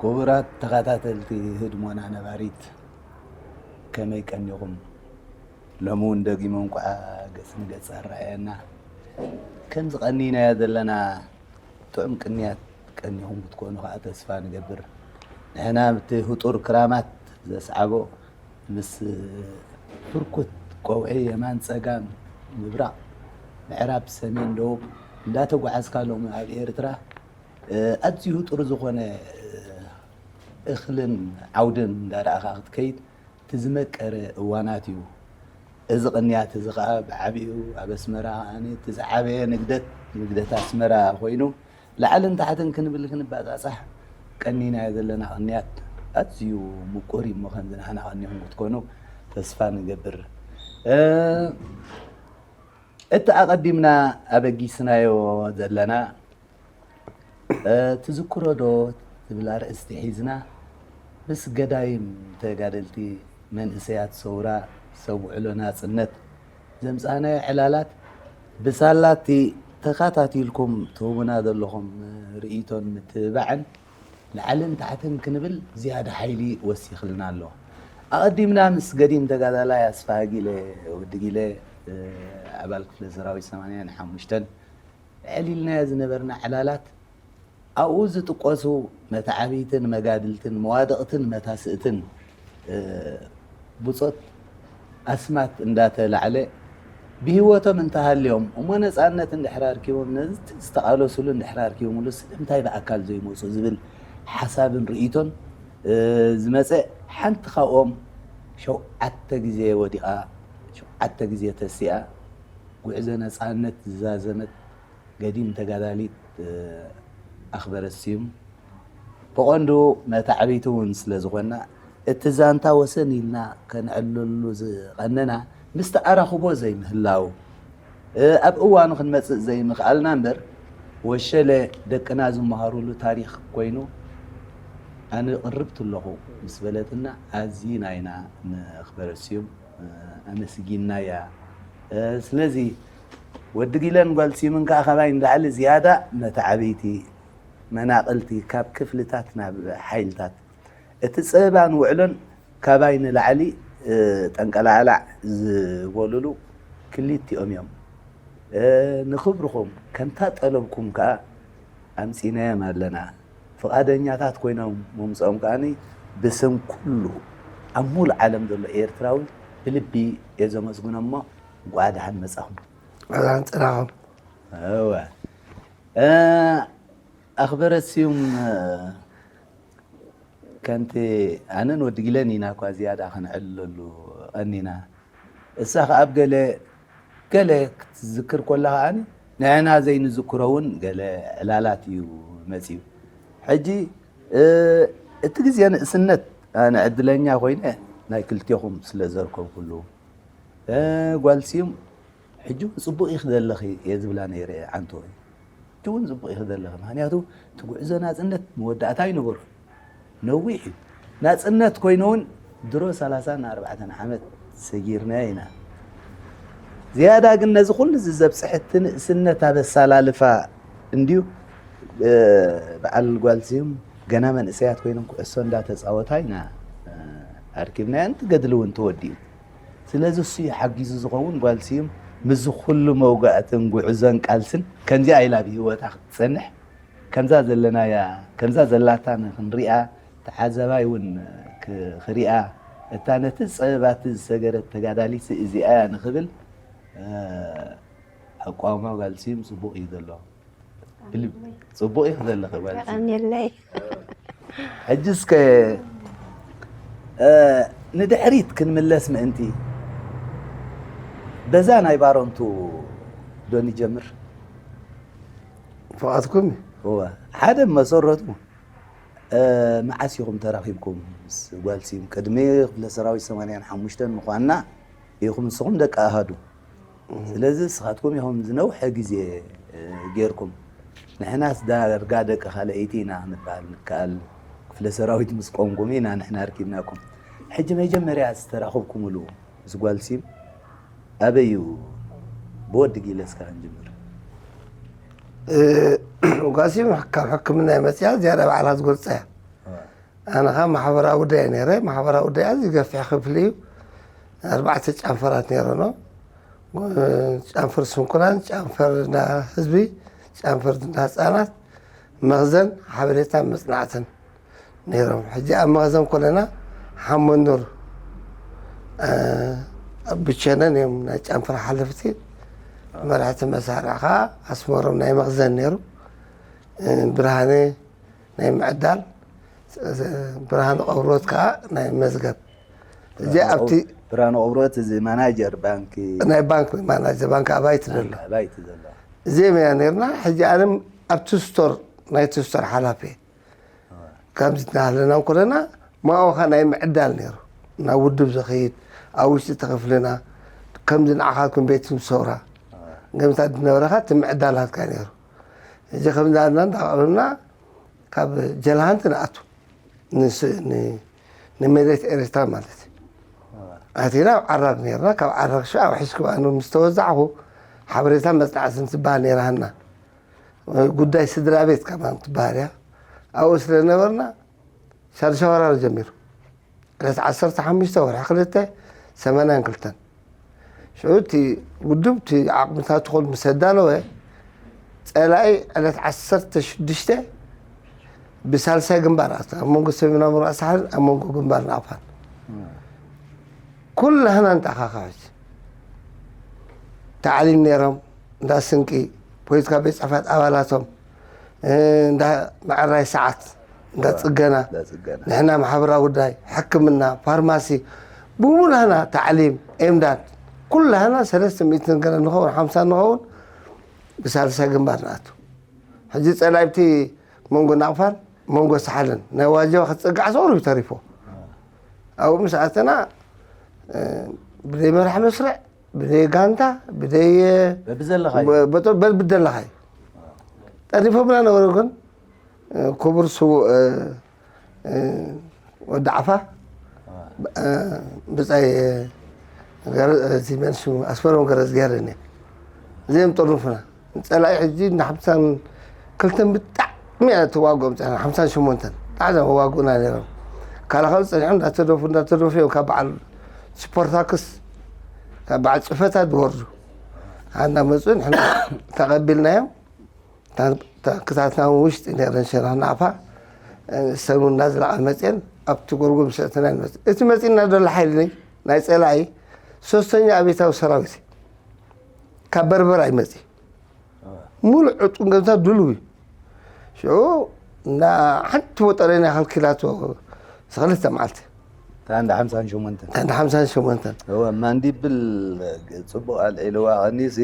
ክቡራት ተኸታተልቲ ህድሞና ነባሪት፣ ከመይ ቀኒኹም? ሎሚ እውን ደጊመ እንኳዕ ገጽ ንገጽ ኣረኣየና። ከምዚ ቀኒናዮ ዘለና ጥዑም ቅንያት ቀኒኹም ክትኮኑ ከዓ ተስፋ ንገብር። ንሕና ኣብቲ ህጡር ክራማት ዘስዓቦ ምስ ፍርኩት ቆውዒ የማን ጸጋም ምብራቕ ምዕራብ ሰሜን ደቡብ እንዳተጓዓዝካ ሎሚ ኣብ ኤርትራ ኣዝዩ ጥሩ ዝኾነ እኽልን ዓውድን እንዳረኣኻ ክትከይድ እቲ ዝመቀረ እዋናት እዩ። እዚ ቅንያት እዚ ኸዓ ብዓቢኡ ኣብ ኣስመራ ከዓኒ እቲ ዝዓበየ ንግደት ንግደት ኣስመራ ኮይኑ ላዕልን ታሕትን ክንብል ክንባጻጻሕ ቀኒናዮ ዘለና ቅንያት ኣዝዩ ምቁር እዩ። እሞ ከምዚ ንሕና ቀኒኹም ክትኮኑ ተስፋ ንገብር። እቲ ኣቐዲምና ኣበጊስናዮ ዘለና ትዝክሮ ዶ ትብል ኣርእስቲ ሒዝና ምስ ገዳይም ተጋደልቲ መንእሰያት ሰውራ ሰብ ውዕሎ ናጽነት ዘምጻእናዮ ዕላላት ብሳላቲ ተኻታቲልኩም ትህቡና ዘለኹም ርእይቶን ምትብባዕን ላዕልን ታሕትን ክንብል ዝያዳ ሓይሊ ወሲኽልና ኣሎ። ኣቐዲምና ምስ ገዲም ተጋዳላይ ኣስፋሃጊለ ወዲ ጊለ ኣባል ክፍለ ሰራዊት ሰማንያን ሓሙሽተን ኣዕሊልናዮ ዝነበርና ዕላላት ኣብኡ ዝጥቀሱ መተዓብይትን መጋድልትን መዋድቕትን መታስእትን ብጾት ኣስማት እንዳተላዕለ ብህይወቶም እንተሃልዮም እሞ ነጻነት እንድሕር ኣርኪቦም ነዚ ዝተቓለሱሉ እንድሕር ኣርኪቦምሉ ስለምንታይ ብኣካል ዘይመፁ ዝብል ሓሳብን ርእይቶን ዝመፀ ሓንቲ ካብኦም ሸውዓተ ግዜ ወዲቓ ሸውዓተ ግዜ ተሲኣ ጉዕዞ ነጻነት ዝዛዘመት ገዲም ተጋዳሊት ኣኽበረት ስዩም ብቐንዱ መታዕብይቲ እውን ስለ ዝኾንና እቲ ዛንታ ወሰን ኢልና ከነዕልለሉ ዝቐነና ምስቲ ኣራኽቦ ዘይምህላው ኣብ እዋኑ ክንመጽእ ዘይምኽኣልና እምበር ወሸለ ደቅና ዝመሃሩሉ ታሪኽ ኮይኑ ኣነ ቅርብቲ ኣለኹ ምስ በለትና ኣዚና ኢና ንኣኽበረት ስዩም ኣመስጊንናያ። ስለዚ ወዲ ጊለን ጓል ስዩምን ከኣ ካባይ ንላዕሊ ዝያዳ መታዕብይቲ መናቕልቲ ካብ ክፍልታት ናብ ሓይልታት እቲ ጸበባን ውዕሎን ካባይ ንላዕሊ ጠንቀላዕላዕ ዝበሉሉ ክልቲኦም እዮም። ንኽብርኹም ከምታ ጠለብኩም ከኣ ኣምጺናዮም ኣለና። ፍቓደኛታት ኮይኖም ምምጽኦም ከኣ ብስም ኩሉ ኣብ ሙሉእ ዓለም ዘሎ ኤርትራዊ ብልቢ እየ ዘመስግኖ እሞ እንቋዕ ደሓን መጻኹም። ኣላን ጽናኹም። እወ ኣኽበረት ስዩም ከምቲ ኣነን ወዲ ጊለን ኢና እኳ ዝያዳ ክንዕልለሉ ቀኒና እሳ ከኣ ኣብ ገለ ገለ ክትዝክር ኮላ ከኣ ንሕና ዘይንዝክሮ እውን ገለ ዕላላት እዩ መፅዩ ሕጂ እቲ ግዜ ንእስነት ኣነ ዕድለኛ ኮይነ ናይ ክልቴኹም ስለ ዘርከብኩሉ ጓል ስዩም ሕጂ እውን ፅቡቕ ኢኺ ዘለኺ እየ ዝብላ ነይረ ዓንቶ ሕጂ እውን ፅቡቕ ኢኺ ዘለኺ ምክንያቱ እቲ ጉዕዞ ናፅነት መወዳእታ ኣይነበሮን ነዊሕ እዩ ናፅነት ኮይኑ እውን ድሮ ሰላሳን ኣርባዕተን ዓመት ሰጊርናዮ ኢና ዝያዳ ግን ነዚ ኩሉ እዚ ዘብፅሐ እቲ ንእስነት ኣብ ኣሰላልፋ እንድዩ በዓል ጓል ስዩም ገና መንእሰያት ኮይኖም ኩዕሶ እንዳተፃወታ ኢና ኣርኪብናዮ እቲ ገድሊ እውን ተወዲኡ ስለዚ እሱ እዩ ሓጊዙ ዝኸውን ጓል ስዩም ምስዚ ኩሉ መውጋእትን ጉዕዞን ቃልስን ከምዚኣ ኢላ ብህይወታ ክትፀንሕ ከምዛ ዘለናያ ከምዛ ዘላታ ንክንሪኣ ተዓዛባይ እውን ክሪኣ እታ ነቲ ፀበባቲ ዝሰገረት ተጋዳሊት እዚኣ እያ ንክብል ኣቋውማ ጓል ስዩም ፅቡቕ እዩ ዘሎ ብልብ ፅቡቕ ኢኺ ዘለኺ ጓል ስዩም የቐንየለይ። ሕጂ እስከ ንድሕሪት ክንምለስ ምእንቲ በዛ ናይ ባረንቱ ዶ ንጀምር? ፍቓድኩም እዩ። እወ ሓደ መሰረቱ መዓስ ኢኹም ተራኺብኩም ምስ ጓል ስዩም? ቅድሚ ክፍለ ሰራዊት ሰማንያን ሓሙሽተን ምዃንና ኢኹም ንስኹም ደቂ ኣሃዱ። ስለዚ ንስኻትኩም ኢኹም ዝነውሐ ግዜ ጌርኩም። ንሕናስ ዳርጋ ደቂ ካልኣይቲ ኢና ክንበሃል ንከኣል። ክፍለ ሰራዊት ምስ ቆምኩም ኢና ንሕና ኣርኪብናኩም። ሕጂ መጀመርያ ዝተራኸብኩምሉ ምስ ጓል ሲም ኣበይ እዩ? ብወዲ ጊለ እስካ ክንጅምር። ጓል ሲም ካብ ሕክምና እየ መፅያ ዝያዳ ባዕላ ዝገልፃ እያ። ኣነ ኸዓ ማሕበራዊ ጉዳይ ነይረ። ማሕበራዊ ጉዳይ ኣዝዩ ገፊሕ ክፍሊ እዩ። ኣርባዕተ ጨንፈራት ነይረኖ። ጨንፈር ስንኩላን፣ ጨንፈር እንዳ ህዝቢ፣ ጨንፈር እንዳ ህፃናት፣ መኽዘን ሓበሬታን መፅናዕትን ነይሮም። ሕጂ ኣብ መኽዘን ኮለና ሓመኑር ብቸነን እዮም ናይ ጨንፈር ሓለፍቲ። መራሕቲ መሳርዕ ከዓ ኣስመሮም ናይ መኽዘን ነይሩ። ብርሃነ ናይ ምዕዳል፣ ብርሃነ ቀብሮት ከዓ ናይ መዝገብ። እዚ ኣብቲ ብርሃነ ቀብሮት እዚ ማናጀር ባንኪ ናይ ባንክ ማናጀር ባንክ ኣባይቲ ዘሎ ኣባይቲ ዘሎ እዚኦም ኢና ነርና። ሕጂ ኣነ ኣብቲ ስቶር ናይቲ ስቶር ሓላፊ እየ። ከምዚ እናሃለና እንኮለና ማኦኻ ናይ ምዕዳል ነይሩ ናብ ውድብ ዝኸይድ ኣብ ውሽጢ ተኸፍልና ከምዚ ንዓኻትኩም ቤት ሰውራ ገምታት ዝነበረኻ እቲ ምዕዳላትካ ነይሩ። እዚ ከምዚ ኣልና እንዳቐረብና ካብ ጀልሃንቲ ንኣቱ ንመሬት ኤርትራ ማለት እዩ። ኣቲና ኣብ ዓራግ ነርና። ካብ ዓራግ ሽ ኣብ ሕስኩ ኣኑ ምስ ተወዛዕኹ ሓበሬታ መፅናዕትን ትበሃል ነይራሃና። ጉዳይ ስድራ ቤት ከማን ትበሃል እያ። ኣብኡ ስለ ነበርና ሻድሻ ወራር ጀሚሩ ዕለት ዓሰርተ ሓሙሽተ ወርሒ ክልተ ሰማንያን ክልተን ሽዑ እቲ ውድብ እቲ ዓቕምታት ትኾን ምስ ኣዳለወ ፀላኢ ዕለት ዓሰርተ ሽዱሽተ ብሳልሳይ ግንባር ኣት ኣብ መንጎ ሰሜናዊ ምብራቕ ሳሕልን ኣብ መንጎ ግንባር ናቕፋን ኩላህና ንተኣኻኸበት ታዕሊም ነይሮም እንዳ ስንቂ ፖለቲካ ቤት ፅሕፈት ኣባላቶም እንዳ መዕራይ ሰዓት እንዳ ፅገና ንሕና ማሕበራዊ ጉዳይ ሕክምና ፋርማሲ ብሙላና ታዕሊም ኤምዳድ ኩላህና ሰለስተ ሚእትን ገለ ንኸውን ሓምሳ ንኸውን ብሳልሳይ ግንባር ንኣቱ ሕጂ ፀላኢብቲ መንጎ ናቕፋን መንጎ ሳሓልን ናይ ዋጀዋ ክትፅጋዕ ሰውሩ ተሪፎ ኣብኡ ምስ ኣተና ብደይ መራሕ መስርዕ ብደይ ጋንታ ብደይ በብዘለኻዮ በልብደለኻዩ ጠሪፎምና ነበሩ ግን ክቡር ስውእ ወዲ ዓፋ ብፃይ እዚ መን ሽሙ ኣስመሮም ገረዝጊሄር እኔ እዚኦም ጥርንፉና ንፀላኢ ሕጂ ንሓምሳን ክልተን ብጣዕሚ እያ ትዋግኦም ፀና ሓምሳን ሸሞንተን ብጣዕሚ እዮም ዋግኡና ነይሮም ካላኻሉ ፀኒሖም እንዳተደፉ እንዳተደፉ እዮም ካብ በዓል ስፖርታክስ ካብ በዓል ፅፈታት ዝወርዱ ኣንዳ መፁ ንሕና ተቐቢልናዮም ክታትና ውሽጢ ነረን ሸና ናፋ ሰሙና ዝለዓል መፅን ኣብቲ ጎርጎ ምሸጥና ንመፅ እቲ መፂና ዘሎ ሓይሊ ናይ ፀላኢ ሶስተኛ ኣቤታዊ ሰራዊት ካብ በርበራ ይመፅ ሙሉእ ዕጡን ገምታ ድሉው እዩ ሽዑ እና ሓንቲ ወጠረና ከልኪላቶ ዝኽልተ መዓልቲ ታንዳ ሓምሳን ሸሞንተን ታንዳ ሓምሳን ሸሞንተን እወ ማንዲብል ፅቡቅ ኣልዒልዋ ቀኒሲ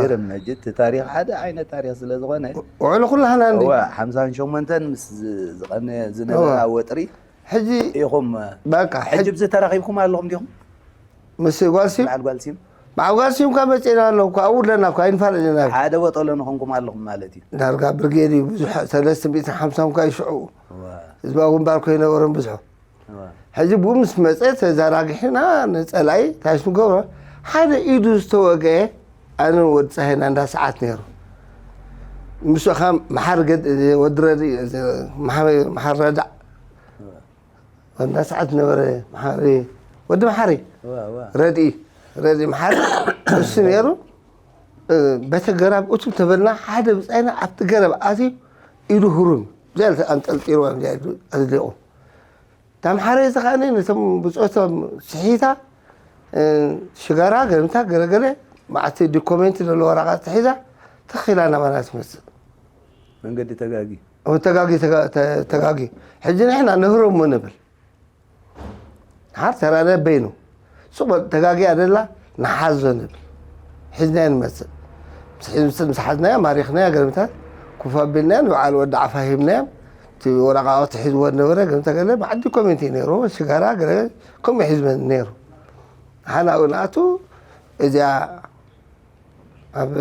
ግርም ነጂ እቲ ታሪክ ሓደ ዓይነት ታሪክ ስለ ዝኾነ ውዕሉ ኩላህና እንዲ እወ ሓምሳን ሸሞንተን ምስ ዝቐነ ዝነበረ ወጥሪ ሕጂ ኢኹም በቃ ሕጂ ብዚ ተራኺብኩም ኣለኹም ዲኹም ምስ ጓልሲም በዓል ጓልሲም በዓል ጓልሲም ካብ መፅና ኣለኹ ኣብኡ ኣለና እኳ ኣይንፋለጥ ኢና ሓደ ወጠሎ ንኾንኩም ኣለኹም ማለት እዩ ዳርጋ ብርጌድ እዩ ብዙሕ ሰለስተ ሚእትን ሓምሳን እኳ ይሽዑ ህዝባዊ ግንባር ኮይነበሮም ብዙሑ ሕጂ ብኡ ምስ መፀ ተዘራጊሕና ንፀላኢ ታሽ ንገብሮ ሓደ ኢዱ ዝተወገአ ኣነ ወዲ ፀሃይና እንዳ ሰዓት ነይሩ ምስ ኻ መሓር ወዲ ረድኢ መሓር ረዳዕ እንዳ ሰዓት ነበረ መሓሪ ወዲ መሓሪ ረድኢ ረድኢ መሓሪ እሱ ነይሩ በተ ገራብ እቱም ተበልና ሓደ ብፃይና ኣብቲ ገረብ ኣትዩ ኢዱ ህሩም ዚኣ ኣንጠልጢልዋ ኣዝሊቑ እታ መሓረ እዚ ከዓኒ ነቶም ብፆቶም ስሒታ ሽጋራ ገምታ ገለገለ ማዕቲ ዶኮሜንት ዘለዎ ወረቓት ሒዛ ተኺላ ናባና ትመፅእ መንገዲ ተጋጊ ተጋጊ ተጋጊ ሕጂ ንሕና ንህረሙ ንብል ሓር ተራደ በይኑ ሱቕ በል ተጋጊያ ደላ ንሓዞ ንብል ሒዝናዮ ንመፅእ ምስ ሓዝናዮ ማሪኽናዮ ገርምታት ኮፍ ኣቢልናዮ ንበዓል ወዲ ዓፋ ሂብናዮም እቲ ወረቓቕቲ ሒዝዎ ነበረ ገምተ ገለ ማዕዲ ኮሜንቲ ነይሩ ሽጋራ ገለ ከምኡ ሒዝመ ነይሩ ሓናኡ ንኣቱ እዚኣ ኣብ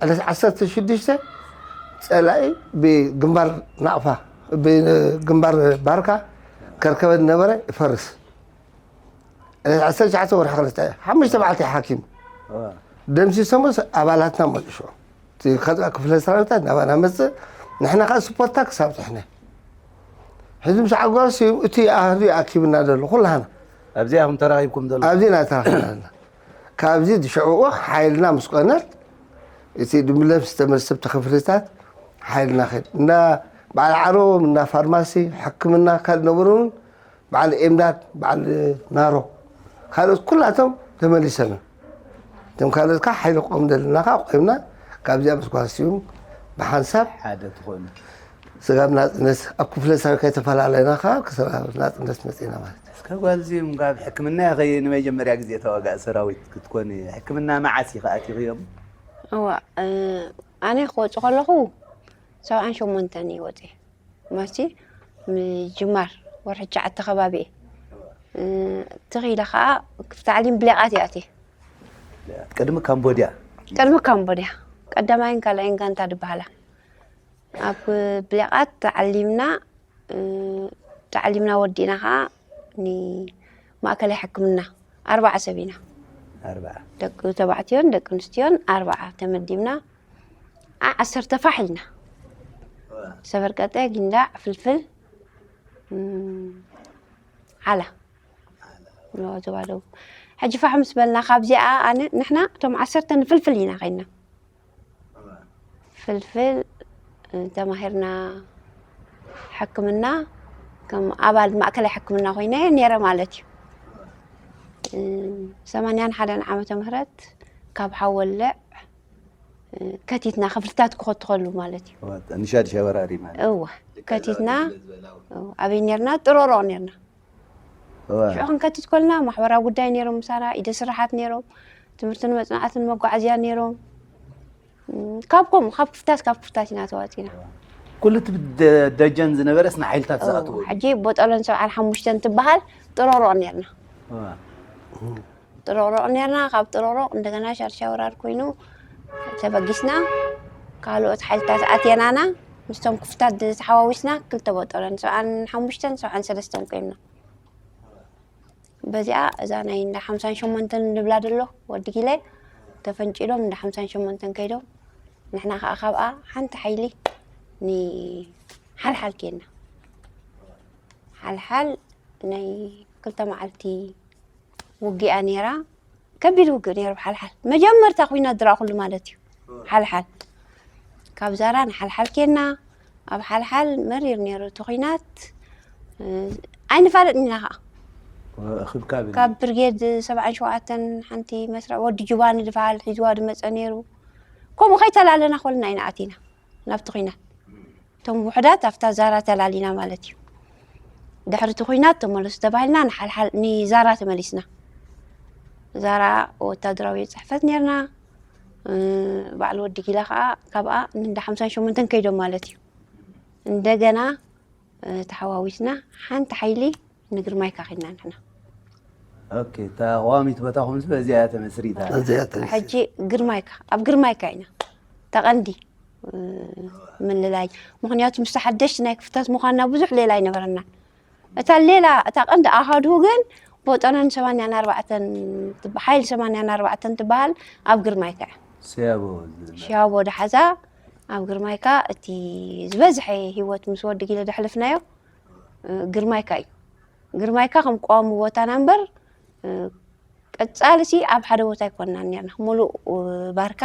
ዕለት ዓሰርተ ሽዱሽተ ፀላኢ ብግንባር ናቕፋ ብግንባር ባርካ ከርከበ ዝነበረ ይፈርስ ዕለት ዓሰርተ ትሽዓተ ወርሒ ክልተ ሓሙሽተ መዓልቲ ሓኪሙ ደምሲሶምስ ኣባላትና መጡ ሽዑ እቲ ከጥቃ ክፍለ ሰራዊታት ናባና መፅእ ንሕና ከዓ ስፖርታ ክሳብ ትሕነ ሕዚ ምስ ዓጓር ስዩም እቲ ኣህዱ ኣኪብና ዘሎ ኩላህና ኣብዚኣ ኢኹም ተራኺብኩም ዘሎ። ኣብዚ ኢና ተራኺብና ዘለና። ካብዚ ሽዕኡ ሓይልና ምስ ቆነት፣ እቲ ድምለፍ ዝተመልሰብቲ ክፍልታት ሓይልና ኸድ እና በዓል ዓረቦም እና ፋርማሲ ሕክምና ካልእ ነበሩ እውን በዓል ኤምዳድ በዓል ናሮ ካልኦት ኩላቶም ተመሊሰም እዮም። እቶም ካልኦት ከዓ ሓይሊ ቆም ዘለና ከዓ ቆይምና ካብዚኣ ምስ ጓል ስዩም ብሓንሳብ ሓደ ትኾኑ። ስጋብ ናፅነት ኣብ ክፍለ ሰብ ከይተፈላለና ከዓ ክስራ ናፅነት መፂና ማለት እዩ። እስከ ጓል እዚኦም ካብ ሕክምና ኢኺ ንመጀመርያ ግዜ ተዋጋእ ሰራዊት ክትኮኒ ሕክምና መዓስ ኢኺ ኣቲኽዮም? እዋ ኣነ ክወፁ ከለኹ ሰብዓን ሸሞንተን እየ ወፂ ማሲ ምጅማር ወርሒ ትሽዓተ ከባቢ እየ ትኺለ ከዓ ታዕሊም ብሌቃት እየ ኣትየ ቅድሚ ካምቦድያ ቅድሚ ካምቦድያ ቀዳማይን ካልኣይን ጋንታ ዝበሃላ ኣብ ብሌቃት ተዓሊምና ተዓሊምና ወዲእና ከዓ ንማእከላይ ሕክምና ኣርባዓ ሰብ ኢና ኣርባዓ ደቂ ተባዕትዮን ደቂ ኣንስትዮን ኣርባዓ ተመዲብና ዓ ዓሰርተ ፋሕ ኢልና ሰበርቀጠ ጊንዳዕ ፍልፍል ዓላ ዝባደው ሕጂ ፋሕ ምስ በልና ካብዚኣ ኣነ ንሕና እቶም ዓሰርተ ንፍልፍል ኢና ከይና ፍልፍል ተማሂርና ሕክምና ከም ኣባል ማእከላይ ሕክምና ኮይነ ነረ ማለት እዩ ሰማንያን ሓደን ዓመተ ምህረት ካብ ሓወልዕ ከቲትና ክፍልታት ክኸትኸሉ ማለት እዩ ንሻድሻ ወራሪ ማለት እወ ከቲትና ኣበይ ነርና ጥሮሮ ነርና ሽዑ ክንከትት ከልና ማሕበራዊ ጉዳይ ነይሮም ምሳና ኢደ ስራሓት ነይሮም ትምህርትን መፅናዕትን መጓዓዝያ ነይሮም ካብ ከምኡ ካብ ክፍታት ካብ ክፍታት ኢና ተዋፂና ኩሉ እቲ ደጀን ዝነበረስ ንሓይልታት ዝኣትዎ ሕጂ ቦጠሎን ሰብዓን ሓሙሽተን ትበሃል ጥሮሮቕ ነርና ጥሮሮቕ ነርና ካብ ጥሮሮቕ እንደገና ሻርሻ ወራር ኮይኑ ተበጊስና ካልኦት ሓይልታት ኣትየናና ምስቶም ክፍታት ተሓዋዊስና ክልተ ቦጠሎን ሰብዓን ሓሙሽተን ሰብዓን ሰለስተን ኮይንና በዚኣ እዛ ናይ እንዳ ሓምሳን ሸሞንተን ንብላ ደሎ ወዲ ጊለ ተፈንጪሎም እንዳ ሓምሳን ሸሞንተን ከይዶም ንሕና ከዓ ካብኣ ሓንቲ ሓይሊ ንሓልሓል ኬና ሓልሓል ናይ ክልተ መዓልቲ ውጊኣ ነይራ ከቢድ ውግእ ነይሩ ብሓልሓል መጀመርታ ኩናት ዝረኣኹሉ ማለት እዩ ሓልሓል ካብ ዛራ ንሓልሓል ኬና ኣብ ሓልሓል መሪር ነይሩ እቲ ኩናት ኣይንፋለጥን ኢና ከዓ ካብ ብርጌድ ሰብዓን ሸውዓተን ሓንቲ መስርዕ ወዲ ጁባኒ ዝበሃል ሒዝዋ ዝመፀ ነይሩ ከምኡ ከይተላለና ኮልና ኢና ኣቲና ናብቲ ኩናት እቶም ውሕዳት ኣብታ ዛራ ተላሊና ማለት እዩ ድሕሪ እቲ ኩናት ተመለሱ ተባሂልና ንሓልሓል ንዛራ ተመሊስና ዛራ ወታደራዊ ፅሕፈት ነርና ባዕሉ ወዲ ጊላ ከዓ ካብኣ እንዳ ሓምሳን ሸሞንተን ከይዶም ማለት እዩ እንደገና ተሓዋዊስና ሓንቲ ሓይሊ ንግርማይካ ኺድና ንሕና እታ ቀዋሚት ቦታኹም በዚኣ ተመስሪታ ሕጂ ግርማይካ ኣብ ግርማይካ ኢና ተቐንዲ ምልላይ ምክንያቱ ምስ ሓደሽቲ ናይ ክፍታት ምዃንና ብዙሕ ሌላ ኣይነበረናን እታ ሌላ እታ ቀንዲ ኣሃዱ ግን ቦጠነን ሰማንያን ኣርባዕተን ሓይል ሰማንያን ኣርባዕተን ትበሃል ኣብ ግርማይካ እያ ሲያቦ ድሓዛ ኣብ ግርማይካ እቲ ዝበዝሐ ህይወት ምስ ወዲ ጊለ ደሕልፍናዮ ግርማይካ እዩ ግርማይካ ከም ቀዋሚ ቦታና እምበር ቀጻሊ ሲ ኣብ ሓደ ቦታ ኣይኮንና ኔርና ሙሉእ ባርካ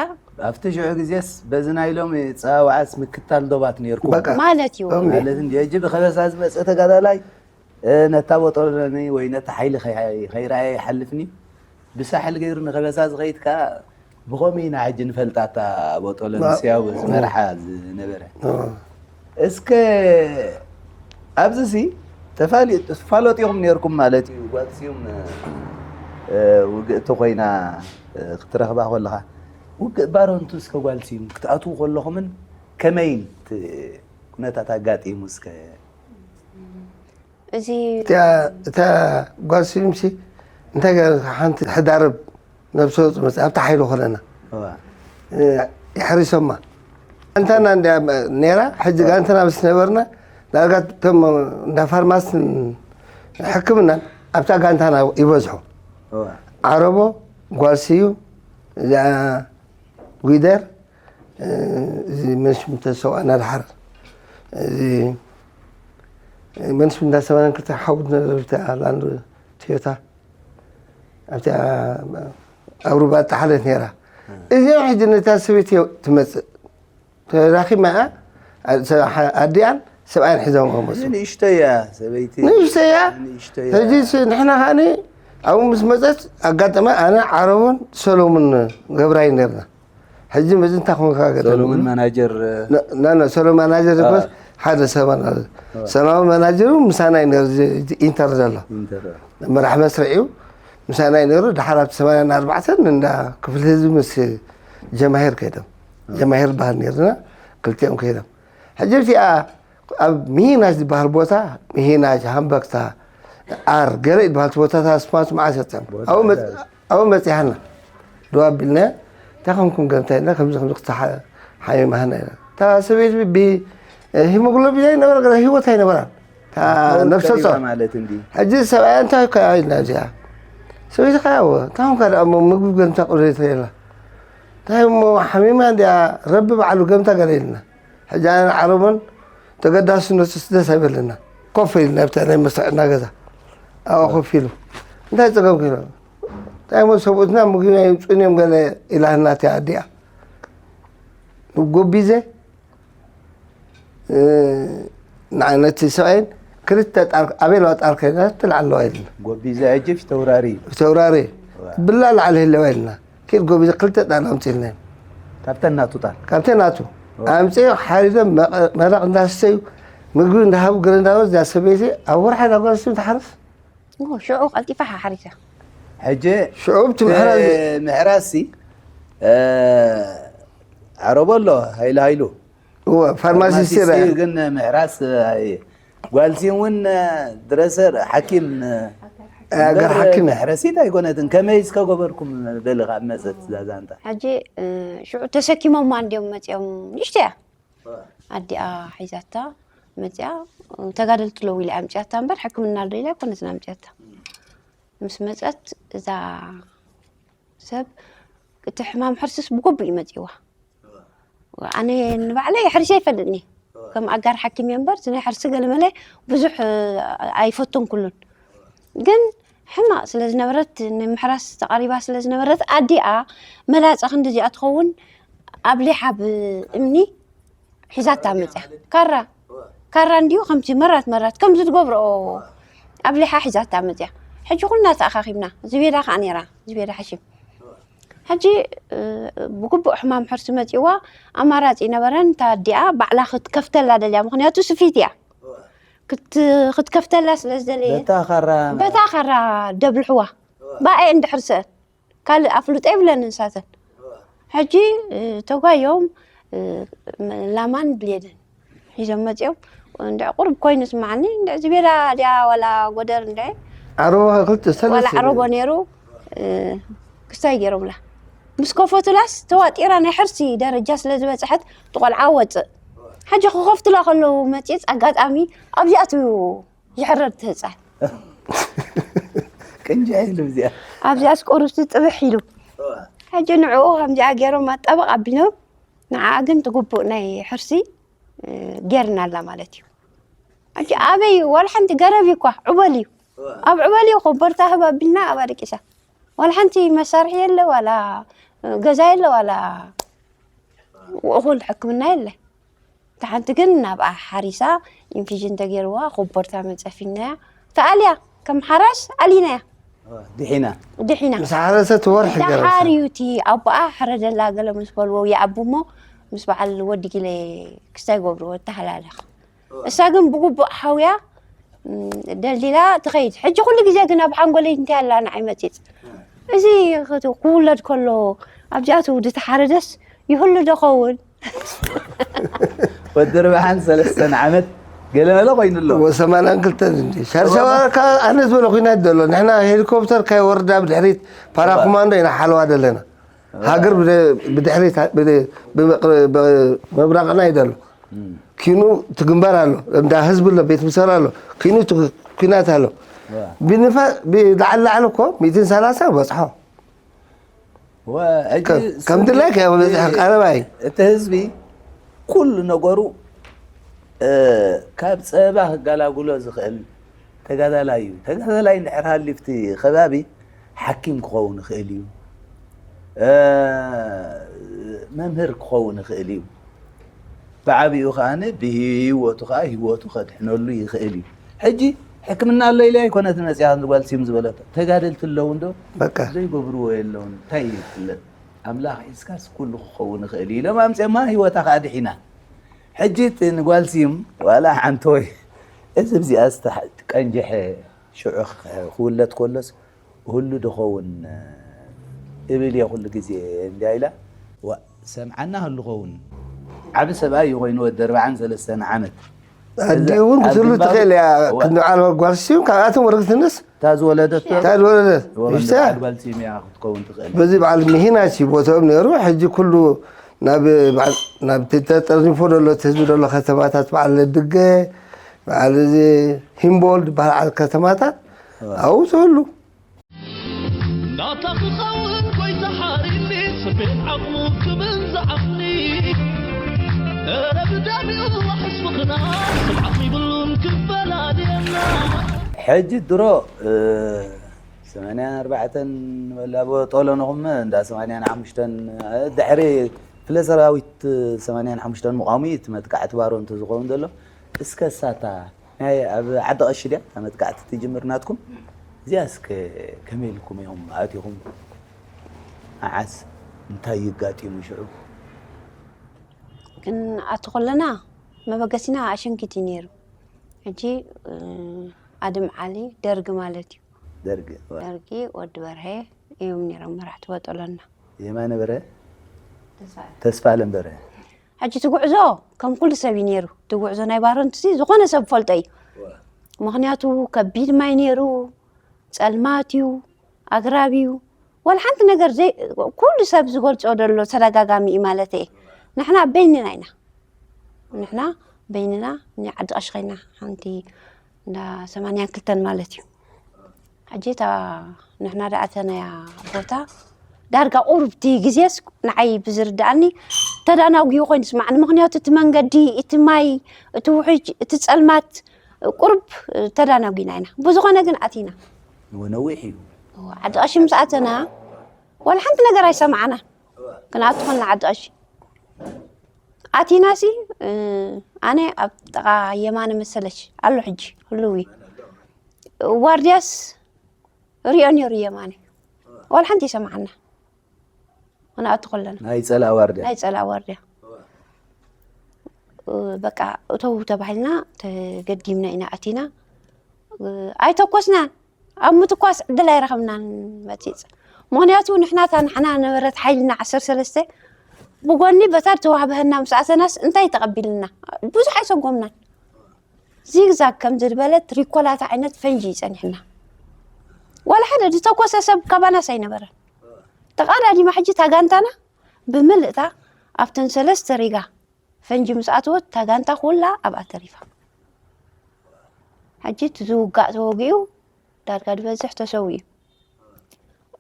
ኣብቲ ሽዑ ግዜስ በዚ ናይ ሎሚ ጸዋውዓስ ምክታል ዶባት ኔርኩም በቃ ማለት እዩ ሎም ማለት እንዲ ሕጂ ብኸበሳ ዝመጸ ተጋዳላይ እ፣ ነታ ቦጦሎኒ ወይ ነቲ ሓይሊ ከይ- ከይረኣየ ይሓልፍኒ ብሳሕል ገይሩ ንኸበሳ ዝኸይድ ከኣ ብኸምኡ ኢና ሕጂ ንፈልጣ እታ ቦጦሎኒ ማ- ስያው ዝመርሓ ዝነበረ እስከ ኣብዚ ሲ ተፋሊ- ትፋለጡ ኢኹም ነርኩም ማለት እዩ ጓል ስዩም እ፣ ውግእቲ ኮይና እ፣ ክትረኽባ ከለኻ ውግእ ባረንቱ እስከ ጓል ስዩም ክትኣትዉ ከለኹምን ከመይን እቲ ኩነታት ኣጋጢሙ እስከ እዚ እታ ጓል ስዩም ሲ እንታይ ሓንቲ ሕዳርብ ነብሰ ወፁ መፅእ ኣብታ ሓይሊ ኮለና ይሕሪሶማ ጋንታና እንዲያ ነይራ ሕጂ ጋንታና ምስ ነበርና ዳርጋ እቶም እንዳ ፋርማስን ሕክምናን ኣብታ ጋንታና ይበዝሑ ዓረቦ ጓል ስዩም እዚኣ ጒደር እዚ መሽም ተሰውኣ ናድሓር እዚ መንሽ እንዳ ሰማንያን ክልተ ሓውድ ነበረታ ላንድ ቶዮታ ኣብታ ኣብ ሩባ እተሓለት ነይራ። እዚኦም ሕጂ ነታ ሰበይቲ ትመጽእ ተራኺማ እያ። ኣዲኣን ሰብኣያን ሒዞም ከመፁ ንእሽተያ ሰበይቲ ንእሽተያ ንእሽተያ ሕጂ ንሕና ከዓኒ ኣብኡ ምስ መፀት ኣጋጠመ ኣነ ዓረቡን ሰሎሙን ገብራይ ነርና። ሕጂ መዚ እንታይ ኮንካ ገጠመ ሰሎሙን ማናጀር ና ሰሎ ማናጀር ዝበስ ሓደ ሰብ ማናጀር ሰላም ማናጀሩ ምሳና እዩ ነሩ ኢንተር ዘሎ ኢንተር መራሕ መስርዕ እዩ። ምሳና እዩ ነሩ ድሓር ኣብቲ ሰማንያን ኣርባዕተን እንዳ ክፍሊ ህዝቢ ምስ ጀማሂር ከይዶም ጀማሂር በሃል ነርና ክልቲኦም ከይዶም ሕጂ ኣብቲኣ ኣብ ምሂናጅ ዝበሃል ቦታ ምሂናጅ ሃምበክታ ኣር ገለ ዝበሃል ቦታታት ስማት መዓስ እዮም ኣብኡ መፅ- ኣብኡ መፂሃና ደው ኣቢልና እንታይ ከምኩም ገምታ ኢልና ከምዚ ከምዚ ክተሓሚማህና ኢና እታ ሰበይቲ ብ ሂሞግሎቢን ኣይነበረ ገለ ህይወት ኣይነበራን እታ ነብሰ ጾር ማለት እንዲ ሕጂ ሰብኣያ እንታይ እኮ ኢልና እዚኣ ሰበይቲ ከ ኣዎ እንታይ ኮንካ ደኣ እሞ ምግቢ ገምታ ቁረይቶ ኢላ እንታይ እሞ ሓሚማ እንዲያ ረቢ ባዕሉ ገምታ ገለ ኢልና ሕጂ ኣነ ዓረቦን ተገዳስነቱ ደስ ኣይበለና ኮፍ ኢልና ኣብታ ናይ መስርዕና ገዛ ኣብኣ ኮፍ ኢሉ እንታይ ፀገም ኮይኖ እንታይ እሞ ሰብኡትና ምግቢ ኣይምፅኡን እዮም ገለ ኢላህና እቲኣ ኣዲኣ ንጎቢዘ ንዓይነቲ ሰብኣይን ክልተ ጣር ኣቤልዋ ጣር ከይና ትልዓለዋ ኢልና ጎቢዘ ሕጂ ፊተውራሪ እዩ ተውራሪ ብላ ላዕሊ ህለዋ ኢልና ኪድ ጎቢዘ ክልተ ጣር ኣምፅልና ካብተን ናቱ ጣር ካብተ ናቱ ኣምፅዮ ሓሪዶም መረቕ እንዳስተዩ ምግቢ እንዳሃቡ ገለ እንዳበሉ እዛ ሰበይቲ ኣብ ወርሓ ዳጓንስቲ ትሓርስ ሽዑ ቀልጢፋ ሓሓሪሳ ሕጂ ሽዑ እቲ ምሕራስ ምሕራስ ዓረቦ ኣሎ ሃይሉ ሃይሉ ፋርማሲስት ግን ምሕራስ ጓልሲ እውን ድረሰር ሓኪም ኣገር ሓኪም እያ ሕረሲት ኣይኮነትን ከመይ እስከ ገበርኩም በሊ ካብ መፀት ዛዛንታ ሕጂ ሽዑ ተሰኪሞማ እንዲዮም መፂኦም ንእሽተያ ኣዲኣ ሒዛታ መፂኣ ተጋደልቲ ለው ኢለ ኣምፅያታ እምበር ሕክምና ዶ ኢለ ኣይኮነትን ኣምፅያታ ምስ መፀት እዛ ሰብ እቲ ሕማም ሕርስስ ብጎቡ እዩ መፂዋ ኣነ ንባዕለይ ሕርሲ ኣይፈልጥኒ ከም ኣጋር ሓኪም እየ እምበር ናይ ሕርሲ ገለመለ ብዙሕ ኣይፈተንኩሉን ግን ሕማቕ ስለ ዝነበረት ንምሕራስ ተቐሪባ ስለ ዝነበረት ኣዲኣ መላፃ ክንዲ እዚኣ ትኸውን ኣብሊሓ ብእምኒ ሒዛታ መፅያ ካራ ካራ እንዲዩ ከምቲ መራት መራት ከምዚ ትገብርኦ ኣብሊሓ ሒዛታ መፅያ ሕጂ ኩልና ተኣኻኺብና ዝቤዳ ከዓ ነይራ ዝቤዳ ሓሽም ሕጂ ብግቡእ ሕማም ሕርሲ መፂዋ ኣማራፂ ነበረን እታ ኣዲኣ ባዕላ ክትከፍተላ ደልያ ምክንያቱ ስፊት እያ ክትከፍተላ ስለ ዝደለየ በታ ካራ በታ ካራ ደብልሕዋ ባኤ እንድሕር ስአን ካልእ ኣፍልጦ የብለን ንሳተን ሕጂ ተጓዮም ላማን ብሌድን ሒዞም መፂኦም እንድዕ ቁርብ ኮይኑ ስማዓኒ እንድዕ ዝቤዳ ድያ ዋላ ጎደር እንድዕ ዓረቦ ክልተ ዋላ ሰለስተ ዓረቦ ነይሩ ክስታይ ገይሮምላ ምስ ከፈቱላስ ተዋጢራ ናይ ሕርሲ ደረጃ ስለ ዝበፅሐት ትቆልዓ ወፅእ ሕጂ ክኸፍቱላ ከለዉ መፂፅ ኣጋጣሚ ኣብዚኣቱ ይሕረድ ትህፃን ቅንጂ ኢሉ እዚኣ ኣብዚኣስ ቁሩብቲ ጥብሕ ኢሉ ሕጂ ንዕኡ ከምዚኣ ገይሮም ኣጣበቕ ኣቢሎም ንዓ ግን ትግቡእ ናይ ሕርሲ ጌርና ኣላ ማለት እዩ ሕጂ ኣበይ ዋላ ሓንቲ ገረብ እኳ ዕበል እዩ ኣብ ዕበል እዩ ኮበርታ ህብ ኣቢልና ኣብ ኣደቂሳ ዋላ ሓንቲ መሳርሒ የለ ዋላ ገዛ የለ ዋላ እኹል ሕክምና የለ እታ ሓንቲ ግን ናብኣ ሓሪሳ ኢንፊዥን ተገይርዋ ኮቦርታ መፀፊናያ ተኣልያ ከም ሓራስ ኣሊናያ ድሒና ድሒና ምስ ሓረሰት ወርሒ ገረሳ ዳሓር እዩ እቲ ኣቦኣ ሕረደላ ገለ ምስ በልዎ ይኣቡ እሞ ምስ በዓል ወዲ ጊለ ክስታይ ገብርዎ ተሃላለኽ እሳ ግን ብግቡእ ሓውያ ደልዲላ ትኸይድ ሕጂ ኩሉ ግዜ ግን ኣብ ሓንጎለይ እንታይ ኣላ ንዓይ መፂፅ እዚ ክውለድ ከሎ ኣብዚኣቱ ዝተሓረደስ ይህሉ ዶ ኸውን ወዲ ርብሓን ሰለስተን ዓመት ገለመለ ኮይኑ ኣሎ ወሰማንያን ክልተን እንጂ ሻርሻዋ ኣነ ዝበለ ኩናት ዘሎ ንሕና ሄሊኮፕተር ካይወርዳ ብድሕሪት ፓራኮማንዶ ኢና ሓለዋ ዘለና ሃገር ብድሕሪት መብራቕና እዩ ዘሎ ኪኑ ትግንበር ኣሎ እንዳ ህዝቢ ኣሎ ቤት ምሰር ኣሎ ኪኑ ኩናት ኣሎ ብንፋ ብላዕሊ ላዕሊ እኮ ሚእትን ሰላሳ በፅሖ ከምድላይ ከበፅሐ ቀረባይ እቲ ህዝቢ ኩሉ ነገሩ እ፣ ካብ ጸበባ ክገላግሎ ዝኽእል ተጋዳላይ እዩ። ተጋዳላይ እንድሕር ሃልዩ ኣብቲ ከባቢ ሓኪም ክኸውን ይኽእል እዩ። እ፣ መምህር ክኸውን ይኽእል እዩ። ብዓቢኡ ከኣ ብህይወቱ ከኣ ህይወቱ ከድሕነሉ ይኽእል እዩ። ሕጂ ሕክምና ኣሎ ኢለ ኣይኮነትን መጺኣ ንጓል ሲም ዝበለቶ። ተጋደልቲ ኣለዉ እንዶ በቃ። ዘይገብርዎ የለውን። እንታይ ይፍለጥ? ኣምላኽ ሒዝካስ ኩሉ ክኸውን ይኽእል እዩ ኢሎም ኣምጺኦማ ህይወታ ከኣ ድሒና። ሕጂ እቲ ንጓል ሲም ዋላ ሓንቲ ወይ እዚ ብዚኣ ዝተሓ-፣ ቀንጀሐ ሽዑ ክውለድ ከሎስ ህሉ ድኸውን እብል እየ ኩሉ ግዜ እንድያ ኢላ። ዋ፣ ሰምዓና ህሉ ኸውን። ዓቢ ሰብኣይ እዩ ኮይኑ ወዲ ኣርባዓን ሰለስተን ዓመት። ኣዲኡ እውን ኣብ ክትህሉ ግንባሩ ትኽእል እያ። እዋ። ክንዲ በዓል ጓል ሲም ካብኣቶም ወረግትንስ እታ ዝወለደቶ እታ ዝወለደት እዋ፣ ምሽታ በዓል ጓል ሲም እያ ክትከውን ትኽእል። በዚ በዓል ሚሂናሲ ቦትኦም ነይሩ። ሕጂ ኩሉ ናብ በዓል፣ ናብ ተጠርኒፎ ዘሎ፣ እቲ ህዝቢ ዘሎ ከተማታት በዓል ለድገ፣ በዓል እዚ ሂምቦልድ በዓል ዓል ከተማታት እዋ። ኣብኡ ዝህሉ። ናታ ክኸውን ጎይታ ሓሪኒ፣ ስምዒት ዓቕሙ ክብል ዝዓቕኒ። እረ ብደሚኡ ዋሕስ ምኽና፣ ስም ዓቕሚ ይብሉን ክፈላልየና። ሕጂ ድሮ፣ እ፣ ሰማንያን ኣርባዕተን ወላ ቦ-፣ ጦለንኹም እንዳ ሰማንያን ሓሙሽተን፣ እ፣ ድሕሪ ክፍለ ሰራዊት ሰማንያን ሓሙሽተን ምቋሙ እዩ እቲ መጥቃዕቲ ባሮ እንተዝኸውን ዘሎ። እስከ እሳታ ናይ ኣብ ዓዲ ቀሺ ድያ እታ መጥቃዕቲ ትጅምር ናትኩም? እዚኣ እስከ ከመይ ኢልኩም ኢኹም ኣቲኹም? መዓስ እንታይ ይጋጢሙ ሽዑ? ክንኣቱ ከለና መበገሲና ኣሸንኪት እዩ ነይሩ። ሕጂ፣ እ፣ ኣድም ዓሊ ደርጊ ማለት እዩ። ደርጊ፣ እዋ። ደርጊ፣ ወዲ በርሀ እዮም ነይሮም መራሕቲ ወጠሎና። የማነ በርሀ? ተስፋ። ተስፋ ኣለም በርሀ። ሕጂ እቲ ጉዕዞ ከም ኩሉ ሰብ እዩ ነይሩ። እቲ ጉዕዞ ናይ ባረንቱሲ ዝኾነ ሰብ ፈልጦ እዩ። እዋ። ምኽንያቱ ከቢድ ማይ ነይሩ፣ ጸልማት እዩ፣ ኣግራብ እዩ። ዋላ ሓንቲ ነገር ዘይ-፣ ኩሉ ሰብ ዝገልጾ ዘሎ ተደጋጋሚ እዩ ማለት እየ። ንሕና በይንና ኢና። ንሕና በይንና ናይ ዓዲ ቀሺ ኸይና ሓንቲ እንዳ ሰማንያን ክልተን ማለት እዩ። ሕጂ እታ ንሕና ደኣተናያ ቦታ ዳርጋ ቁሩብ እቲ ግዜስ ንዓይ ብዝርድኣኒ ተዳናጉዩ ኮይኑ ስማዕኒ። ምኽንያቱ እቲ መንገዲ፣ እቲ ማይ፣ እቲ ውሕጅ፣ እቲ ጸልማት ቁሩብ ተዳናጒና ኢና። ብዝኾነ ግን ኣቲና። እወ፣ ነዊሕ እዩ። እወ፣ ዓዲ ቀሺ ምስ ኣተና ዋላ ሓንቲ ነገር ኣይሰማዕናን። ክንኣቱ ከለና ዓዲ ቀሺ ኣቲናሲ፣ እ፣ ኣነ ኣብ ጥቓ የማነ መሰለች ኣሎ ሕጂ ህልው እዩ። ዋርድያስ ሪኦ ነይሩ የማነ። ዋላ ሓንቲ ይሰማዓና። ክንኣቱ ከለና። ናይ ጸላእ ዋርድያ። ናይ ጸላእ ዋርድያ። እ፣ በቃ እተው ተባሂልና ተገዲምና ኢና ኣቲና። እ፣ ኣይተኮስናን። ኣብ ምትኳስ ዕድል ኣይረኸብናን መጺጽ። ምኽንያቱ ንሕና እታ ንሕና ነበረት ሓይልና ዓሰርተ ሰለስተ ብጎኒ በታ ዝተዋህበህና ምስ ኣተናስ እንታይ ተቐቢልና? ብዙሕ ኣይሰጎምናን። ዚግዛግ ከምዚ ዝበለት ሪኮላታ ዓይነት ፈንጂ እዩ ጸኒሕና። ዋላ ሓደ ዝተኮሰ ሰብ ካባናስ ኣይነበረን። ተቓዳዲማ ሕጂ እታ ጋንታና ብምልእታ ኣብተን ሰለስተ ሪጋ ፈንጂ ምስ ኣተወት እታ ጋንታ ኩላ ኣብኣ ተሪፋ። ሕጂ እቲ ዝውጋእ ተወጊኡ ዳርጋ ዝበዝሕ ተሰዊኡ።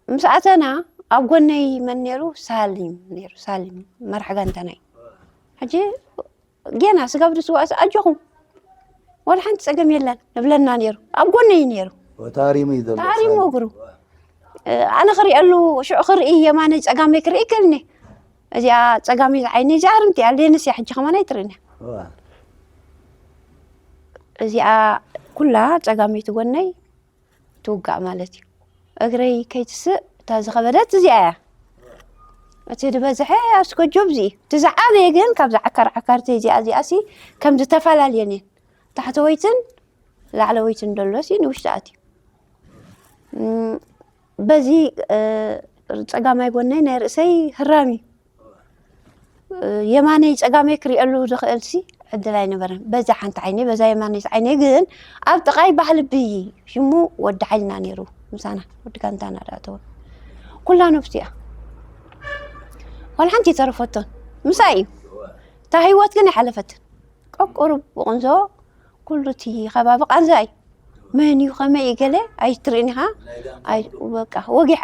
ምስ ኣተና ኣብ ጎነይ መን ነይሩ? ሳሊም ነይሩ። ሳሊም መራሕ ጋንታና እዩ። ሕጂ ጌና ስጋብ ዝስዋእስ ኣጆኹም ዋላ ሓንቲ ጸገም የለን ንብለና ነይሩ። ኣብ ጎነይ እዩ ነይሩ። ታሪሙ እዩ ዘሎ። ታሪሙ እግሩ። እ፣ ኣነ ክሪኤሉ ሽዑ ክርኢ የማነይ ጸጋመይ ክርኢ ይክእልኒ። እዚኣ ጸጋመይ ዓይነይ እዚኣ ርምቲ እያ። ሌንስ እያ ሕጂ ከማን ኣይትርእን እያ። እዋ። እዚኣ ኩላ ጸጋመይቲ ጎነይ ትውጋእ ማለት እዩ። እግረይ ከይትስእ እታ ዝኸበደት እዚኣ እያ። እቲ ዝበዝሐ ኣብ ስኮጆብ እዚ እዩ። እቲ ዝዓበየ ግን ካብዚ ዓካር ዓካርቲ እዚኣ እዚኣሲ ከም ዝተፈላለየን እየን። ታሕተወይትን ላዕለወይትን ደሎሲ ንውሽጢ ኣትዩ። እም፣ በዚ፣ እ፣ ጸጋማይ ጎነይ ናይ ርእሰይ ህራም እዩ። እ፣ የማነይ ጸጋመይ ክሪኤሉ ዝኽእልሲ ዕድል ኣይነበረን። በዛ ሓንቲ ዓይነይ፣ በዛ የማነይ ዓይነይ ግን ኣብ ጥቓይ ባህልቢ ሽሙ ወዲ ሓይልና ነይሩ። ምሳና ወዲ ጋንታና ደኣ ተወ። ኩላ ነብሱ እያ። ዋላ ሓንቲ ይተረፈቶን። ምሳይ እዩ። እታ ህይወት ግን ኣይሓለፈትን። ቀቁሩ ብቕንዞ ኩሉ እቲ ከባቢ ቃንዛ እዩ። መን እዩ ከመይ እዩ ገለ ኣይትርእን ኢኻ። ኣይ፣ በቃ ወጊሓ።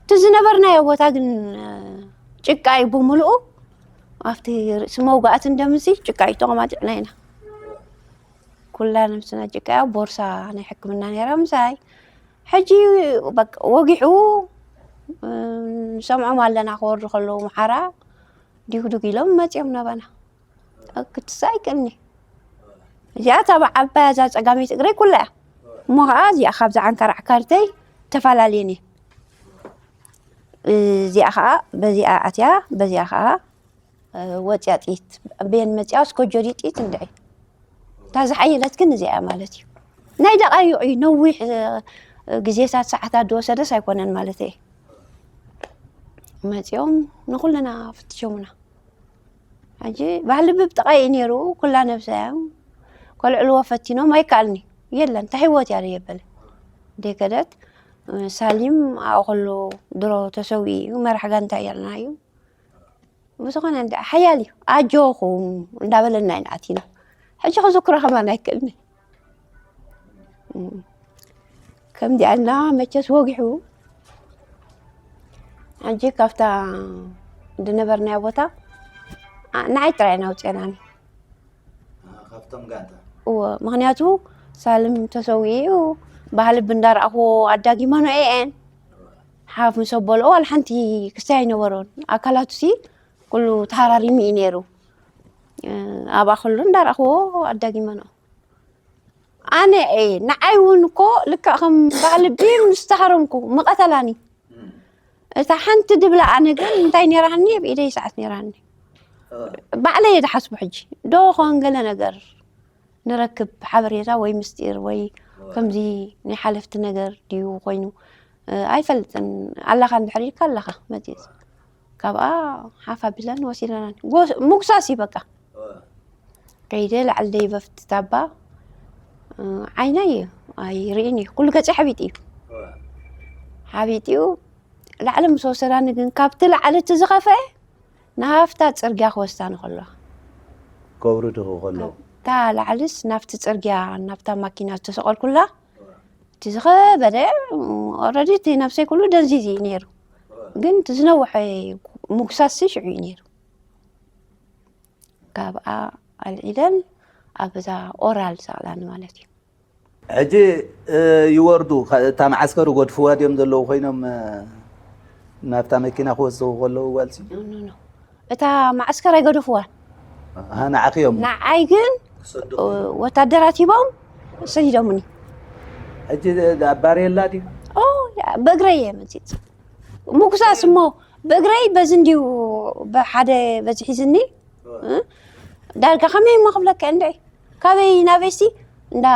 እቲ ዝነበርናዮ ቦታ ግን፣ እ፣ ጭቃ እዩ ብምልኡ። ኣብቲ ርእሲ መውጋእትን ደምሲ ጭቃ እዩ ተቐማጢዕና ኢና። ኩላ ነብስና ጭቃ እያ። ቦርሳ ናይ ሕክምና ነይራ ምሳይ። ሕጂ በቃ ወጊሑ፣ እ፣ ንሰምዖም ኣለና ክወርዱ ከለዉ መሓራ ዲጉዱግ ኢሎም መጺኦም ናባና። ክትሳ ኣይክእልኒ። እዚኣ እታ ዓባያ እዛ ጸጋመይቲ እግረይ ኩላ እያ። እሞ ኸዓ እዚኣ ካብዛ ዓንካር ዓካርተይ ተፈላለየን እየ። እዚኣ ኸዓ በዚኣ ኣትያ፣ በዚኣ ኸዓ፣ እ፣ ወጽያ ጥይት። በየን መጽያ እስኮጆዲ ጥይት እንድዒ። እታ ዝሓየለት ግን እዚኣ እያ ማለት እዩ። ናይ ደቓይቕ እዩ፣ ነዊሕ፣ እ፣ ግዜታት ሰዓታት ዝወሰደስ ኣይኮነን ማለት እየ። መጺኦም ንኹልና ፍትሾምና። ሕጂ ባህሊ ብብጥቓይ እዩ ነይሩ፣ ኩላ ነብሳ እዮም። ከልዕልዎ ፈቲኖም፣ ኣይከኣልኒ። የለን፣ እንታይ ህይወት እያ የበለ። ደይ ከደት፣ እ፣ ሳሊም ኣብኡ ከሎ ድሮ ተሰዊኡ እዩ፣ መራሕ ጋንታ እያልና እዩ። ብዝኾነ እንዳ ሓያል እዩ፣ ኣጆኹም እንዳበለና ኢና ኣቲና። ሕጂ ክዝክሮ ከማን ኣይክእልኒ። እም፣ ከምዚኣና መቸስ ወጊሑ። ሕጂ ካብታ ዝነበርናዮ ቦታ፣ ኣ፣ ንዓይ ጥራይ ኢና ኣውፅኤናኒ። ኣ፣ ካብቶም ጋንታ? እወ፣ ምኽንያቱ ሳልም ተሰዊኡ፣ ባህሊ ብንዳረኣኽዎ ኣዳጊመኖ እየን። ሓፍ ምስ ኣበልኦ ዋላ ሓንቲ ክስታይ ኣይነበሮን። ኣካላቱሲ ኩሉ ተሃራሪሙ እዩ ነይሩ። እ፣ ኣብኣ ከሎ እንዳረኣኽዎ ኣዳጊመኖ። ኣነ እየ፣ ንዓይ እውን እኮ ልክዕ ከም ባህሊ ቢም ዝተሃረምኩ ምቐተላኒ። እታ ሓንቲ ድብላ ኣነ ግን እንታይ ነይራኒ? ኣብ ኢደይ ሰዓት ነይራኒ። እ። ባዕለይ እየ ዝሓስቦ ሕጂ። ዶ ኾን ገለ ነገር ንረክብ ሓበሬታ ወይ ምስጢር ወይ እ። ከምዚ ናይ ሓለፍቲ ነገር ድዩ ኮይኑ፣ እ፣ ኣይፈልጥን። ኣለኻ እንድሕር ኢልካ ኣለኻ መጺጽ። ካብኣ ሓፍ ኣቢለን ወሲደናኒ። ጎ-፣ ምጉሳስ እዩ በቃ። እ። ከይደ ላዕሊ ደይበ ኣብቲ ታባ፣ እ፣ ዓይነይ ኣይርእን እዩ። ኩሉ ገጸይ ሓቢጡ እዩ። እ። ሓቢጡ እዩ። ላዕሊ ምስ ወሰዳኒ ግን ካብቲ ላዕሊ እቲ ዝኸፍአ ናብታ ጽርግያ ክወስዳኒ ከለዋ። ከውርድኹ ከለዉ። ካብታ ላዕልስ ናብቲ ጽርግያ፣ ናብታ ማኪና ዝተሰቐልኩላ፣ እቲ ዝኸበደ፣ ኦረዲ እቲ ነብሰይ ኩሉ ደንዚዙ እዩ ነይሩ። ግን እቲ ዝነውሐ ምጉሳስ ሽዑ እዩ ነይሩ። ካብኣ ኣልዒለን ኣብ እዛ ኦራል ሰቕላኒ ማለት እዩ። ሕጂ፣ እ፣ ይወርዱ፣ ከ-፣ እታ መዓስከር ይገድፍዋ ድዮም ዘለዉ ኮይኖም፣ እ፣ ናብታ መኪና ክወስድኹ ከለዉ ጓልሲ? ኖ፣ ኖ፣ ኖ። እታ መዓስከር ኣይገደፍዋን። ኣሃ፣ ንዓኺ እዮም ንዓይ ግን፣ ክሰዱ እ፣ ወታደራት ሂቦም ሰዲዶምኒ። ሕጂ፣ እ፣ ኣብ ባሬላ ድዩ? ኦ፣ ያ፣ ብእግረይ እየ መጺጽ። ምጉሳስ እሞ ብእግረይ በዚ እንድዩ ብሓደ በዚ ሒዝኒ፣ እ? ዳርጋ ከመይ እሞ ክብለካ እንድዒ? ካበይ ናበይሲ እንዳ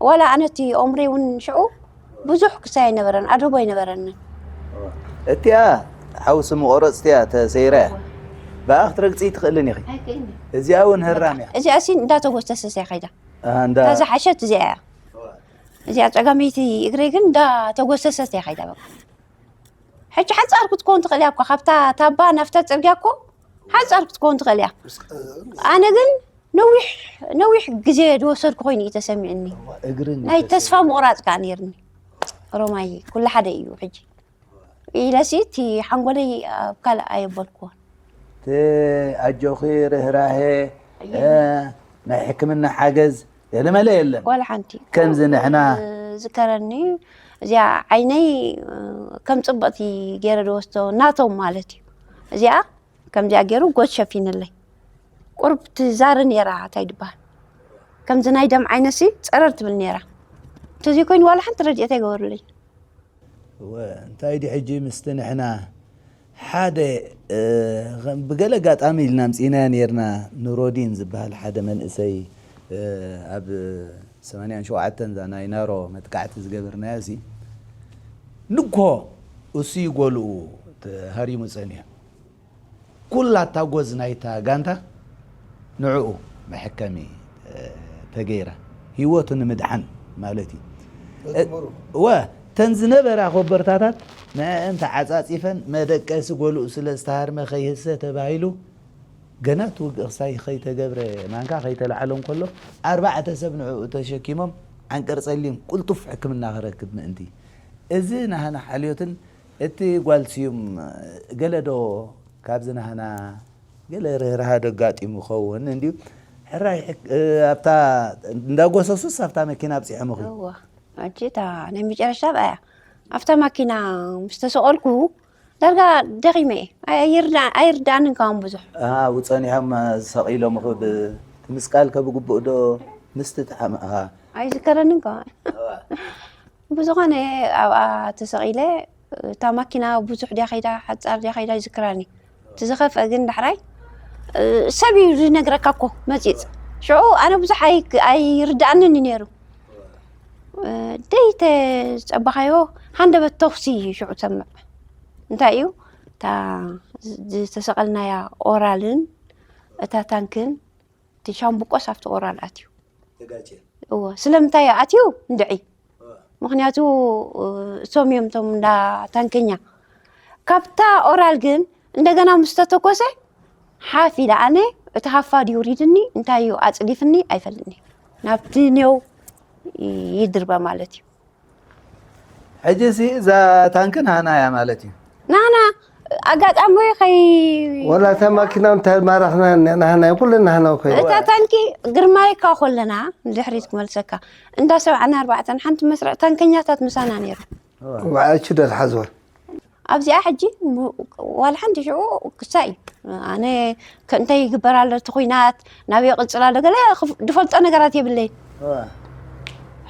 ዋላ ኣነቲ ኦምሪ እውን ሽዑ ብዙሕ ክሳይ ኣይነበረን፣ ኣድህቦ ኣይነበረንን። እቲኣ ሓውሲ መቆረፅቲ እያ ተሰይራ እያ። ብኣ ክትረግፂ ትኽእልን ኢኺ። ኣይክእልን። እዚኣ እውን ህራም እያ። እዚኣሲ እንዳተጎስተሰስ እያ ከይዳ። ኣሃ፣ እንዳ እታ ዝሓሸት እዚኣ እያ። እዚኣ ጸጋመይቲ እግረይ ግን እንዳተጎሰሰት እያ ከይዳ በቃ። ሕጂ ሓጻር ክትከውን ትኽእል እያ እኮ፣ ካብታ ታባ ናብታ ጽርግያ እኮ ሓጻር ክትከውን ትኽእል እያ። ኣነ ግን ነዊሕ፣ ነዊሕ ግዜ ዝወሰድኩ ኮይኑ እዩ ተሰሚዕኒ። እግርን ናይ ተስፋ ምቑራጽ ከኣ ነይርኒ። ሮማይ፣ ኩሉ ሓደ እዩ ሕጂ። ኢለሲ እቲ ሓንጎለይ ኣብ ካልእ ኣየበልኩዎን። እቲ ኣጆኺ ርህራሄ፣ ኣየኒ። እ፣ ናይ ሕክምና ሓገዝ ገለመለ የለን። ዋላ ሓንቲ። ከምዚ ንሕና ዝከረኒ፣ እዚኣ ዓይነይ፣ እ፣ ከም ጽብቕቲ ገይረ ዝወስዶ ናቶም ማለት እዩ። እዚኣ ከምዚኣ ገይሩ ጎት ሸፊንለይ። ቁሩብ ትዛሪ ነይራ፣ እንታይ ድበሃል? ከምዚ ናይ ደም ዓይነሲ ጸረር ትብል ነይራ። እንተዘይኮይኑ ዋላ ሓንቲ ረድኤት ኣይገበሩለይ። እወ፣ እንታይ ድዩ ሕጂ ምስቲ ንሕና ሓደ፣ እ፣ ከም ብገለ ኣጋጣሚ ኢልና ኣምጺእናዮ ኔርና፣ ኑሮዲን ዝበሃል ሓደ መንእሰይ፣ እ፣ ኣብ ሰማንያን ሸውዓተን እዛ ናይ ናሮ መጥቃዕቲ ዝገበርናዮ ሲ፣ ንግሆ እሱ እዩ ጎልኡ ተሃሪሙ ጸኒሑ። ኩላ እታ ጎዝ ናይታ ጋንታ ንዕኡ መሐከሚ፣ እ፣ ተገይራ፣ ህይወቱ ንምድሓን ማለት እዩ። እወ፣ እተን ዝነበራ ኮበርታታት ንዕአን ተዓጻጺፈን፣ መደቀሲ ጎልኡ ስለ ዝተሃርመ ከይህሰ ተባሂሉ፣ ገና እቲ ውግእ ክሳይ ከይተገብረ፣ ማንካ ከይተላዕሎ እንከሎ፣ ኣርባዕተ ሰብ ንዕኡ ተሸኪሞም ዓንቀር ጸሊም ቅልጡፍ ሕክምና ክረክብ ምእንቲ። እዚ ናህና ሓልዮትን እቲ ጓል ስዩም ገለ ዶ ካብዚ ናህና ገለ ርህራሃ ደጋጢሙ ይኸውን እንድዩ። ሕራይ ሕክ- እ፣ ኣብታ እንዳጎሰሱስ ኣብታ መኪና ኣብፂሖምኺ? እዋ፣ ሕጂ እታ ናይ መጨረሻ ርኣያ ኣብታ ማኪና ምስ ተሰቐልኩ ዳርጋ ደኺመ እየ። ኣይ- ኣይርዳ- ኣይርዳእንን ካውን ብዙሕ። ኣብኡ ጸኒሖም ሰቒሎምኺ ብ- እቲ ምስቃል ከብግቡእ ዶ ምስቲ ተሓማእኻ? ኣይዝከረንን ከ። ብዝኾነ ኣብኣ ተሰቒለ እታ ማኪና ብዙሕ ድያ ከይዳ ሓጻር ድያ ከይዳ ኣይዝክራን እዩ። እቲ ዝኸፍአ ግን ዳሕራይ ሰብ እዩ ዝነግረካ እኮ መጺጽ ሽዑ ኣነ ብዙሕ ኣይ- ኣይርድኣንን እዩ ነይሩ። ደይተ ዝጸባኻዮ ሃንደበት ተኹሲ እዩ ሽዑ ትሰምዕ። እንታይ እዩ እታ ዝተሰቐልናያ ኦራልን እታ ታንክን እቲ ሻምብቆስ ኣብቲ ኦራል ኣትዩ። እዎ ስለምንታይ እዩ ኣትዩ እንድዒ ምክንያቱ እቶም እዮም እቶም እንዳ ታንከኛ ካብታ ኦራል ግን እንደገና ምስ ተተኮሰ ሓፍ ኢለ ኣነ እቲ ሃፋ ድዩ ሪድኒ እንታይ እዩ ኣፅሊፍኒ ኣይፈልጥኒ ናብቲ ኔው ይድርበ ማለት እዩ። ሕጂ ሲ እዛ ታንክ ናህና እያ ማለት እዩ። ናህና ኣጋጣሚ ከይ ወላ እታ ማኪና እንታይ ማራኽና ናህና ኩለን ናህና ኮይ እታ ታንኪ ግርማይ እካ ኮለና ንድሕሪት ክመልሰካ እንዳ ሰብዓን ኣርባዕተን ሓንቲ መስርዕ ታንከኛታት ምሳና ነይሩ። ዋዕቹ ደር ሓዝዋ ኣብዚኣ ሕጂ ዋላ ሓንቲ ሽዑ ክሳይ ኣነ እንታይ ይግበር ኣሎ እቲ ኩናት ናብ የቕፅል ኣሎ ገለ ዝፈልጦ ነገራት የብለይ።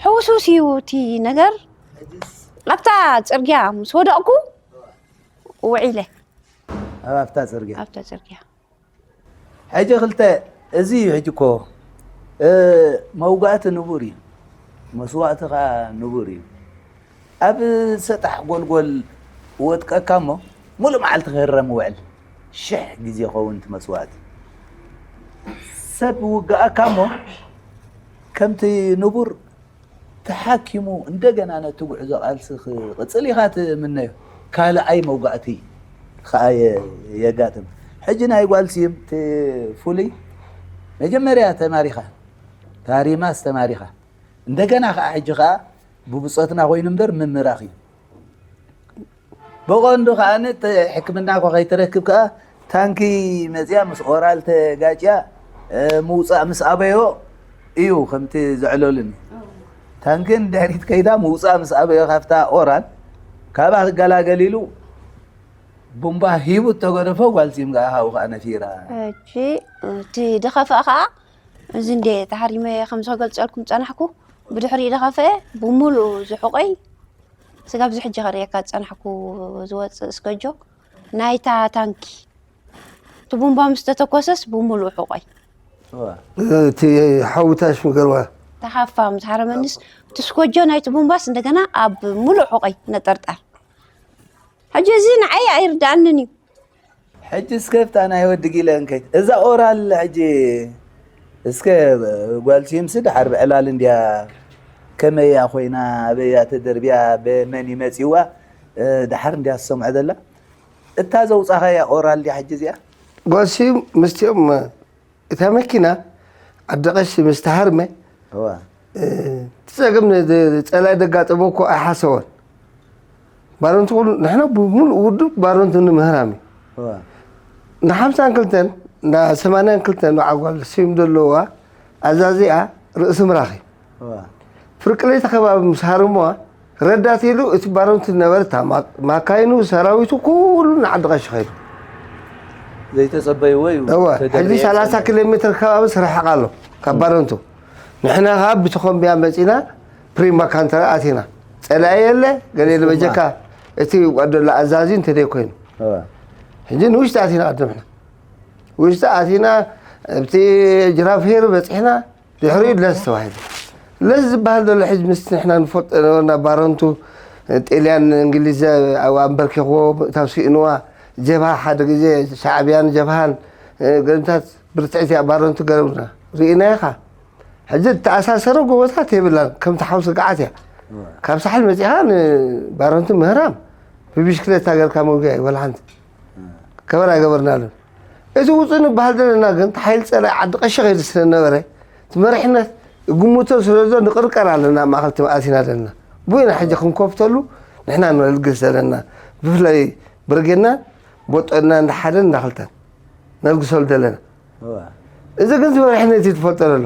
ሕውሱስ እዩ እቲ ነገር ኣብታ ፅርግያ ምስ ወደቕኩ ውዒለ ኣብ ኣብታ ፅርግያ ኣብታ ፅርግያ ሕጂ ክልተ እዚ እዩ ሕጂ እኮ መውጋእቲ ንቡር እዩ መስዋእቲ ከዓ ንቡር እዩ ኣብ ሰጣሕ ጎልጎል ወጥቀካ እሞ ሙሉእ መዓልቲ ክህረም ውዕል ሽሕ ግዜ ኸውን እቲ መስዋእቲ ሰብ ውግኣካ እሞ ከምቲ ንቡር ተሓኪሙ እንደገና ነቲ ጉዕዞ ቃልሲ ክቕጽል ኢኻ ትምነዮ። ካልኣይ መውጋእቲ ኸኣ የጋጥም። ሕጂ ናይ ጓል ስይም እቲ ፍሉይ መጀመርያ ተማሪኻ ታሪማስ ተማሪኻ እንደገና ኸኣ ሕጂ ኸኣ ብብጾትና ኮይኑ እምበር ምምራኽ እዩ። ብቐንዱ ከኣ ሕክምና እኳ ከይትረክብ ከኣ ታንኪ መፅያ ምስ ኦራል ተጋጭያ ምውፃእ ምስ ኣበዮ እዩ ከምቲ ዘዕለሉኒ። ታንኪ ንድሕሪት ከይዳ ምውፃእ ምስ ኣበዮ ካብታ ኦራል ካብኣ ክገላገል ኢሉ ቡምባ ሂቡ እተገደፎ ጓል ፂም ከኣ ካብኡ ከኣ ነፊራ። ሕጂ እቲ ድኸፍአ ከኣ እዚ እንደ ተሃሪመ ከምዚ ክገልፀልኩም ዝፀናሕኩ ብድሕሪኡ ድኸፍአ ብምሉእ ዝሑቐይ ስጋብ እዚ ሕጂ ከርእየካ ዝጸናሕኩ ዝወጽእ ስከጆ ናይታ ታንኪ እቲ ቡምባ ምስ ተተኮሰስ ብምሉእ ሑቆይ እቲ ሓውታሽ ምገርዋ ተሓፋ ምስ ሓረመንስ እቲ ስኮጆ ናይቲ ቡምባስ እንደገና ኣብ ምሉእ ሑቆይ ነጠርጠር ሕጂ እዚ ንዓይ ኣይርድኣንን እዩ ሕጂ እስከ እታ ናይ ወዲ ጊለ እንከይት እዛ ኦራል ሕጂ እስከ ጓል ሲምሲ ድሓር ብዕላል እንድያ ከመያ ኮይና ኣበያ ተደርብያ ብመን ይመፅዋ ድሓር እንድያ ዝሰምዖ ዘላ እታ ዘውፃኻያ ኦራል ድያ ሕጂ እዚኣ ጓል ሲም ምስቲኦም እታ መኪና ዓዲ ቀሺ ምስ ተሃርመ እዋ እቲ ጸገም ጸላይ ደጋጠሞ እኮ ኣይሓሰቦን። ባረንቱ ኩሉ ንሕና ብምሉእ ውድብ ባረንቱ ንምህራም እዩ። እዋ ንሓምሳን ክልተን ንሰማንያን ክልተን በዓል ጓል ስዩም ዘለዋ ኣዛዚኣ ርእሲ ምራኽ እዩ። እዋ ፍርቂ ለይቲ ከባቢ ምስ ሃረምዋ ረዳት ኢሉ እቲ ባረንቱ ዝነበረ እታ ማ- ማካይኑ ሰራዊቱ ኩሉ ንዓዲ ቀሺ ከይዱ። ዘይተጸበይዎ እዩ። እወ ተደርየ ሕጂ ሰላሳ ጸኒሑ። ኪሎ ሜትር ከባቢ ስርሕቕ ኣሎ ካብ ባረንቱ። ንሕና ካብ ብተኾምቢያ መጺና ፕሪማ ካንተራ ኣቲና። ጸላኢ የለ ገለ የለ በጀካ እቲ ጓዶላ ኣዛዚ እንተደይ ኮይኑ። እወ። ሕጂ ንውሽጢ ኣቲና ቅድም ሕና ውሽጢ ኣቲና ኣብቲ ጅራፍሄር በጺሕና ድሕሪኡ ለስ ተባሂሉ። ለስ ዝበሃል ዘሎ ሕጂ ምስ ንሕና ንፈልጦ ነበርና ባረንቱ ጤልያን እንግሊዝ ኣብኡ ኣንበርኪኽዎ ምእታው ስኢንዋ ጀብሃ ሓደ ግዜ ሻዕብያን ጀብሃን ገንታት ብርትዕት እያ ባረንቱ ገረብና ርኢና ኢኻ። ሕጂ እተኣሳሰረ ጎቦታት የብላን ከምቲ ሓው ስግዓት እያ። ካብ ሳሕል መፂኻ ንባረንቱ ምህራም ብብሽክሌታ ገርካ መጉያ እዩ ወላ ሓንቲ ከበር ኣይገበርናሉን። እቲ ውፁእ ንበሃል ዘለና ግን እቲ ሓይሊ ፀላኢ ዓዲ ቀሺ ከይዱ ስለነበረ እቲ መሪሕነት እግምቶ ስለዘሎ ንቕርቀር ኣለና ኣብ ማእኸል እቲ ኣቲና ዘለና ብኡ ኢና ሕጂ ክንኮፍተሉ ንሕና ንልግስ ዘለና ብፍላይ ብርጌድና ቦጦና እንዳ ሓደን እንዳ ክልተን ነልግሰሉ ዘለና። እዚ ግን ዝበርሕነት እዩ ትፈልጦ ዘሎ።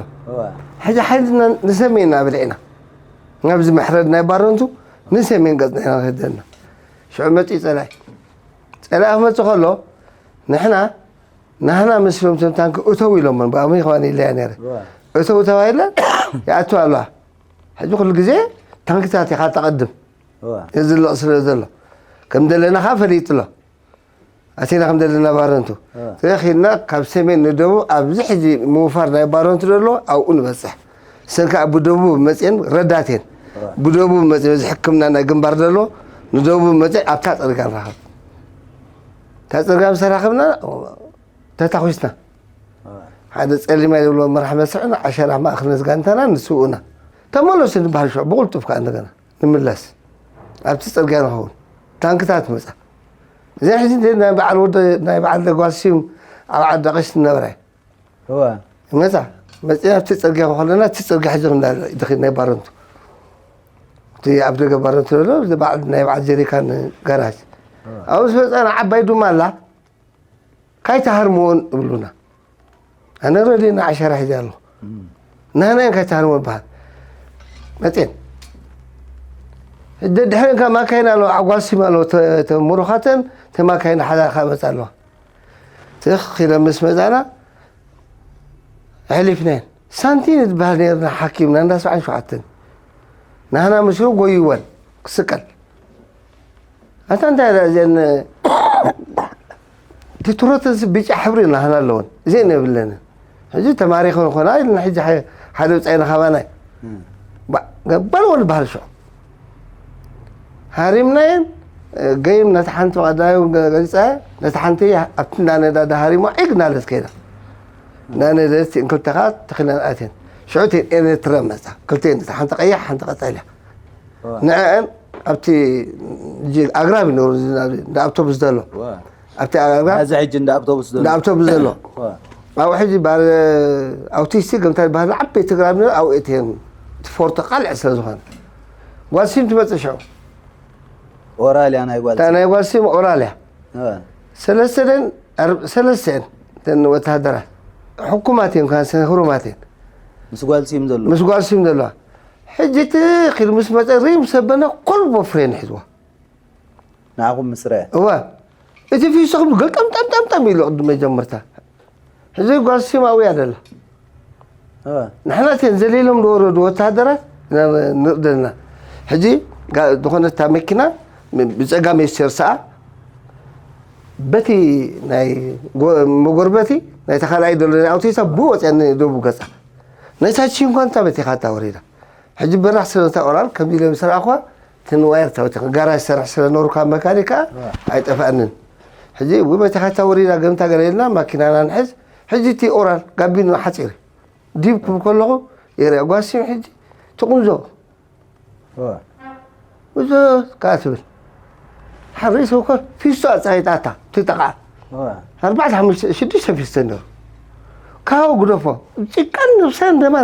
ሕጂ ሓይልና ንሰሜን ኢና ብልዒና፣ ናብዚ መሕረድ ናይ ባረንቱ ንሰሜን ገጽና ኢና ንኸደና። ሽዑ መጺኡ ጸላኢ ጸላኢ ክመጽእ ከሎ ንሕና ናህና ምስሎም ቶም ታንክ እተው ኢሎሞን ብኣመይ ከማን ኢለያ ነረ። እተው ተባሂልና ይኣቱ ኣለዋ። ሕጂ ኩሉ ግዜ ታንክታት ኢኻ ተቐድም። ዝልቕ ስለ ዘሎ ከም ደለና ኸዓ ፈሊጡ ኣሎ። ኣቲና ከም ዘለና ባረንቱ ተኺልና ካብ ሰሜን ንደቡብ ኣብዚ ሕጂ ምውፋር ናይ ባረንቱ ዘሎ ኣብኡ ንበፅሕ። ሰን ከዓ ብደቡብ መፅኤን ረዳቴን ብደቡብ መፅኤ እዚ ሕክምና ናይ ግንባር ዘሎ ንደቡብ መፅኤ ኣብታ ፅርጋ ንራኸብ። እታ ፅርጋ ምስ ተራኸብና ተታኹስና ሓደ ፀሊማ ዝብሎ መራሕ መስርዕና ዓሸራ ማእኽል ነዚ ጋንታና ንስውኡና ተመለሱ ንበሃል ሽዑ ብቕልጡፍ ከዓ እንደገና ንምለስ ኣብቲ ፅርግያ ንኸውን ታንክታት መፃ። እዚኣ ሕጂ ናይ በዓል ወደ ናይ በዓል ደጓል ስዩም ኣብ ዓዲ ቀሽ ትነበረ እወ ይመፃ መፂና ኣብቲ ፅርግያ ከለና እቲ ፅርግያ ሕጂ ድኺ ናይ ባረንቱ እቲ ኣብ ደገ ባረንቱ ዘሎ በዓል ናይ በዓል ጀሪካን ጋራጅ ኣብኡ ምስ መፃና ዓባይ ዱማ ኣላ ካይተሃርምዎን እብሉና ኣነ ረድና ዓሸራ ሒዘ ኣለኹ ናህናየን ካይተሃርምዎ በሃል መፅን ደድሕረን ካብ ማካይን ኣለዋ ዓጓሲም ኣለዎ ተምሩኻተን ተማካይን ሓዳርካ መፃ ኣለዋ ትኽ ኢለን ምስ መፃና ኣሕሊፍናየን ሳንቲም ዝበሃል ነርና ሓኪምና እንዳ ሰብዓን ሸውዓተን ናህና ምስኡ ጎይወን ክስቀል ኣታ እንታይ እዘን እቲ ትሮተንስ ብጫ ሕብሪ ናህና ኣለወን እዚአን የብለንን ሕጂ ተማሪኸን ኾና ኢልና ሕጂ ሓደ ብፃይና ካባና ገባል ወል በሃል ሽዑ ሃሪምናየን ገይም ነቲ ሓንቲ ቀዳዩ ገሊፃ ነቲ ሓንቲ ኣብቲ እንዳነዳዳ ሃሪሞ ዒግ እናለት ከይዳ እንዳነደት እንክልተኻ ተኺለን ኣትየን ሽዑ ኤርትረ መፃ ክልተ ሓንቲ ቀያሕ ሓንቲ ቀፃልያ ንዐን ኣብቲ ኣግራብ ይነሩ እንዳ ኣውቶቡስ ዘሎ ኣብቲ ኣግራብ እዚ ሕጂ እንዳ ኣውቶቡስ ዘሎ እንዳ ኣውቶቡስ ዘሎ ኣብኡ ሕጂ ኣውቲስቲክ እንታይ ዝበሃል ዓበይቲ ግራብ ነሩ ኣብኡ እትየን እቲ ፎርቶ ቃልዕ ስለ ዝኾነ ጓልሲም ትመፅእ ሽዑ ኦራልያ ናይ ጓል እታ ናይ ጓልሲም ኦራልያ ሰለስተን ሰለስተን ተን ወታደራት ሕኩማት እዮም ካንሰን ህሩማት እዮም ምስ ጓልሲም ዘሎ ምስ ጓልሲም ዘለዋ ሕጂ እቲ ኺድ ምስ መፀ ሪም ሰበነ ኮልቦ ፍሬን ሒዝዋ ንዓኹም ምስረ እወ እቲ ፊሶ ክብል ገልጠምጠምጠምጠም ኢሉ ቅድሚ መጀመርታ ሕዚ ጓል ሲማዊ እያ ደላ ንሕና እተን ዘሊሎም ዝወረዱ ወታደራት ንርኢ ዘለና ሕጂ ዝኾነት እታ መኪና ብፀጋም የስተርሰኣ በቲ ናይ መጎርበቲ ናይታ ካልኣይ ዘሎ ናይ ኣውቶቡሳ ብኡ ወፅያ ንደቡብ ገፃ ናይታ ቺንኳንታ በቲኻታ ወሪዳ ሕጂ በራኽ ስለታ ኦራል ከምዚ ኢለ ምስ ረኣኹዋ እቲ ንዋየር ተወቲኹ ጋራጅ ዝሰርሕ ስለ ነበርኩ ካብ መካኒክ ከዓ ኣይጠፍኣንን ሕጂ ውበቲ ሓታ ወሪዳ ገምታ ገለ ኢልና ማኪናና ንሕዝ ሕጂ እቲ ኦራል ጋቢኑ ሓፂር ዲብ ክብል ከለኹ የርያ ጓስዩ ሕጂ ትቁንዞ ብዙ ከዓ ትብል ሓሪስ እኮ ፊስቶ ኣፃይጣታ ትጠቃ ኣርባዕተ ሓሙሽተ ሽዱሽተ ፊስቶ ነሩ ካው ግደፎ ጭቃን ነብሳን ደማ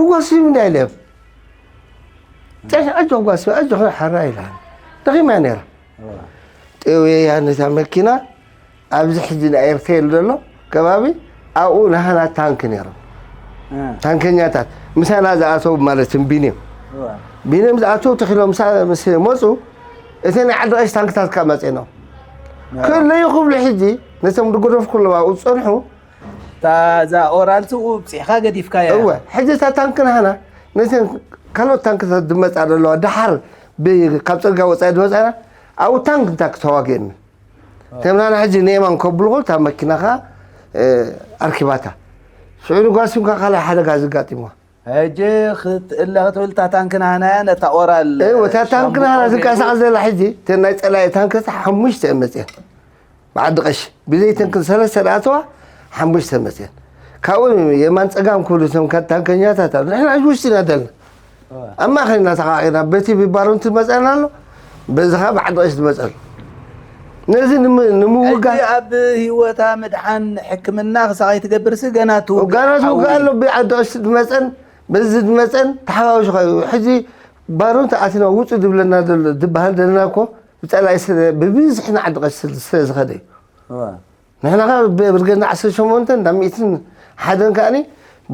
እዋ ስም እንዳ ኢለ ጨሽ ኣጆ ጓስ ኣጆ ሓራ ኢላ ደኺማ ነራ ጥውያ ነታ መኪና ኣብዚ ሕጂ ናይ ኤርቴል ዘሎ ከባቢ ኣብኡ ናህና ታንክ ነይሮም ታንከኛታት ምሳና ዝኣተው ማለት ቢኒም ቢኒም ዝኣተው ተኪሎም ምስ መፁ እቲ ናይ ዓዲ ቀሽ ታንክታት ካብ መፅኖም ክለዩ ክብሉ ሕጂ ነቶም ድጎደፍ ኩሎም ኣብኡ ዝፀንሑ እዛ ኦራል ስኡ ብፂሕካ ገዲፍካያ እወ ሕጂ እታ ታንክ ናህና ነተን ካልኦት ታንክታት ዝመፃ ዘለዋ ደሓር ካብ ፅርጋ ወፃኢ ዝመፃና ኣብኡ ታንክ እንታ ክተዋግእኒ ተምናና ሕጂ ንየማን ከብልኹ እታ መኪናኻ ኣርኪባታ ሽዑ ንጓሲምካ ካልኣይ ሓደጋ ዝጋጢምዋ ሕጂ ክትእለ ክትብል እታ ታንክና ሃናያ ነታ ኦራል እታ ታንክና ሃና ዝንቀሳቐስ ዘላ ሕጂ እተን ናይ ፀላኢ ታንክታት ሓሙሽተ እየን መፅአን ብዓዲ ቀሺ ብዘይ ተንክን ሰለስተ ዝኣተዋ ሓሙሽተ መፅአን ካብኡ የማን ፀጋም ክብሉ እቶም ታንከኛታት ኣሉ ንሕና ሕጂ ውሽጢ ኢና ደልና ኣብ ማእኸል ኢና ተቃቂና በቲ ብባሮንቲ መፅአና ኣሎ በዚ ከዓ ብዓዲ ቀሺ ዝመፀሉ ነዚ ንምውጋእ ኣብ ህይወታ ምድሓን ሕክምና ክሳቐይ ትገብርሲ ገና ትውጋእ ገና ትውጋእ ኣሎ ብዓዲ ቀሺ ዝመፀን በዚ ዝመፀን ተሓዋዊሱ ከዩ ሕጂ ባሮንቲ ኣቲና ውፁ ዝብለና ዘሎ ዝበሃል ዘለና እኮ ብፀላኢ ስለ ብብዝሒ ንዓዲ ቀሺ ስለ ዝኸደ እዩ ንሕና ከ ብርጌድና ዓሰርተ ሸሞንተ እንዳ ሚእትን ሓደን ከኣኒ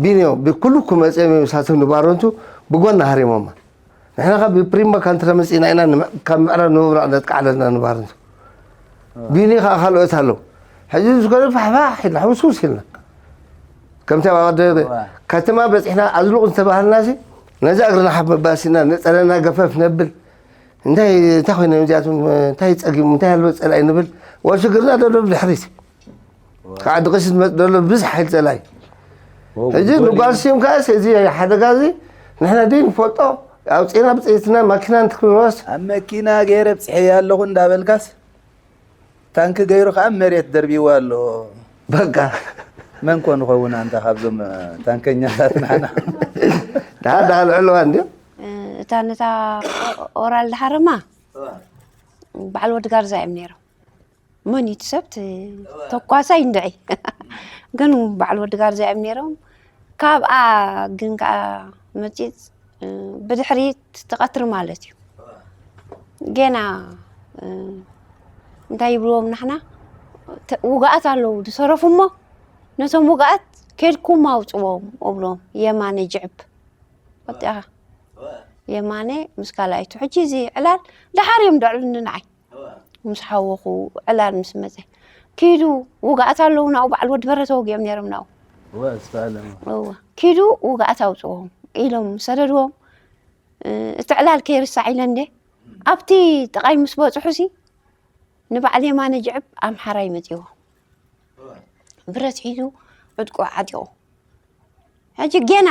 ቢንዮ ብኩሉ ክመፅኦም እዮም። ሳቶም ንባረንቱ ብጎና ሃሪሞማ። ንሕና ከ ብፕሪማ ካንትራ መፂእና ኢና ንመ- ካብ ምዕራብ ንምብራቕ ነጥቃዕለና ንባረንቱ። ቢኒ ከዓ ካልኦት ኣለዉ። ሕዚ ዝኾነ ፋሕፋሕ ኢልና ሕውስውስ ኢልና ከምቲ ኣብ ኣደ ከተማ በፂሕና ኣዝልቑ ዝተባሃልና ሲ ነዚ እግርና ሓፍ መባሲና ነፀለና ገፈፍ ነብል። እንታይ እንታይ ኮይኖም እዚኣቶም? እንታይ ፀጊሙ እንታይ ኣሎ ፀላኢ ንብል? ወ ሽግርና ደሎ ብድሕሪት ከዓ ድቕሲ ዝመፅ ደሎ ብዙሕ ሓይል ፀላኢ። ሕጂ ንጓል ስዮም ከዓስ እዚ ሓደጋ እዚ ንሕና ደይ ንፈልጦ ኣውፅና ብፅኢትና ማኪና እንትክብርዋስ ኣብ መኪና ገይረ ብፅሐያ ኣለኹ እንዳበልካስ ታንኪ ገይሩ ከዓ መሬት ደርቢዋ ኣሎ። በቃ መን ኮ ንኸውን ኣንታ ካብዞም ታንከኛታት ንዓና። ደሓር ደኣ ልዕልዋ እንድዮም። እታ ነታ ኦራል ድሃረማ በዓል ወዲ ጋርዛ እዮም ነይሮም። መን እዩ እቲ ሰብ? እቲ ተኳሳይ እንድዒ። ግን በዓል ወዲ ጋርዛ እዮም ነይሮም። ካብኣ ግን ከዓ መፂፅ ብድሕሪት ትቐትሪ ማለት እዩ። ጌና እንታይ ይብልዎም ናሕና ውጋኣት ኣለዉ ዝሰረፉ እሞ ነቶም ውጋኣት ኬድኩም ኣውፅዎም እብሎም። የማነ ጅዕብ ወጢኻ የማነ ምስ ካልኣይቱ ሕጂ እዚ ዕላል ደሓር እዮም ደዕሉኒ ንዓይ ምስ ሓወኹ ዕላል ምስ መፀ ኪዱ ውጋኣት ኣለዉ ናኡ በዓል ወዲ በረ ተወጊኦም ነይሮም ናኡ ወስፋለም እወ ኪዱ ውጋኣት ኣውፅዎም ኢሎም ሰደድዎም። እቲ ዕላል ከይርሳዕ ኢለ እንደ ኣብቲ ጥቓይ ምስ በፅሑ ሲ ንበዓል የማነ ጅዕብ ኣምሓራይ መፂዎ ብረት ሒዙ ዕጥቁ ዓጢቑ ሕጂ ጌና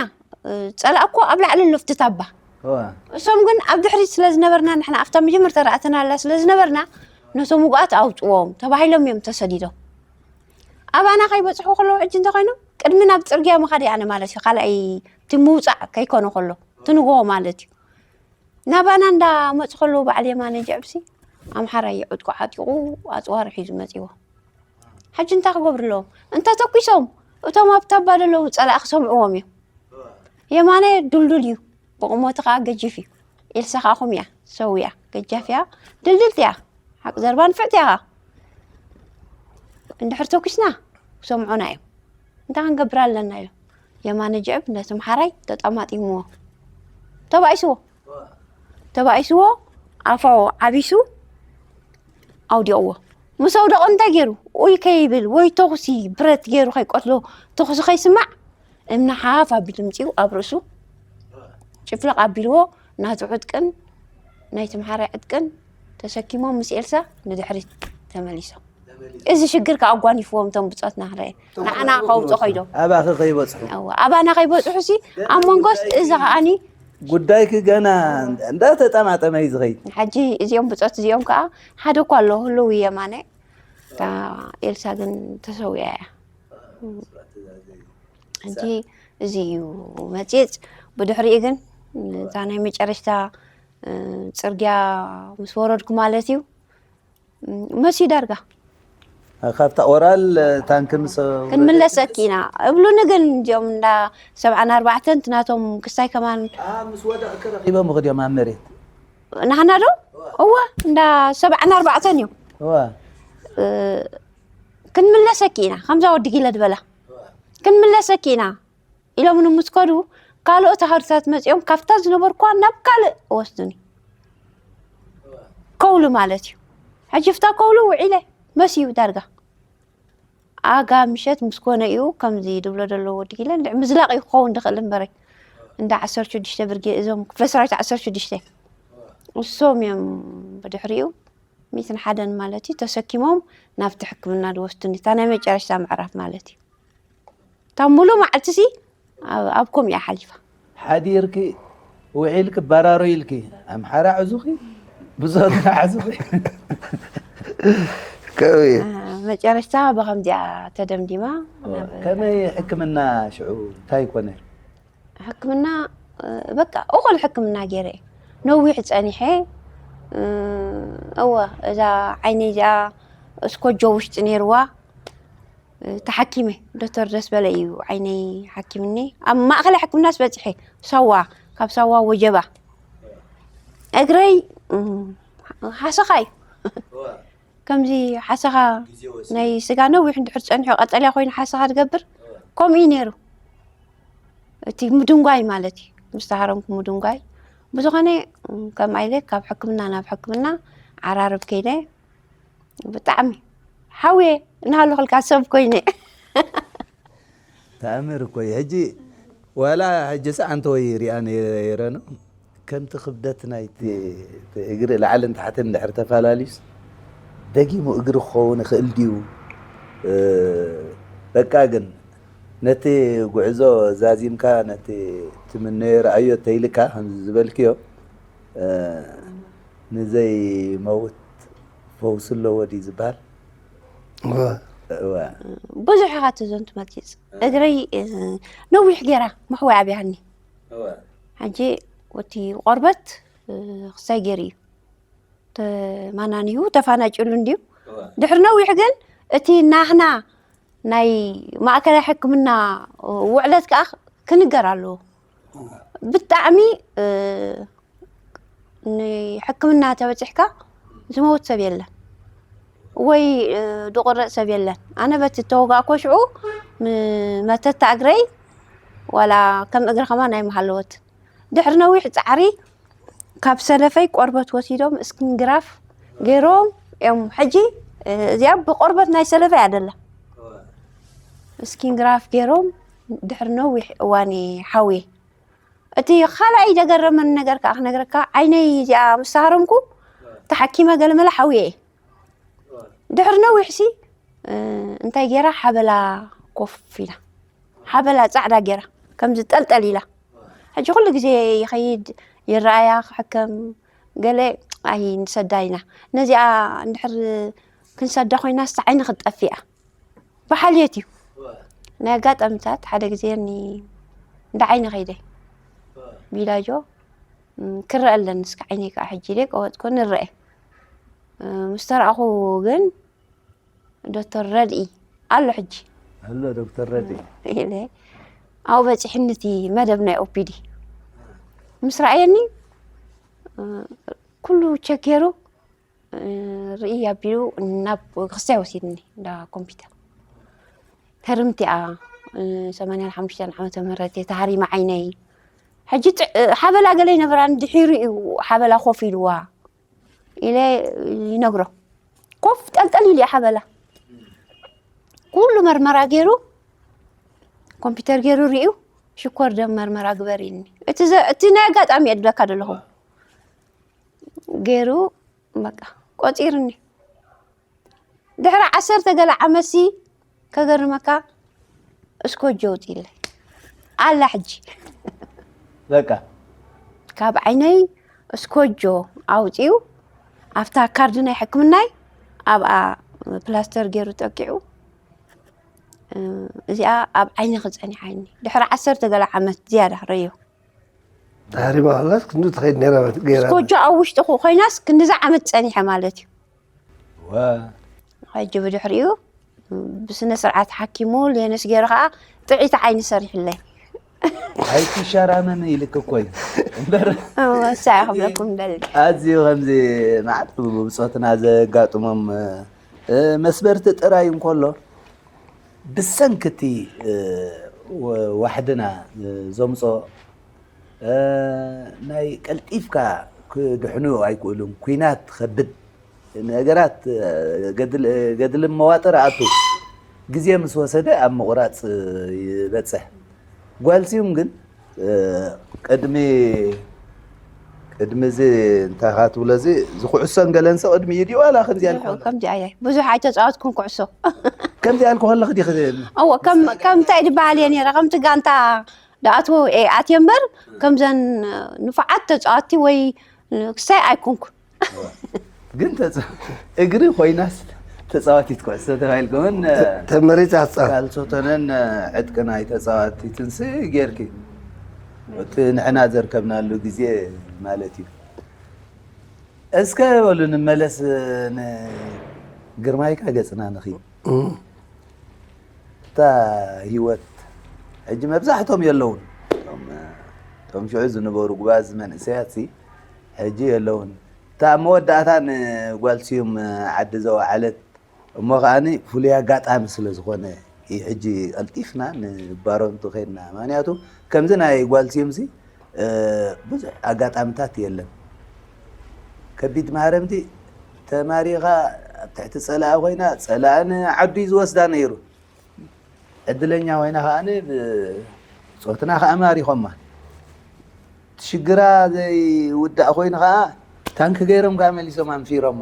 ፀላእ እኮ ኣብ ላዕሊ ኣሎ ፍትታባ እሶም ግን ኣብ ድሕሪት ስለ ዝነበርና ንሕና ኣብታ መጀመርታ ረኣተናላ ስለ ዝነበርና ነቶም ውጉኣት ኣውፅዎም ተባሂሎም እዮም ተሰዲዶም። ኣባና ከይበፅሑ ከለዉ ሕጂ እንተኮይኖም ቅድሚ ናብ ፅርግያ ምኻድ ኣነ ማለት እዩ ካልኣይ እቲ ምውፃእ ከይኮነ ከሎ ትንግሆ ማለት እዩ ናባና እንዳመፁ ከለዉ በዓል የማነ ጀዕብሲ ኣምሓራይ ዕጥቁ ዓጢቑ ኣፅዋር ሒዙ መፂዎ። ሕጂ እንታይ ክገብሩ ኣለዎም እንተተኲሶም እቶም ኣብታ ኣባ ዘለዉ ፀላኢ ክሰምዕዎም እዮም። የማነ ዱልዱል እዩ ብቑመቱ ከዓ ገጂፍ እዩ። ኤልሳ ከዓ ከምኡ እያ ሰው እያ ገጃፍ እያ ድልድልቲ እያ ሓቂ ዘርባ ንፍዕቲ እያ ከዓ እንድሕር ተኲስና ክሰምዑና እዮም። እንታይ ክንገብር ኣለና ኢሎም የማነ ጅዕብ ነቲ ምሓራይ ተጠማጢምዎ ተባኢስዎ ተባኢስዎ ኣፋ ዓቢሱ ኣውዲቕዎ። ምስ ኣውደቐ እንታይ ገይሩ? ኡይ ከይብል ወይ ተኹሲ ብረት ገይሩ ከይቀትሎ ተኹሲ ከይስማዕ እምኒ ሓፍ ኣቢሉ ምፅኡ ኣብ ርእሱ ጭፍለቕ ኣቢልዎ ናቱ ዕጥቅን ናይቲ ምሓራይ ዕጥቅን ተሰኪሞም ምስ ኤልሳ ንድሕሪት ተመሊሶም። እዚ ሽግር ከዓ ኣጓኒፍዎም እቶም ብፆት ናህረ ንዓና ከውፅኦ ከይዶም ኣባኺ ከይበፅሑ እወ፣ ኣባና ከይበፅሑ ሲ ኣብ መንጎስ እዚ ከዓኒ ጉዳይኪ ገና እንዳተጠማጠመ እዩ ዝኸይድ። ሕጂ እዚኦም ብፆት እዚኦም ከዓ ሓደ እኳ ኣሎ ህልው የማነ እታ ኤልሳ ግን ተሰዊኣ እያ። ሕጂ እዚ እዩ መፅፅ ብድሕሪኡ ግን እዛ ናይ መጨረሽታ ፅርግያ ምስ ወረድኩ ማለት እዩ መሲ ዳርጋ ካብታ ኦራል ታንክ ምስ ክንምለሰኪ ኢና እብሉኒ ግን እዚኦም እንዳ ሰብዓን ኣርባዕተን ትናቶም ክስታይ ከማን ምስ ወደቕኪ ረኺቦም ክድዮም ኣብ መሬት ናህና ዶ እወ እንዳ ሰብዓን ኣርባዕተን እዮም እዋ ክንምለሰኪ ኢና ከምዛ ወዲ ጊለ ዝበላ ክንምለሰኪ ኢና ኢሎምኒ ምስ ከዱ ካልኦት ኣሃዱታት መፂኦም ካብታ ዝነበርኩዋ ናብ ካልእ ወስዱኒ። ከውሊ ማለት እዩ። ሕጂ ፍታ ከውሊ ውዒለ መሲዩ ዳርጋ ኣጋ ምሸት ምስ ኮነ እዩ ከምዚ ድብሎ ዘሎ ወዲ ጊለ እንድዒ ምዝላቕ እዩ ክኸውን ድኽእል እምበረይ እንዳ ዓሰርተ ሽዱሽተ ብርጌ እዞም ክፍለ ሰራዊት ዓሰርተ ሽዱሽተ እሶም እዮም ብድሕሪኡ ሚእትን ሓደን ማለት እዩ ተሰኪሞም ናብቲ ሕክምና ዝወስዱኒ እታ ናይ መጨረሽታ ምዕራፍ ማለት እዩ። እታ ሙሉእ መዓልቲ ሲ ኣብ ኮም እያ ሓሊፋ። ሓዲርኪ ውዒልኪ ባራሮ ኢልኪ ኣምሓራ ዕዙኺ ብዞት ዓዙኺ ከምኡ እዩ። መጨረሽታ ብኸምዚኣ ተደምዲማ። ናብ- ከመይ ሕክምና ሽዑ እንታይ ኮነ? ሕክምና በቃ እኹል ሕክምና ገይረ እየ። ነዊሕ ፀኒሐ እወ እዛ ዓይነይ እዚኣ እስኮጆ ውሽጢ ነይርዋ ተሓኪመ ዶክተር ደስበለ እዩ ዓይነይ ሓኪምኒ ኣብ ማእኸላይ ሕክምናስ በፂሐ ሳዋ ካብ ሳዋ ወጀባ እግረይ ሓሰኻ እዩ ከምዚ ሓሰኻ ናይ ስጋ ነዊሕ እንድሕር ጸኒሑ ቀጠልያ ኮይኑ ሓሰኻ ትገብር፣ ከምኡ እዩ ነይሩ። እቲ ምድንጓይ ማለት እዩ፣ ምስ ተሃረምኩ ምድንጓይ። ብዝኾነ፣ እም፣ ከም ኣይለ ካብ ሕክምና ናብ ሕክምና ዓራርብ ከይደ። ብጣዕሚ ሓውየ እናሃለኹልካ ሰብ ኮይነ። ተኣምር እኮ እዩ። ሕጂ ዋላ ሕጂ ሰዓንተ ወይ ሪኣ ነይረ ነው፣ ከምቲ ክብደት ናይቲ እቲ እግሪ ላዕልን ታሕትን እንድሕር ተፈላለዩስ ደጊሙ እግሪ ክኸውን ይኽእል ድዩ? እ፣ በቃ ግን ነቲ ጉዕዞ ዛዚምካ፣ ነቲ ትምነዮ ረኣዮ ተይልካ፣ ከምዚ ዝበልክዮ፣ እ፣ ንዘይመውት ፈውሲ ኣለዎ ድዩ ዝበሃል? እወ። እወ። ብዙሕ ኢኻ ትዘንቱ መጺጽ እግረይ፣ እ፣ ነዊሕ ጌራ መሕወያ ኣብያኒ። ሕጂ እቲ ቆርበት፣ እ፣ ክሳይ ጌሩ እዩ ተማናኒሁ ተፋናጭሉ እንድዩ። ድሕሪ ነዊሕ ግን እቲ ናህና ናይ ማእከላይ ሕክምና ውዕለት ከኣ ክንገር ኣለዎ። ብጣዕሚ፣ እ፣ ንሕክምና ተበጺሕካ ዝመውት ሰብ የለን ወይ፣ እ፣ ዝቑረጽ ሰብ የለን። ኣነ በቲ እተወጋእኮ ሽዑ ም-፣ መተታ እግረይ ዋላ ከም እግሪ ከማን ኣይምሃለወትን። ድሕሪ ነዊሕ ጻዕሪ ካብ ሰለፈይ ቆርበት ወሲዶም እስኪን ግራፍ ገይሮም እዮም። ሕጂ፣ እ፣ እዚኣ ብቆርበት ናይ ሰለፈይ ኣደላ እስኪን ግራፍ ገይሮም ድሕሪ ነዊሕ እዋን ሓውየ። እቲ ካልኣይ ዘገረመኒ ነገር ከዓ ክነግረካ፣ ዓይነይ እዚኣ ምስ ተሃረምኩ ተሓኪመ ገለመለ ሓውየ እየ። ድሕሪ ነዊሕሲ፣ እ፣ እንታይ ገይራ? ሓበላ ኮፍ ኢላ፣ ሓበላ ፃዕዳ ገይራ ከምዚ ጠልጠል ኢላ። ሕጂ ኩሉ ግዜ ይኸይድ ይረኣያ፣ ክሕከም ገለ ኣይንሰዳ ኢና። ነዚኣ እንድሕር ክንሰዳ ኮይና፣ ስተ ዓይኒ ክትጠፍእ እያ። ብሓልዮት እዩ። ናይ ኣጋጣሚታት ሓደ ግዜ እኒ እንዳ ዓይኒ ከይደ ቢላጆ፣ እም፣ ክረአ ኣለኒ እስከ ዓይነይ ከዓ ሕጂ ኢለ ቀወጥኩ፣ ንረአ። እ፣ ምስ ተረኣኹ ግን ዶክተር ረድኢ ኣሎ ሕጂ ኣሎ ዶክተር ረድኢ። ኢለ፣ ኣብኡ በፂሕኒ እቲ መደብ ናይ ኦፒዲ ምስ ረኣየኒ፣ እ፣ ኩሉ ቸክ ገይሩ፣ እ፣ ርኢ ኣቢሉ ናብ ክስታይ ወሲድኒ፣ እንዳ ኮምፒተር። ህርምቲ እያ፣ እ፣ ሰማንያን ሓሙሽተን ዓመተ ምህረት እየ ተሃሪመ ዓይነይ። ሕጂ ጥ-፣ ሓበላ ገለ ይነበራኒ፣ ድሒሩ እዩ ሓበላ ኮፍ ኢልዋ ኢለ ይነግሮ። ኮፍ ጠልጠል ኢሉ እዩ ሓበላ። ኩሉ መርመራ ገይሩ፣ ኮምፒተር ገይሩ ርእዩ፣ ሽኮር ደም መርመራ ግበር ኢልኒ። እቲ ዘ-፣ እቲ ናይ ኣጋጣሚ እየ ድብለካ ዘለኹ። ገይሩ በቃ ቆጺርኒ። ድሕሪ ዓሰርተ ገለ ዓመትሲ ከገርመካ እስኮጆ ኣውጺእለይ ኣላ። ሕጂ በቃ ካብ ዓይነይ እስኮጆ ኣውጺኡ ኣብታ ካርድ ናይ ሕክምናይ ኣብኣ ፕላስተር ገይሩ ጠቂዑ፣ እ፣ እዚኣ ኣብ ዓይኒ ክጸኒሓኒ ድሕሪ ዓሰርተ ገለ ዓመት ዝያዳ ረዮ። ተሃሪማ ከላስ ክንዱ ትኸይድ ነይራ ገይራ። እስኮጆ ኣብ ውሽጢ ኮይናስ ክንድዚ ዓመት ጸኒሐ ማለት እዩ። ዋ። ሕጂ ብድሕሪኡ ብስነ ስርዓት ሓኪሙ ሌንስ ገይሩ ከዓ ጥዒት ዓይኒ ሰሪሕለይ። ኣይትሸራመም ኢልክ እኮ እዩ እምበር እወ፣ እሳ እያ ክብለኩም ደሊ። ኣዝዩ ከምዚ መዓት ብብፆትና ዘጋጥሞም እ፣ መስበርቲ ጥራይ እንከሎ ብሰንኪ እቲ እ፣ ወ- ዋሕድና እ፣ ዘምፆ እ፣ ናይ ቀልጢፍካ ክድሕኑ ኣይክእሉን። ኲናት ከብድ ነገራት ገድል ገድልን መዋጥር ኣቱ ግዜ ምስ ወሰደ ኣብ ምቑራፅ ይበፅሕ። ጓል ስዩም ግን ቅድሚ ቅድሚ እዚ እንታይ ካ ትብሎ እዚ ዝኩዕሶን ገለንሰ ቅድሚ እዩ ድዩ ዋላ ከምዚ ያልኩ ከምዚ ኣየ ብዙሕ ኣይተፃወትኩን ኩዕሶ ከምዚ ያልኩ ከለክ ዲ እወ ከም ከም እንታይ ድበሃል እየ ነይረ ከምቲ ጋንታ ዳኣትዎ ኣትየ እምበር ከምዘን ንፉዓት ተፃወትቲ ወይ ክሳይ ኣይኮንኩን ግን እግሪ ኮይናስ ተፃዋቲት ኩዕሶ ተባሂልኩምን ተመሪፃ ካልሶተነን ዕጥቂ ናይ ተፃዋቲትንስ ጌርኪ እቲ ንሕና ዘርከብናሉ ግዜ ማለት እዩ። እስከ በሉ ንመለስ ንግርማይካ ገፅና ንኺ እታ ህይወት ሕጂ መብዛሕቶም የለውን። እቶም ሽዑ ዝነበሩ ጉባዝ መንእሰያት ሕጂ የለውን። ኣብ መወዳእታ ንጓል ስዩም ዓዲ ዘወዓለት እሞ ከዓኒ ፍሉይ ኣጋጣሚ ስለ ዝኾነ እዩ ሕጂ ቀልጢፍና ንባሮንቱ ከድና። ምኽንያቱ ከምዚ ናይ ጓል ስዩምሲ ብዙሕ ኣጋጣምታት የለን። ከቢድ ማህረምቲ ተማሪኻ ኣብ ትሕቲ ጸላኢ ኮይና ጸላኢ ንዓዱ እዩ ዝወስዳ ነይሩ። ዕድለኛ ኮይና ከዓኒ ብጾትና ከኣ ማሪኾማ። ሽግራ ዘይውዳእ ኮይኑ ከኣ ታንኪ ገይሮም ከኣ መሊሶም ኣንፊሮማ።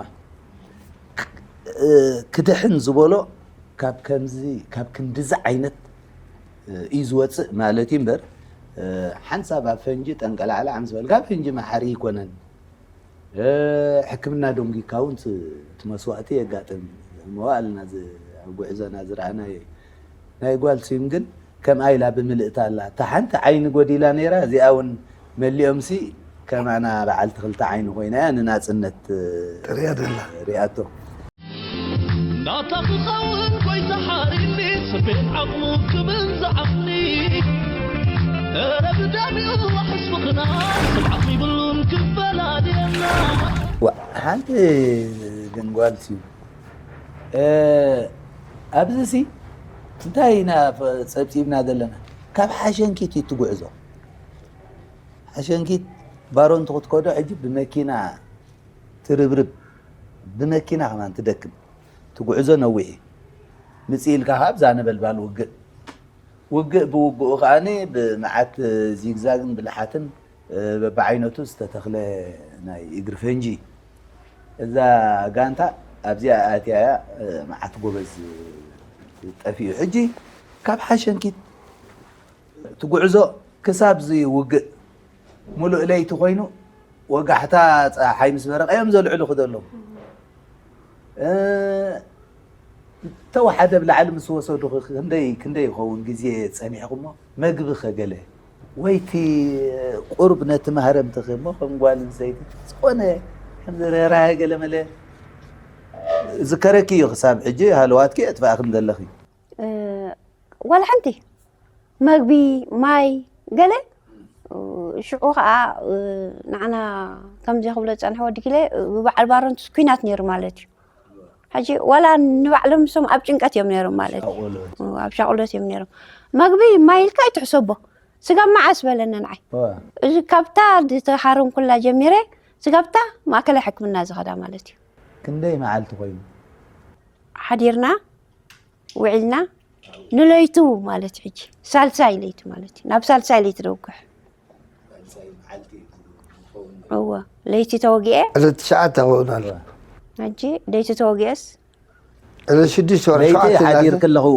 ክድሕን ዝበሎ ካብ ከምዚ ካብ ክንድዚ ዓይነት እዩ ዝወፅእ ማለት እዩ እምበር ሓንሳብ ኣብ ፈንጂ ጠንቀላዕላዕ ምስ በልካ ፈንጂ መሓሪ ይኮነን። ሕክምና ደንጊካ እውን እቲ መስዋእቲ የጋጥም። መዋእልና ኣብ ጉዕዞና ዝረኣናዮ እዩ። ናይ ጓል ስዩም ግን ከምኣ ኢላ ብምልእታ ኣላ። እታ ሓንቲ ዓይኒ ጎዲላ ነይራ፣ እዚኣ እውን መሊኦምሲ ከማና በዓልቲ ክልተ ዓይኒ ኮይና እያ ንናጽነት ጥርያ ደላ። ሪኣቶ። ናታ ክኸውን ጎይታ ሓሪኒ ስቤት ዓቕሙ ክብል ዝዓቕኒ ኧረ ብደሚኡ ሕስብኽና ስብዓት ይብሉን ክፈላልየና ዋ፣ ሓንቲ ግን ጓል ስዩ ኣብዚ ሲ እንታይ ኢና ጸብጺብና ዘለና? ካብ ሓሸንኪት እዩ ትጉዕዞ። ሓሸንኪት ባሮንቱ ክትከዶ ሕጂ ብመኪና ትርብርብ፣ ብመኪና ከማን ትደክም። ትጉዕዞ ነዊሕ እዩ። ምጽእ ኢልካ ካብ እዛ ነበልባል ውግእ ውግእ ብውግኡ ከዓኒ ብመዓት ዚግዛግን ብልሓትን በብዓይነቱ ዝተተኽለ ናይ እግሪ ፈንጂ እዛ ጋንታ ኣብዚኣ ኣትያያ መዓት ጎበዝ ጠፊኡ ሕጂ ካብ ሓሸንኪት ትጉዕዞ ክሳብ ዝውግእ ሙሉእ ለይቲ ኮይኑ ወጋሕታ ፀሓይ ምስ በረቐ እዮም ዘልዕሉ ክደሎም ተወሓደ ብላዕሊ ምስ ወሰዱ ክንደይ ክንደይ ይኸውን ግዜ ጸኒሕኩሞ መግቢ ከገለ ወይቲ ቁርብ ነቲ ማህረምትኺ እሞ ከም ጓል ኣንስተይቲ ዝኾነ ከምዚ ርህራሄ ገለ መለ ዝከረኪ እዩ ክሳብ ሕጂ ሃለዋትኪ ኣጥፋእኽን ዘለኺ ዋላ ሓንቲ መግቢ ማይ ገለ ሽዑ ከዓ ንዓና ከምዚ ክብሎ ዝፀንሐ ወዲ ጊለ ብበዓል ባረንቱስ ኩናት ነይሩ ማለት እዩ ሕጂ ዋላ ንባዕሎም ንሶም ኣብ ጭንቀት እዮም ነይሮም ማለት እዩ ኣብ ሻቁሎት እዮም ነይሮም መግቢ ማይ ኢልካ ኣይትሕሰቦ ስጋብ መዓስ በለኒ ንዓይ እዚ ካብታ ዝተሃረምኩላ ጀሚረ ስጋብታ ማእከላይ ሕክምና ዝኸዳ ማለት እዩ ክንደይ መዓልቲ ኮይኑ ሓዲርና ውዒልና ንለይቱ ማለት ሕጂ ሳልሳይ ለይቲ ማለት እዩ ናብ ሳልሳይ ለይቲ ደውግሕ እወ ለይቲ ተወጊኤ ዕለት ትሽዓተ ክኸውን ኣሎ ሕጂ ለይቲ ተወጊኤስ ዕለት ሽዱሽተ ወርሒ ለይቲ ሸውዓተ ሓዲርኪ ኣለኹ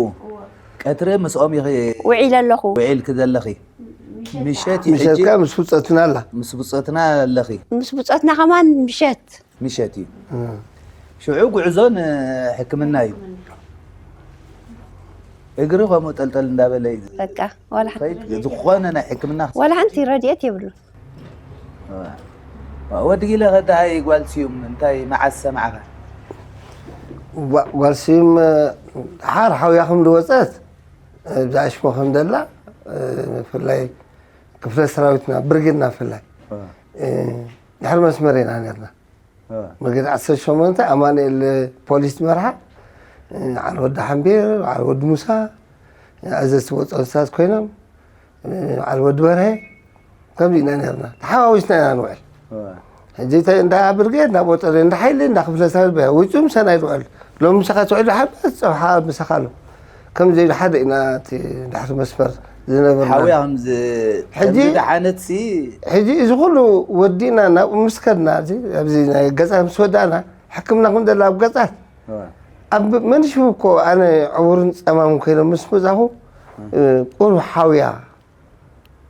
ቀትሪ ምስኦም ኢኺ ውዒለ ኣለኹ ውዒልኪ ዘለኺ ምሸት እዩ ሕጂ ምሸትካ ምስ ውፀትና ኣላ ምስ ብፆትና ኣለኺ ምስ ብፆትና ከማን ምሸት ምሸት እዩ ሽዑ ጉዕዞ ንሕክምና እዩ እግሪ ከምኡ ጠልጠል እንዳበለ እዩ በቃ ዋላ ሓንቲ ዝኸይድ ዝኾነ ናይ ሕክምና ዋላ ሓንቲ ረድኤት የብሉ ወዲ ጊለ ከዳሃይ ጓል ስዩም እንታይ መዓስ ሰማዕኻ ጓል ስዩም ሓር ሓውያ ከም ዝወፀት ብዛ ሽሞ ከም ደላ ብፍላይ ክፍለ ሰራዊትና ብርጌድና ብፍላይ ድሕሪ መስመር ኢና ነርና መገዲ ዓሰርተ ሸሞንተ ኣማኑኤል ፖሊስ መርሓ ዓል ወዲ ሓምቢር ዓል ወዲ ሙሳ ኣዘዝቲ ወፀንስታት ኮይኖም ዓል ወዲ በርሀ ከምዚ ኢና ነርና ተሓዋዊስና ኢና ንውዕል ሕጂ እንታይ እንዳ ብርጌድ እንዳ ቦጠሪ እንዳ ሓይሊ እንዳ ክፍለ ሰብ በ ውጩ ምሰና ይውዕል ሎም ምሳኻ ትውዕል ሓበት ፀብሓ ምሳኻ ኣሎ ከም ዘይዱ ሓደ ኢና እቲ ድሕሪ መስመር ዝነበርና ሓውያ ከም ሕጂ ዝደሓነት ሲ ሕጂ እዚ ኩሉ ወዲና ናብኡ ምስ ከድና እዚ ኣብዚ ናይ ገዛ ምስ ወዳእና ሕክምና ከም ዘላ ኣብ ገጻት ኣብ መንሽቡ እኮ ኣነ ዕውርን ጸማምን ኮይኖም ምስ መጻኹ ቁሩብ ሓውያ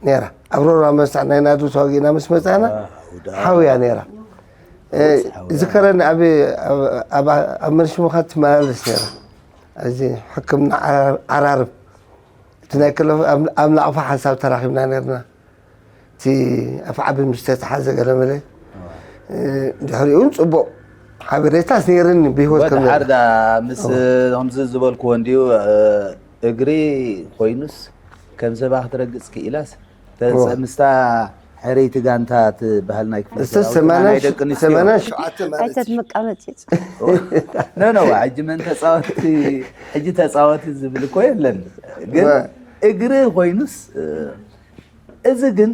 ነይራ ኣብ ሮራ መስዕ ናይ ናዱ ተዋጊእና ምስ መጻና ሓውያ ነይራ ዝከረኒ ኣብ ኣብ መንሽቡ ከ ትመላለስ ነይራ እዚ ሕክምና ዓራርብ እቲ ናይ ክለፍ ኣብ ናቕፋ ሓንሳብ ተራኺብና ነርና እቲ ኣፍ ዓቢ ምስ ተተሓዘ ገለመለ ድሕሪኡ እውን ፅቡቕ ሓበሬታስ ነይርኒ ብሂወት ከም ወድሓር ዳ ምስ ከምዚ ዝበልክዎ እንድዩ እግሪ ኮይኑስ ከም ሰባ ክትረግፅ ክኢላስ ምስታ ዕረይቲ ጋንታ ትበሃል ናይ ክፍለ እስቲ ሰራዊት ሰማንያን ናይ ደቂ ኣንስትዮ። ሰማንያን ሸውዓተ ማለት እዩ። ኣይተትምቃመፂፅ ኖ ኖ ሕጂ መን ተፃወቲ ሕጂ ተፃወቲ ዝብል እኮ የለን። ግን እግሪ ኮይኑስ እ፣ እዚ ግን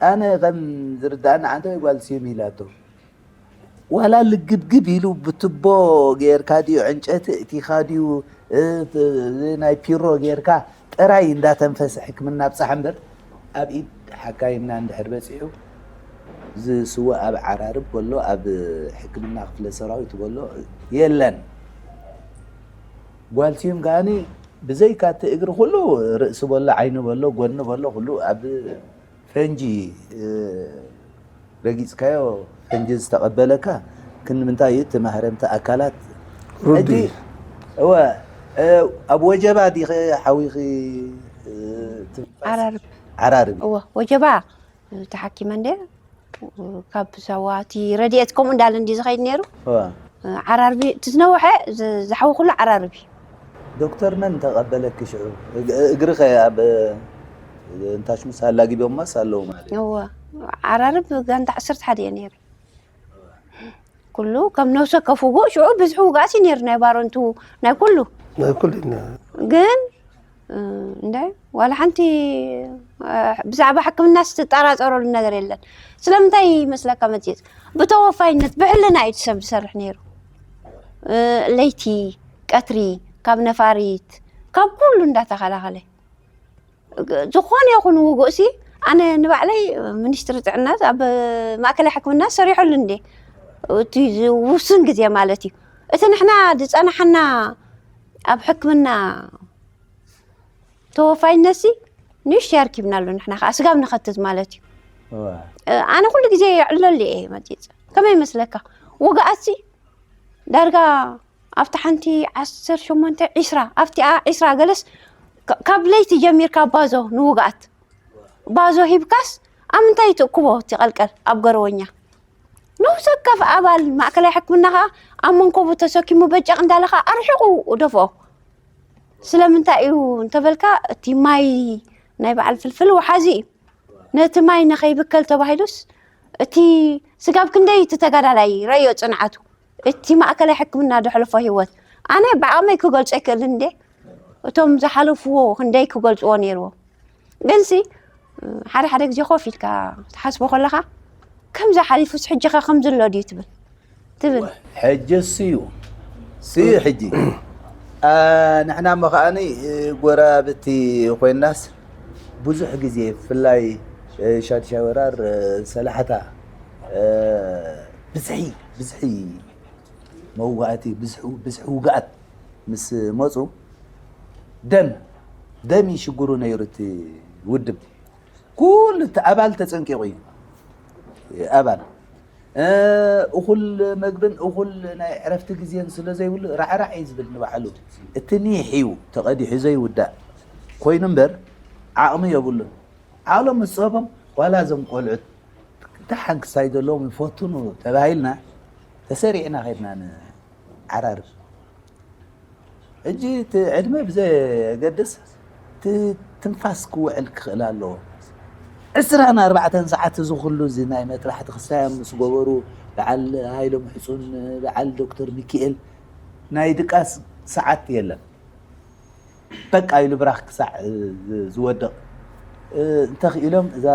ኣነ ከም ዝርዳእና ዓንተ ወይ ጓል ስዩም ኢላቶ ዋላ ልግብግብ ኢሉ ብትቦ ጌርካ ድዩ ዕንጨቲ እቲኻ ድዩ እ፣ ት- ናይ ፒሮ ጌርካ ጥራይ እንዳተንፈሰ ሕክምና ኣብፃሕ እምበር ኣብ ኢድ ሓካይምና እንድሕር በፂሑ ዝስወ ኣብ ዓራርብ በሎ ኣብ ሕክምና ክፍለ ሰራዊት በሎ የለን። ጓል ስዩም ከዓኒ ብዘይካ እቲ እግሪ ኩሉ ርእሲ በሎ ዓይኒ በሎ ጎኒ በሎ ኩሉ ኣብ ፈንጂ እ፣ ረጊፅካዮ ፈንጂ ዝተቐበለካ ክንምንታይ እዩ እቲ ማህረምቲ ኣካላት ሩዲ። ሕጂ እወ እ፣ ኣብ ወጀባ ዲኸ ሓዊኺ እ፣ ትንፋስ? ዓራርብ ዓራርብ እወ ወጀባ ተሓኪመ እንደ ካብ ሰዋቲ ረድኤት ከምኡ እንዳለ እንዲ ዝኸይድ ነይሩ። እወ ዓራርቢ እቲ ዝነውሐ ዝ- ዝሓዊ ኩሉ ዓራርቢ ዶክተር መን ተቐበለኪ ሽዑ? እግ- እግርኸ ኣብ እንታሽሙስ ኣላጊቦማስ ኣለዉ ማለት እዩ። እወ ዓራርብ ጋንታ ዓሰርተ ሓደ እየ ነይረ። ኩሉ ከም ነብሰ ከፍ ውጉእ ሽዑ ብዝሒ ውጋእሲ ነይሩ ናይ ባረንቱ ናይ ኩሉ ናይ ኩሉ ኢና ግን እ፣ እንደ ዋላ ሓንቲ እ፣ ብዛዕባ ሕክምና ስትጠራጠረሉ ነገር የለን። ስለምንታይ ይመስለካ መፅፅ ብተወፋይነት ብሕልና እዩ እቲ ሰብ ዝሰርሕ ነይሩ። እ፣ ለይቲ ቀትሪ ካብ ነፋሪት ካብ ኩሉ እንዳተኸላኸለ ዝኾነ ይኹን ውጉእ ሲ ኣነ ንባዕለይ ሚኒስትሪ ጥዕና ኣብ ማእከላይ ሕክምና ሰሪሖሉ እንዴ እቲ ውሱን ግዜ ማለት እዩ። እቲ ንሕና ዝፀናሓና ኣብ ሕክምና ተወፋይነት ሲ ንእሽተይ ኣርኪብና ኣሎ ንሕና ከዓ ስጋብ ንኸትት ማለት እዩ። ኣነ ኩሉ ግዜ የዕለሉ እየ መፂፅ ከመይ ይመስለካ ውግኣት ሲ ዳርጋ ኣብቲ ሓንቲ ዓሰርተ ሸሞንተ ዒስራ ኣብቲኣ ዒስራ ገለስ ካብ ለይቲ ጀሚርካ ባዞ ንውግኣት ባዞ ሂብካስ ኣብ ምንታይ ትእክቦ እቲ ቀልቀል ኣብ ገረወኛ ነብሰ ወከፍ ኣባል ማእከላይ ሕክምና ከዓ ኣብ መንኮቡ ተሰኪሙ በጨቕ እንዳለ ከዓ ኣርሒቑ ደፍኦ ስለምንታይ እዩ እንተበልካ እቲ ማይ ናይ በዓል ፍልፍል ወሓዚ እዩ ነቲ ማይ ንኸይብከል ተባሂሉስ እቲ ስጋብ ክንደይ እቲ ተጋዳላይ ረዮ ፅንዓቱ እቲ ማእከላይ ሕክምና ዘሕለፎ ህይወት ኣነ ብዓቕመይ ክገልፆ ኣይክእልን እንዴ እቶም ዝሓለፍዎ ክንደይ ክገልፅዎ ነይርዎም ግንሲ ሓደ ሓደ ግዜ ኮፍ ኢልካ ትሓስቦ ከለኻ ከምዚ ሓሊፉስ ሕጂ ኸ ከምዚ ኣሎ ድዩ ትብል ትብል ሕጂ ስዩ ስዩ ሕጂ ንሕና እሞ ከዓኒ ጎረባብቲ ኮይናስ ብዙሕ ግዜ ብፍላይ ሻድሻይ ወራር ሰላሕታ ብዝሒ ብዝሒ መዋእቲ ብዝሒ ውግኣት ምስ መፁ ደም ደም እዩ ሽግሩ ነይሩ እቲ ውድብ ኩሉ እቲ ኣባል ተፀንቂቑ እዩ ኣባል እኹል መግብን እኹል ናይ ዕረፍቲ ግዜን ስለ ዘይብሉ ራዕራዕ እዩ ዝብል ንባዕሉ እቲ ኒሕ እዩ ተቐዲሑ ዘይውዳእ ኮይኑ እምበር ዓቕሚ የብሉን ዓቕሎም ምስ ፀቦም ዋላ እዞም ቆልዑት ደሓን ክሳይ ዘለዎም ይፈትኑ ተባሂልና ተሰሪዕና ከድና ንዓራርብ ሕጂ እቲ ዕድመ ብዘየገድስ እቲ ትንፋስ ክውዕል ክኽእል ኣለዎ ዕስራን ኣርባዕተን ሰዓት እዚ ኩሉ እዚ ናይ መጥባሕቲ ክስታዮም ምስ ገበሩ በዓል ሃይሎም ሕፁን በዓል ዶክተር ሚኪኤል ናይ ድቃስ ሰዓት የለን በቃ ኢሉ ብራኽ ክሳዕ ዝወድቕ እንተኽኢሎም እዛ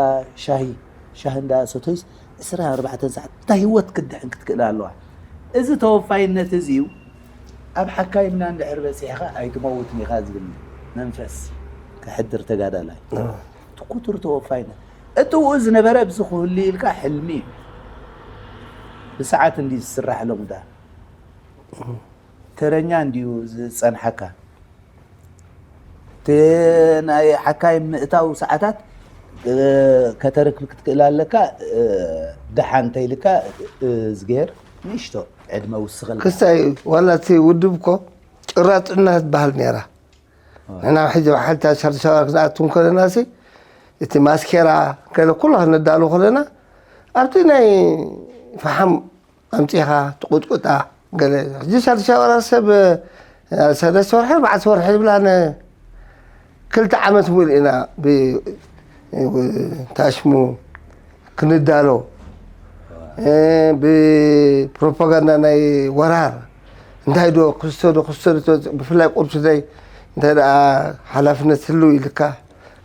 ሻሂ ሻሂ እንዳ ሰቶይስ ዕስራን ኣርባዕተን ሰዓት እታ ህይወት ክድሕን ክትክእል ኣለዋ እዚ ተወፋይነት እዚ እዩ ኣብ ሓካይምና እንድሕር በፂሕኻ ኣይትመውትን ኢኻ ዝብል መንፈስ ከሕድር ተጋዳላይ ትኩትር ተወፋይነት እትውኡ ዝነበረ ብዚ ክህሉ ኢልካ ሕልሚ እዩ ብሰዓት እንዲ ዝስራሕ ሎም ዳ ተረኛ እንዲዩ ዝፀንሓካ እቲ ናይ ሓካይ ምእታው ሰዓታት ከተረክብ ክትክእል ኣለካ ደሓን እንተይልካ ዝገር ንእሽቶ ዕድመ ውስኸልካ ክስታይ ዋላ እቲ ውድብ እኮ ጭራጥና ትበሃል ነይራ ንሕና ሕጂ ብሓልታ ሻርሻዋር ክንኣቱ ከለና ሲ እቲ ማስኬራ ገለ ኩሉ ክነዳሉ ከለና ኣብቲ ናይ ፈሓም ኣምፂኻ ትቁጥቁጣ ገለ ሕጂ ሻርሻዋራ ሰብ ሰለስተ ወርሒ ኣርባዕተ ወርሒ ዝብላ ክልተ ዓመት ሙሉ ኢና ታሽሙ ክንዳሎ፣ እ፣ ብፕሮፓጋንዳ ናይ ወራር እንታይ ዶ ክስቶ ዶ ክስቶ ዶ ትወፅእ፣ ብፍላይ ቁርሲ ዘይ እንታይ ደኣ ሓላፍነት ህልው ኢልካ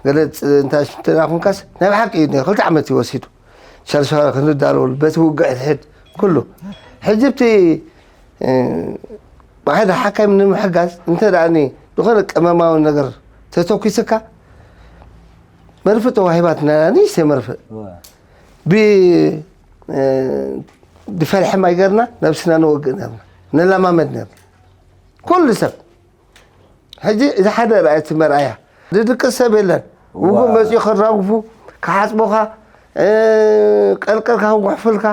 ገለ ፅ-፣ እንታይ እንተ ደኣ ኮንካስ ናይ ብሓቂ እዩ ነይሩ። ክልተ ዓመት እዩ ወሲዱ። ሸርሸራ ክንዳለወሉ በቲ ውግዕ ሕድ ኩሉ። ሕጂ እቲ፣ እ፣ ብሓደ ሓካይም ንምሕጋዝ እንተ ደኣ ኒ-፣ ዝኾነ ቀመማዊ ነገር ተተኩስካ መርፍእ ተዋሂባትና፣ ንእሽተይ መርፍእ። እወ። ብ-፣ እ፣ ብፈልሐ ማይ ገርና ነብስና ነወግእ ነርና። ነለማመድ ነርና። ኩሉ ሰብ። ሕጂ እዚ ሓደ ረኣየ እቲ መርኣያ። ዝድቅስ ሰብ የለን። ውጉእ እዋ። መጺኡ ከራግፉ፣ ክሓጽቡኻ፣ እ፣ ቀርቀርካ ክጉሕፉልካ፣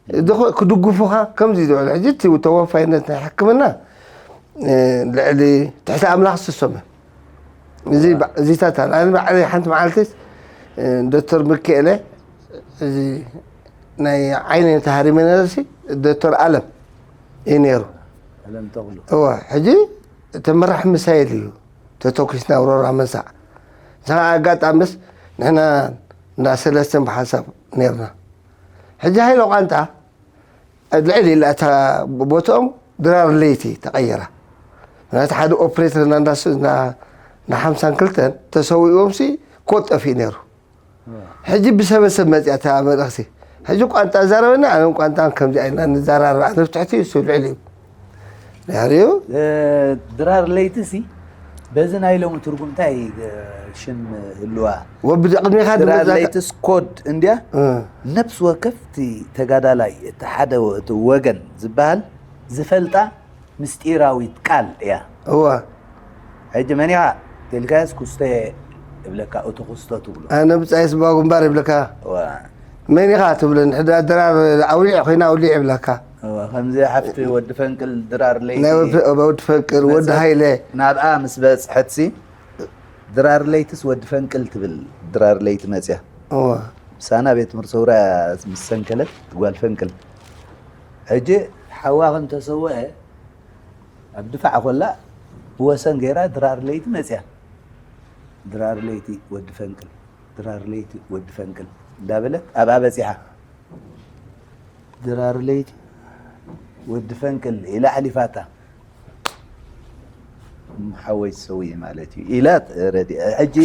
ድኹ-፣ ክድግፉኻ፣ ከምዚ ዝውዕል። ሕጂ እቲ ተወፋይነት ናይ ሕክምና፣ እ፣ ልዕሊ ትሕቲ ኣምላኽ ዝስሰመ። እዚ እዋ። ባ-፣ እዚታት ኣለ። ኣነ ባዕለይ ሓንቲ መዓልቲ፣ እ፣ ዶክተር ሚካኤለ፣ እዚ ናይ ዓይነይ ተሃሪመ ነርሲ፣ ዶክተር ኣለም እዩ ነይሩ። ኣለም ተኽሉ። እዋ፣ ሕጂ እቲ መራሕ ሚሳይል እዩ ተተኩስና፣ ሮራ መሳዕ። ንሳ ኣጋጣሚስ ንሕና እንዳ ሰለስተን ብሓንሳብ ነርና። ሕጂ ሃይለ ቋንጣ ልዕል ኢላ እታ ቦትኦም ድራር ለይቲ ተቐየራ። ምክንያቱ ሓደ ኦፕሬተር እና እንዳስ-፣ እና፣ እና ሓምሳን ክልተን ተሰዊኦምሲ ኮድ ጠፊኡ ነይሩ። ሕጂ ብሰበሰብ መፅያ እታ መልእኽቲ። ሕጂ ቋንጣ ዛረበና፣ ኣነ ቋንጣ ከምዚ ኣይና ንዛራረብ፣ ኣነ ብትሕቲ እሱ ልዕሊ እዩ። ድሕሪኡ እ፣ ድራር ለይቲ ሲ በዚ ናይ ሎሚ ትርጉም እንታይ፣ እ፣ ሽም ህልዋ? ወብዲ ቅድሜኻ ድራር ድመፅካ ለይትስ ኮድ እንድያ። እ። ነፍሲ ወከፍ እቲ ተጋዳላይ፣ እቲ ሓደ ወ-፣ እቲ ወገን ዝበሃል ዝፈልጣ ምስጢራዊት ቃል እያ። እዋ። ሕጂ መን ኢኻ? ተልካያስ ኩስተ እብለካ፣ እቲ ኩስቶ ትብሎ። ኣነ ብጻይ ስባ ግንባር ይብለካ። እዋ። መን ኢኻ ትብለኒ? ሕዳ ድራር ኣውሊዕ ኮይና ኣውሊዕ ይብለካ። እዋ፣ ከምዚ ሓፍቲ ወዲ ፈንቅል ድራር ለይቲ ናይ ወዲ፣ ወዲ ፈንቅል፣ ወዲ መጸ-፣ ሃይለ። ናብኣ ምስ በጽሐትሲ፣ ድራር ለይትስ ወዲ ፈንቅል ትብል ድራር ለይቲ መጽያ። እዋ። ምሳና ቤት ትምህርቲ ሰውራ ምስ ሰንከለት ጓል ፈንቅል። ሕጂ ሓዋ ከም ተሰወአ ኣብ ድፋዕ ኮላ ብወሰን ገይራ ድራር ለይቲ መጽያ። ድራር ለይቲ ወዲ ፈንቅል፣ ድራር ለይቲ ወዲ ፈንቅል እንዳበለት ኣብኣ በጺሓ። ድራር ለይቲ ወዲ ፈንቅል ኢላ ኣሕሊፋታ። እም፣ ሓወይ ትሰውኢ ማለት እዩ ኢላ ረዲ-፣ ሕጂ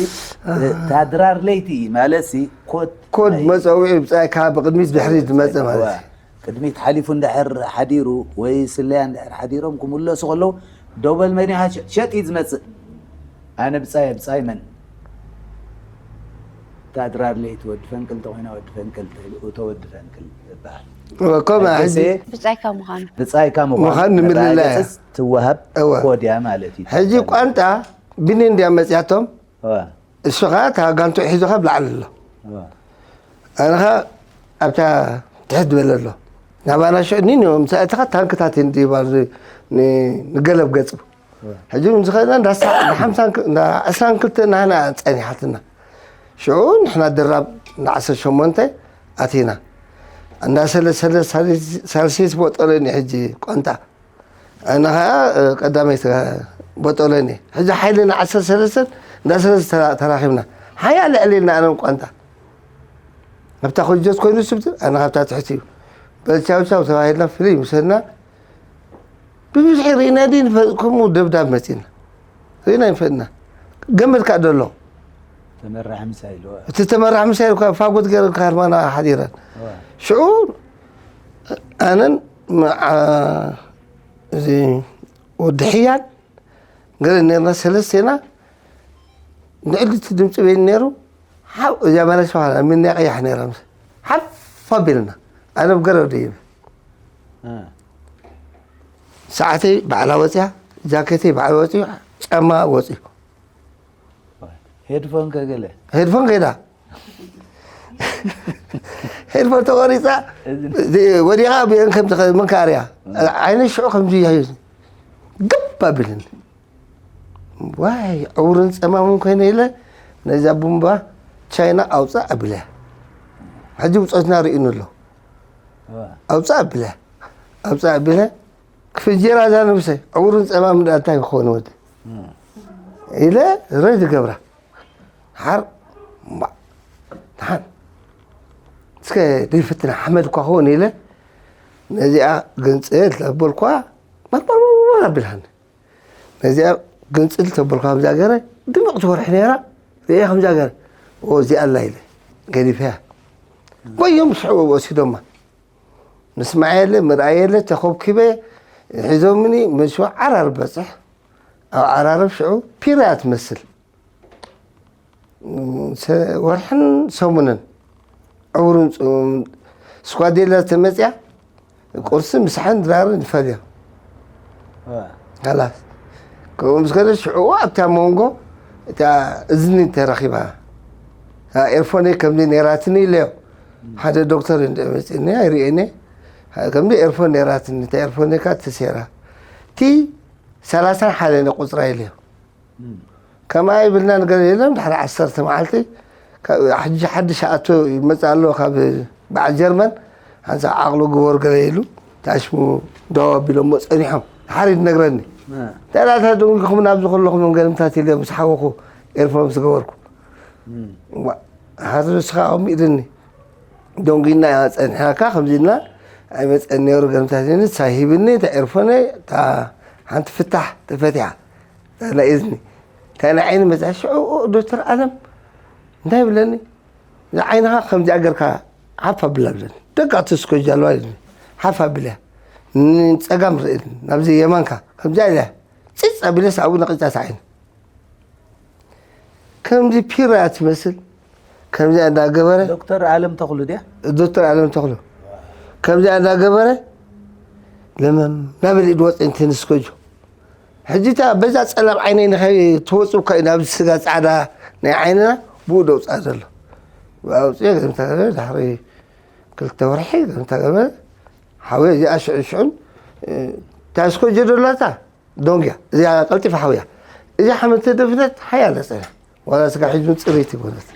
እታ ድራር ለይቲ ማለት ሲ ኮድ ኮድ ናይ መጸውዒ ብጻይካ ብቕድሚት ድሕሪት ዝመጸ ማለት እዋ። እዩ። ቅድሚት ሓሊፉ እንድሕር ሓዲሩ ወይ ስለያ እንድሕር ሓዲሮም ክምለሱ ከለዉ፣ ደው በል መን ኢኻ ሸ-፣ ሸጥ እዩ ዝመጽእ። ኣነ ብጻየ፣ ብጻይ መን? እታ ድራር ለይቲ ወዲ ፈንቅል እንተኾይና ወዲ ፈንቅል ትብል፣ እቶ ወዲ ፈንቅል ይበሃል። እወ፣ ከምኣ ሕጂ ኣይተሰየ ብጻይካ ምዃኑ። ብጻይካ ምዃኑ ምዃኑ ንምልላይ እያ። መረጋገጽስ ትወሃብ እወ። ኮድ እያ ማለት እዩ። ሕጂ ቋንጣ ብኒ እንድያ መጽያቶም። እወ። እሱ ኸዓ እታ ጋንትኡ ሒዙ ኸዓ ኣብ ላዕሊ ኣሎ። እወ። ኣነ ኸዓ ኣብታ ትሕት ዝበለ ኣሎ። ናባና ሽዑ ኒን እዮም፣ ምስ ኣእተኻ ታንክታት እየን ድይባ ን-፣ ን-፣ ንገለብ ገጹ። እወ። ሕጂ ንዝኸድና እንዳ ሳ-፣ እንዳ ሓምሳን ክ-፣ እንዳ ዕስራን ክልተ ናህና ጸኒሓትና። ሽዑ ንሕና ድራብ እንዳ ዓሰርተ ሸሞንተ ኣቲና። እንዳ ሰለ-፣ ሰለ-፣ ሳልስ-፣ ሳልሰይቲ ቦጦሎኒ ሕጂ ቆንጣ። ኣነ ኸዓ፣ እ፣ ቀዳመይቲ ቦጦሎኒ። ሕጂ ሓይልና ዓሰርተ ሰለስተን እንዳ ሰለስተ ተራ-፣ ተራኺብና። ሓያ ልዕል ኢልና ኣነ ቋንጣ። ኣብታ ኮጀት ኮይኑ ስብቲ፣ ኣነ ካብታ ትሕቲ እዩ። በል ቻው ቻው ተባሂልና ፍልይ ምስ በልና፣ ብብዝሒ ርኢና ድዩ ንፈ-፣ ከምኡ ደብዳብ መጺና። ርኢና ይፈጥና። ገመድ ከኣ ደሎ። ተመራሕ ምሳይ ኢልዋ። እቲ ተመራሕ ምሳይ ኢልኳ ፋጎት ገይረን ካርማና ሓዲረን። እዋ። ሽዑ ኣነን መዓ-፣ እዚ ወዲ ሕያን ገለ ነርና ሰለስቴና ንዕሊ እቲ ድምፂ በይኑ ነይሩ። ሓው እዚኣ ማለት ሸዋላ ምንያ ቀያሕ ነይራ ምስ ሓፍ ኣቢልና። ኣነ ብገረብ ድይብ። እ። ሰዓተይ ባዕላ ወፅያ፣ ጃኬተይ ባዕላ ወፅዩ፣ ጫማ ወፅዩ። ሄድፎን ከገለ? ሄድፎን ከይዳ። ሄድፎን ተቆሪፃ፣ እዚ ወዲቓ ብኤን ከም ትኸ-፣ መንካርያ። እ። ዓይነ ሽዑ ከምዚ ይሕዝ። ግብ ኣቢልኒ። ዋይ፣ ዕውርን ጸማምን ኮይነ ኢለ፣ ነዛ ቡምባ ቻይና ኣውጻእ ኣቢለያ። ሕጂ ብጾትና ርእዩኒ ኣሎ። እዋ። ኣውጻእ ኣቢለያ። ኣውጻእ ኣቢለ፣ ክፍጀራ እዛ ነብሰይ፣ ዕውርን ጸማምን ደኣ እንታይ ክኸውን ወዲ? እም። ኢለ፣ ሬድ ገብራ። ሓር፣ እምባ፣ ደሓን። እስከ ዘይፍትና ሓመድ እኳ ክውን ኢለ ነዚኣ ግንጽል ተበልኳ መርመርመር ኣቢልሃኒ። ነዚኣ ግንጽል ተበልኳ ከምዚኣ ገረ ድምቕ ትወርሒ ነይራ። ርእየ ከምዚኣ ገረ እዚኣ ኣላ ኢለ ገዲፈያ። ጎዮም ስሕቡ ወሲዶማ። ምስማዕ የለ፣ ምርኣይ የለ፣ ተኾብኪበ ሒዞምኒ። መሽዋ ዓራርብ በጽሕ። ኣብ ዓራርብ ሽዑ ፒራ እያ ትመስል። ወርሕን ሰሙንን ዕውርን ስኳዴላ ተመፅያ። ቁርሲ ምሳሕን ድራርን ይፈልዮ። ላስ ከምኡ ምስ ከደ ሽዑ ኣብታ መንጎ እታ እዝኒ ተረኺባ። ኤርፎነይ ከምዚ ነይራትኒ ኢለዮ። ሓደ ዶክተር እንደ መፅኒ ኣይርእየኒ። ከምዚ ኤርፎን ነይራትኒ፣ እታ ኤርፎነይ ከዓ ተሰይራ። እቲ ሰላሳን ሓደን ቁፅራ ኢለዮ። ከማይ ይብልና ነገር የለን። ድሕሪ ዓሰርተ መዓልቲ ካብ ሕጂ ሓድሽ ኣቶ ይመጽእ ኣሎ ካብ በዓል ጀርመን። ሓንሳብ ዓቕሉ ግበር ገለ ኢሉ ታሽሙ ደው ኣቢሎሞ ጸኒሖም። ድሓር ይነግረኒ። ተላታ ደንጊኹም ናብዚ ከለኹም ገለምታት ኢለ ምስ ሓወኹ ኤርፎን ምስ ገበርኩ። ዋ፣ ሓዚ ንስኻ ኣቐሚጥኒ። ደንጊና ጸኒሕናካ ከምዚ ኢልና ኣይመጸን ነይሩ ገለምታት ኢለ ንሳ ሂብኒ፣ እታ ኤርፎነይ፣ እታ ሓንቲ ፍታሕ ተፈቲሓ። እታ ናይ እዝኒ። እታ ናይ ዓይኒ መጽሓ ሽዑ ኦ፣ ዶክተር ኣለም እንታይ ይብለኒ? ንዓይንኻ ከምዚኣ ጌርካ ሓፍ ኣብላ ብለኒ። ደቂ ኣትስኮ ጃልዋ ኢልኒ። ሓፍ ኣብልያ። ንጸጋም ርእየኒ። ናብዚ የማንካ ከምዚኣ ኢልያ። ጽጽ ኣቢለስ ኣብኡ ነቒጻ እታ ዓይኒ። ከምዚ ፒራ እያ ትመስል። ከምዚኣ እንዳገበረ ዶክተር ኣለም ተኽሉ ድያ? ዶክተር ኣለም ተኽሉ። ከምዚኣ እንዳገበረ ለመም ናበል ኢድ ወጽ እንትን ስኮጆ። ሕጂ እታ በዛ ጸላም ዓይነይ ንኸይ ትወጽእ እኳ እዩ ናብዚ ስጋ ጻዕዳ ናይ ዓይንና ብኡ ደውጻ ዘሎ። ኣውጽኦ ገምታ ገበረ ድሕሪ ክልተ ወርሒ ገምታ ገበረ ሓወ እዚኣ ሽዑ ሽዑን፣ እ፣ እታ ስኮጆ ደላታ ዶንግያ እዚኣ ቀልጢፋ ሓውያ። እዚኣ ሓመድ ተደፍነት ሓያለ ጸና። ዋላ ስጋ ሒዙ ጽሬት ይኮነት።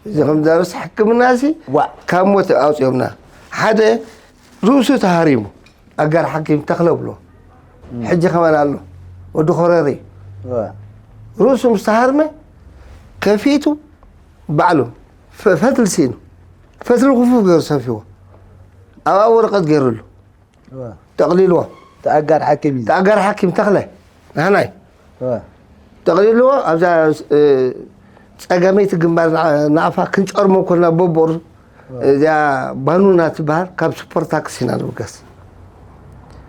እዚ ከም ዛረስ ሕክምና ሲ ዋ። ካብ ሞት ኣውጽኦምና። ሓደ ርእሱ ተሃሪሙ። ኣጋር ሓኪም ተኽለ ብሎ። ሕጂ ከማን ኣሎ። ወዲ ኮረሪ። ዋ። ርእሱ ምስ ተሃርመ ከፊቱ ባዕሉ ፈ-፣ ፈትሊ ሲኑ። ፈትሊ ክፉፍ ገይሩ ሰፊዎ። ኣብኣ ወረቐት ገይሩሉ። እወ። ጠቕሊልዎ። ተኣጋር ሓኪም እዩ። ተኣጋር ሓኪም ተኽለ ናህናይ። እወ። ጠቕሊልዎ ኣብዛ፣ እ፣ ጸጋመይቲ ግንባር ና-፣ ናቕፋ ክንጨርሞ ኮና በቦር እወ። እዚኣ ባኑና ትበሃል ካብ ሱፐር ታክሲ ኢና ንብገስ።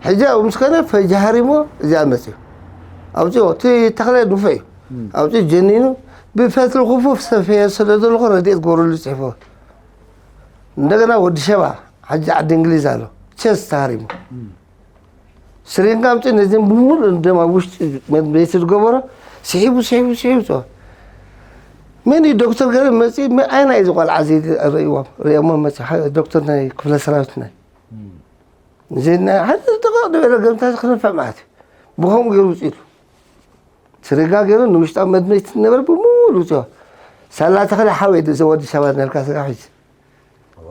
ሕጂ ኣብኡ ምስ ከደ ፈጃ ሃሪሞ እዚኣ መጽዩ። ኣውጽኦ፣ እቲ ተኽለ ንፉዕ እዩ። እም። ኣውጽኡ ጀኒኑ ብፈትሊ ክፉፍ ሰፈየ ስለ ዘለኹ ረድኤት ጎረሉ ጽሕፎ። እንደገና ወዲ ሸባ ሓጂ ዓዲ እንግሊዝ ኣሎ። ቸስ ተሃሪሙ። እም። ስሪንጋ ኣምጺኡ ነዚን ብምሉእ ደም ኣብ ውሽጢ መድመይቲ ዝገበሮ ስሒቡ፣ ስሒቡ፣ ስሒቡ ጸወ። መን እዩ ዶክተር ገለ መጺኡ፣ መ-፣ ኣይና እዩ ዝቖልዓ እዚ ርእይዎም፣ ርእዮሞ መጺኡ፣ ሓ-፣ ዶክተር ናይ ክፍለ ሰራዊት ናይ። እም። እዚ ናይ ሓደ ደቂቕ ዝበለ ገምታት ክነፍዕ ማለት እዩ። ብኸምኡ ገይሩ ውጽኢቱ። ስሪንጋ ገይሩ ንውሽጣዊ መድመይቲ ዝነበረ ብምሉእ ጸወ። ሳላ ተኽለ ሓወይ፣ እዚ ወዲ ሸባ ነርካ ስጋ ሒዝ። እዋ።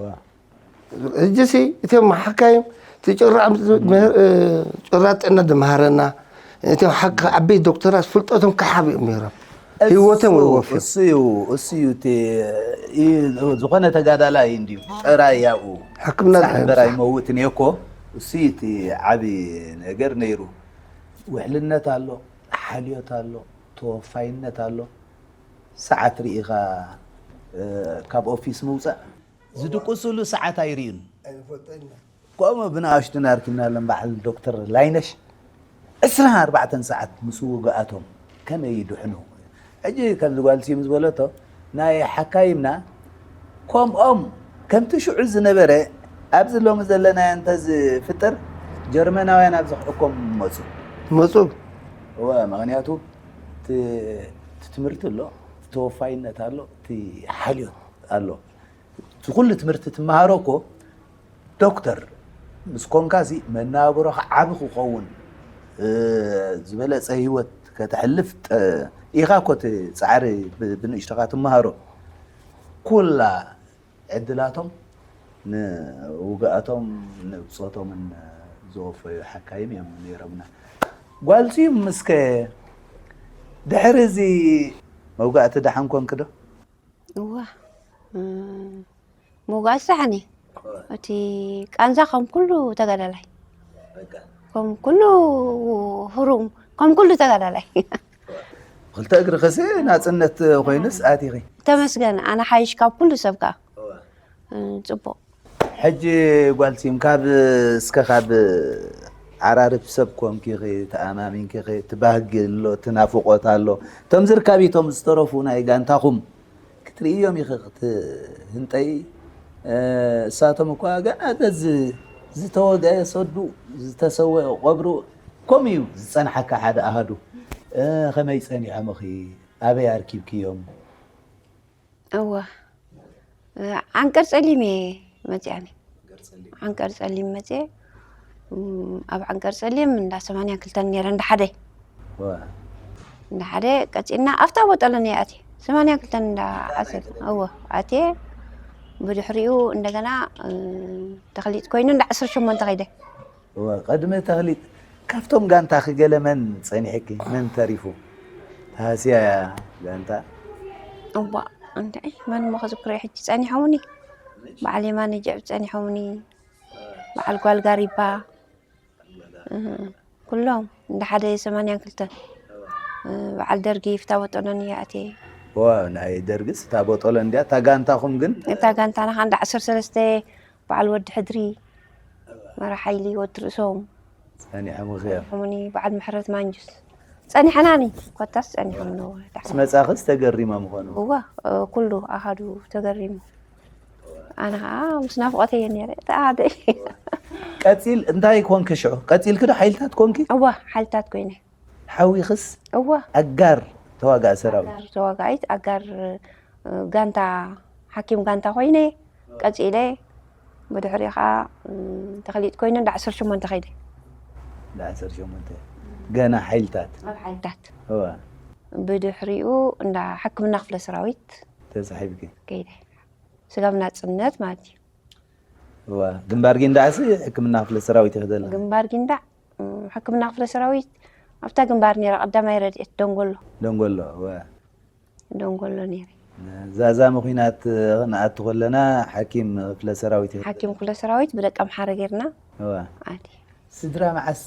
ሕጂሲ እቶም ሓካይም እቲ ጭራ፣ እ፣ ጭራ ጥዕና ዝመሃረና፣ እቶም ሓካ ዓበይቲ ዶክተራት ፍልጠቶም ክሓብ እዮም ነይሮም። እሱ፣ ህይወቶም ይወፍዩ። እሱ እዩ፣ እሱ እዩ እቲ፣ እ፣ ዝኾነ ተጋዳላይ እንድዩ ጥራይ ያኡ ሕክምና ጻሕ ጥራይ እምበር ይወፍዩ። ኣይመውትን እየ እኮ። እሱ እዩ እቲ ዓቢ ነገር ነይሩ። ውሕልነት ኣሎ፣ ሓልዮት ኣሎ፣ ተወፋይነት ኣሎ። ሰዓት ርኢኻ፣ እ፣ ካብ ኦፊስ ምውጻእ ዝድቅሱሉ ሰዓት ኣይርእዩን። ኣይንፈልጦን ኢና። ከምኡ ብንኣሽቱ ኣርኪብናለን በዓል ዶክተር ላይነሽ ዕስራን ኣርባዕተን ሰዓት ምስ ውግኣቶም ከመይ ይድሕኑ? ሕጂ ከምዚ ጓል ስዩም ዝበለቶ ናይ ሓካይምና ከምኦም ከምቲ ሽዑ ዝነበረ ኣብዚ ሎሚ ዘለናዮ እንተዝፍጠር ጀርመናውያን ኣብዚ ክሕኮም መጹ። መጹ። እወ፣ ምኽንያቱ እቲ፣ እቲ ትምህርቲ ኣሎ፣ እቲ ተወፋይነት ኣሎ፣ እቲ ሓልዮት ኣሎ። እቲ ኩሉ ትምህርቲ ትመሃሮ እኮ ዶክተር ምስ ኮንካሲ መናብሮኻ ዓቢ ክኸውን፣ እ፣ ዝበለጸ ህይወት ከተሕልፍ ጠ-፣ ኢኻ እኮ እቲ ጻዕሪ ብ-፣ ብንእሽቶኻ ትመሃሮ። ኩላ ዕድላቶም ንውግኣቶም ንብጾቶምን ዝወፈዩ ሓካይም እዮም ነይሮምና። ጓል ስዩም እስከ ድሕሪ እዚ መውጋእቲ ደሓን ኮንኪ ዶ? እዋ፣ እ፣ ምውጋእ ዝሰሓኒ እቲ ቃንዛ ከም ኩሉ ተጋዳላይ፣ ከም ኩሉ ህሩም፣ ከም ኩሉ ተጋዳላይ። ክልተ እግሪ ኸሲ ናፅነት ኮይኑስ ኣቲኺ። ተመስገን፣ ኣነ ሓይሽ ካብ ኩሉ ሰብ ከዓ። እ፣ ፅቡቕ። ሕጂ ጓል ሲም ካብ እስከ ካብ ዓራርብ ሰብ ኮንኪ ኸ ተኣማሚንኪ ኸ ትባህጊ ኣሎ ትናፍቆት ኣሎ እቶም ዝርካቢቶም ዝተረፉ ናይ ጋንታኹም ክትርእዮም ኢኺ ክትህንጠይ። እሳቶም እኳ ገና በዚ ዝተወግአ ሰዱ ዝተሰወ ቆብሩ ከምኡ እዩ ዝጸንሓካ ሓደ ኣሃዱ። ከመይ ጸኒሖምኺ? ኣበይ ኣርኪብክዮም? እወ ዓንቀር ጸሊም እየ መጺኣኒ። ዓንቀር ጸሊም መጺኤ ኣብ ዓንቀር ጸሊም እንዳ ሰማንያ ክልተን ነይረ እንዳ ሓደ እንዳ ሓደ ቀጺልና ኣብታ ቦጠሎ ነይ ኣትየ ሰማንያ ክልተን እንዳ ዓሰርተ እወ ኣትየ ብድሕሪኡ እንደገና ተኽሊጥ ኮይኑ እንዳ ዓሰርተ ሸሞንተ ከይደ እወ ቅድሚ ተኽሊጥ ካብቶም ጋንታኺ ገለ መን ጸኒሕኪ መን ተሪፉ ተሃስያ እያ ጋንታ እዋ እንታይ መን እሞ ከዝክሮ ሕጂ ጸኒሖምኒ በዓል የማነ ጅዕብ ጸኒሖምኒ በዓል ጓል ጋሪባ ኩሎም እንዳ ሓደ ሰማንያን ክልተን በዓል ደርጊ ፍታ ቦጦሎን እየ ኣትየ። ዋው ናይ ደርግስ እታ ቦጦሎ እንድያ እታ ጋንታኹም ግን እታ ጋንታና ከዓ እንዳ ዓሰርተ ሰለስተ በዓል ወዲ ሕድሪ መራ ሓይሊ ወዲ ርእሶም ጸኒሖም ኸ ጸኒሖምኒ በዓል ምሕረት ማንጁስ ጸኒሐናኒ ኮታስ ጸኒሖምኒ እወ ምስ መጻኽስ ተገሪማ ምኾኑ እወ ኩሉ ኣሃዱ ተገሪሙ ኣነ ከዓ ምስ ናፍቆተየ ነረ ተኣደ ቀፂል እንታይ ኮንክ ሽዑ ቀፂልክ ዶ ሓይልታት ኮንክ እዋ ሓይልታት ኮይነ ሓዊኽስ እዋ ኣጋር ተዋጋእ ሰራዊት ኣጋር ተዋጋኢት ኣጋር ጋንታ ሓኪም ጋንታ ኮይነ ቀፂለ ብድሕሪ ከዓ ተኽሊጥ ኮይኑ እንዳ ዓሰርተ ሸሞንተ ከይደ እንዳ ዓሰርተ ሸሞንተ ገና ሓይልታት ኣብ ሓይልታት እዋ ብድሕሪኡ እንዳ ሕክምና ክፍለ ሰራዊት ተሳሒብኪ ከይደ ስጋብ ናፅነት ማለት እዩ። እዋ ግንባር ጊንዳዕሲ ሕክምና ክፍለ ሰራዊት ይኽደልና። ግንባር ጊንዳዕ ሕክምና ክፍለ ሰራዊት ኣብታ ግንባር ነይራ ቀዳማይ ረድኤት ደንጎሎ። ደንጎሎ እወ። ደንጎሎ ነይረ። ዛዛሚ ኹናት ክንኣቱ ከለና ሓኪም ክፍለ ሰራዊት ይኽደልና። ሓኪም ክፍለ ሰራዊት ብደቂ ኣምሓረ ጌርና እወ። ኣትየ። ስድራ መዓስ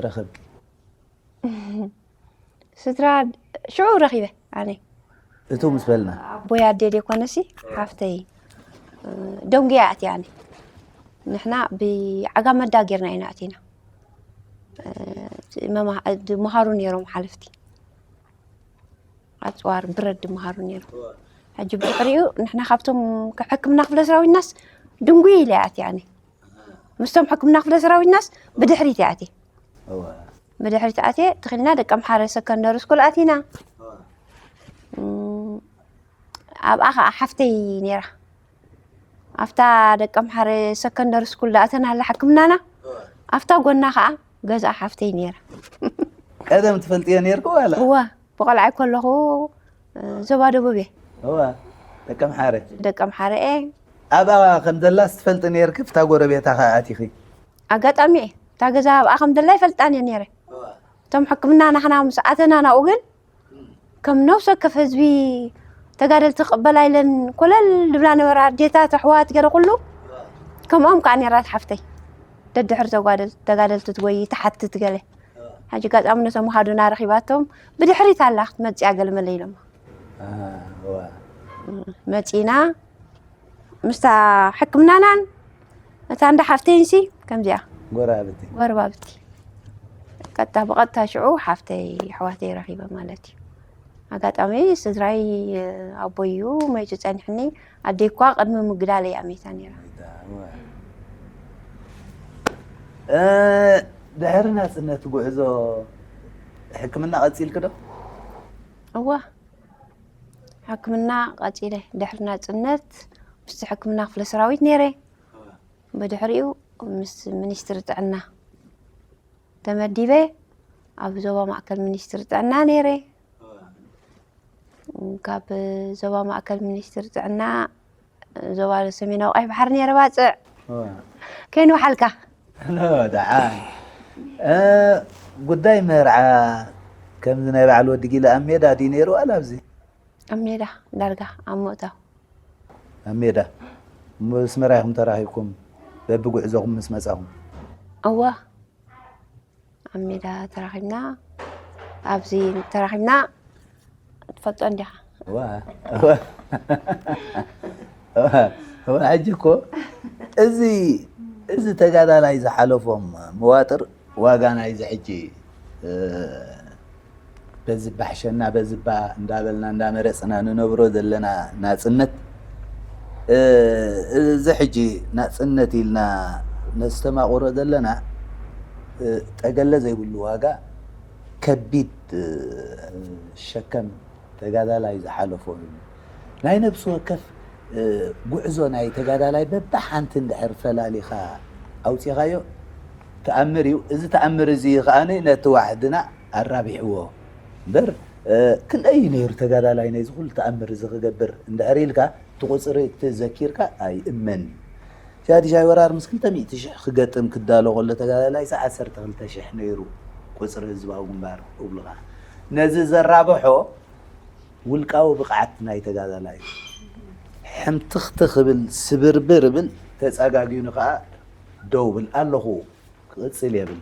ረኸብኪ? ስድራ ሽዑ ረኺበ ኣነ እቱ ምስ በልና ኣቦይ ኣዴ ደይኮነሲ ሓፍተይ ደንጉያ ኣትያኒ ንሕና ብዓጋመዳ ጌርና ኢና ኣቲና መሃሩ ነይሮም ሓለፍቲ ኣፅዋር ብረት ድመሃሩ ነይሮም ሕጂ ብድሕሪኡ ንሕና ካብቶም ሕክምና ክፍለ ሰራዊትናስ ድንጉይ ኢለ ኣትያኒ ምስቶም ሕክምና ክፍለ ሰራዊትናስ ብድሕሪት እያ ኣትየ እወ ብድሕሪት ኣትየ ትኽልና ደቂ ኣምሓረ ሰከንደሪ ስኩል ኣቲና እም፣ ኣብኣ ከዓ ሓፍተይ ነይራ ኣብታ ደቂ ኣምሓረ ሰከንደሪ ስኩል ዝኣተናላ ሕክምናና ኣብታ ጎና ከዓ ገዝኣ ሓፍተይ ነይራ ቀደም ትፈልጥዮ ነይርኩ ዋላ እዋ ብቆልዓይ ከለኹ እ፣ ዞባ ደቡብ እየ እዋ ደቂ ኣምሓረ ደቂ ኣምሓረ እየ ኣብኣ ከም ዘላስ ትፈልጢ ነይርኪ ብታ ጎረቤታ ከኣ ኣቲኺ ኣጋጣሚ እየ እታ ገዛ ኣብኣ ከም ዘላ ይፈልጣን እየ ነይረ እቶም ሕክምና ናኽና ምስ ኣተና ናብኡ ግን ከም ነብሲ ወከፍ ህዝቢ ተጋደልቲ ክቕበላ ኢለን ኮለል ዝብላ ነበራ ኣዴታት ኣሕዋት ገለ ኩሉ ከምኦም ከዓ ነይራት ሓፍተይ ደድሕሪ ተጓደል ተጋደልቲ ትጎይ ትሓትት ገለ ሕጂ ኣጋጣሚ ነቶም ኣሃዱና ረኺባቶም ብድሕሪት ኣላ ክትመፅእ እያ ገለ መለ ኢሎማ መፂና ምስታ ሕክምናናን እታ እንዳ ሓፍተይንሲ ከምዚኣ ጎረባብቲ ጎረባብቲ ቀጥታ ብቐጥታ ሽዑ ሓፍተይ ኣሕዋተይ ረኺበ ማለት እዩ ኣጋጣሚ ስድራይ ኣቦይ እዩ መይቱ ጸኒሕኒ ኣደይ እኳ ቅድሚ ምግዳለይ ኣሜታ ነይራ ድሕሪ ናጽነት ጉዕዞ ሕክምና ቀጺልክ ዶ እዋ ሕክምና ቀጺለ ድሕሪ ናጽነት ምስቲ ሕክምና ክፍለ ሰራዊት ነይረ ብድሕሪኡ ምስ ሚኒስትሪ ጥዕና ተመዲበ ኣብ ዞባ ማእከል ሚኒስትሪ ጥዕና ነይረ ካብ ዞባ ማእከል ሚኒስትሪ ጥዕና ዞባ ሰሜናዊ ቀይሕ ባሕሪ ነይረ ባፅዕ ከይንውሓልካ ደሓን ጉዳይ መርዓ ከምዚ ናይ በዓል ወዲ ጊለ ኣብ ሜዳ ድዩ ነይሩ ዋላ ኣብዚ ኣብ ሜዳ ዳርጋ ኣብ ምእታው ኣብ ሜዳ ምስ መራይኹም ተራኺብኩም በብጉዕዞኹም ምስ መጻኹም? እወ፣ ኣብ ሜዳ ተራኺብና፣ ኣብዚ ተራኺብና። ትፈልጦ እንዲኻ። እዋ፣ እዋ፣ እዋ፣ ሕጂ እኮ እዚ እዚ ተጋዳላይ ዝሓለፎም መዋጥር ዋጋ ናይዚ ሕጂ በዝባ ሕሸና በዝባ እንዳበልና እንዳመረፅና ንነብሮ ዘለና ናፅነት፣ እዚ ሕጂ ናፅነት ኢልና ነስተማቕሮ ዘለና ጠገለ ዘይብሉ ዋጋ፣ ከቢድ ሸከም ተጋዳላይ ዝሓለፎ እዩ። ናይ ነብሲ ወከፍ ጉዕዞ ናይ ተጋዳላይ በብሓንቲ እንድሕር ፈላሊኻ ኣውፂኻዮ፣ ተኣምር እዩ። እዚ ተኣምር እዚ ከኣ ነቲ ዋሕድና ኣራቢሕዎ እምበር፣ ክንደይ እዩ ነይሩ ተጋዳላይ ነዚ ኩሉ ተኣምር እዚ ክገብር እንድሕር ኢልካ፣ እቲ ቁፅሪ እቲ ዘኪርካ ኣይእመን። እቲ ሓድሻይ ወራር ምስ ክልተ ሚእቲ ሽሕ ክገጥም ክዳሎ ከሎ ተጋዳላይ ዓሰርተ ክልተ ሽሕ ነይሩ ቁፅሪ ህዝባዊ ግንባር እብሉኻ። ነዚ ዘራብሖ ውልቃዊ ብቕዓት ናይ ተጋዳላይ እዩ። ሕምትኽቲ ክብል ስብርብር ብል ተፀጋጊኑ ከዓ ደው ብል ኣለኹ ክቕፅል የብል።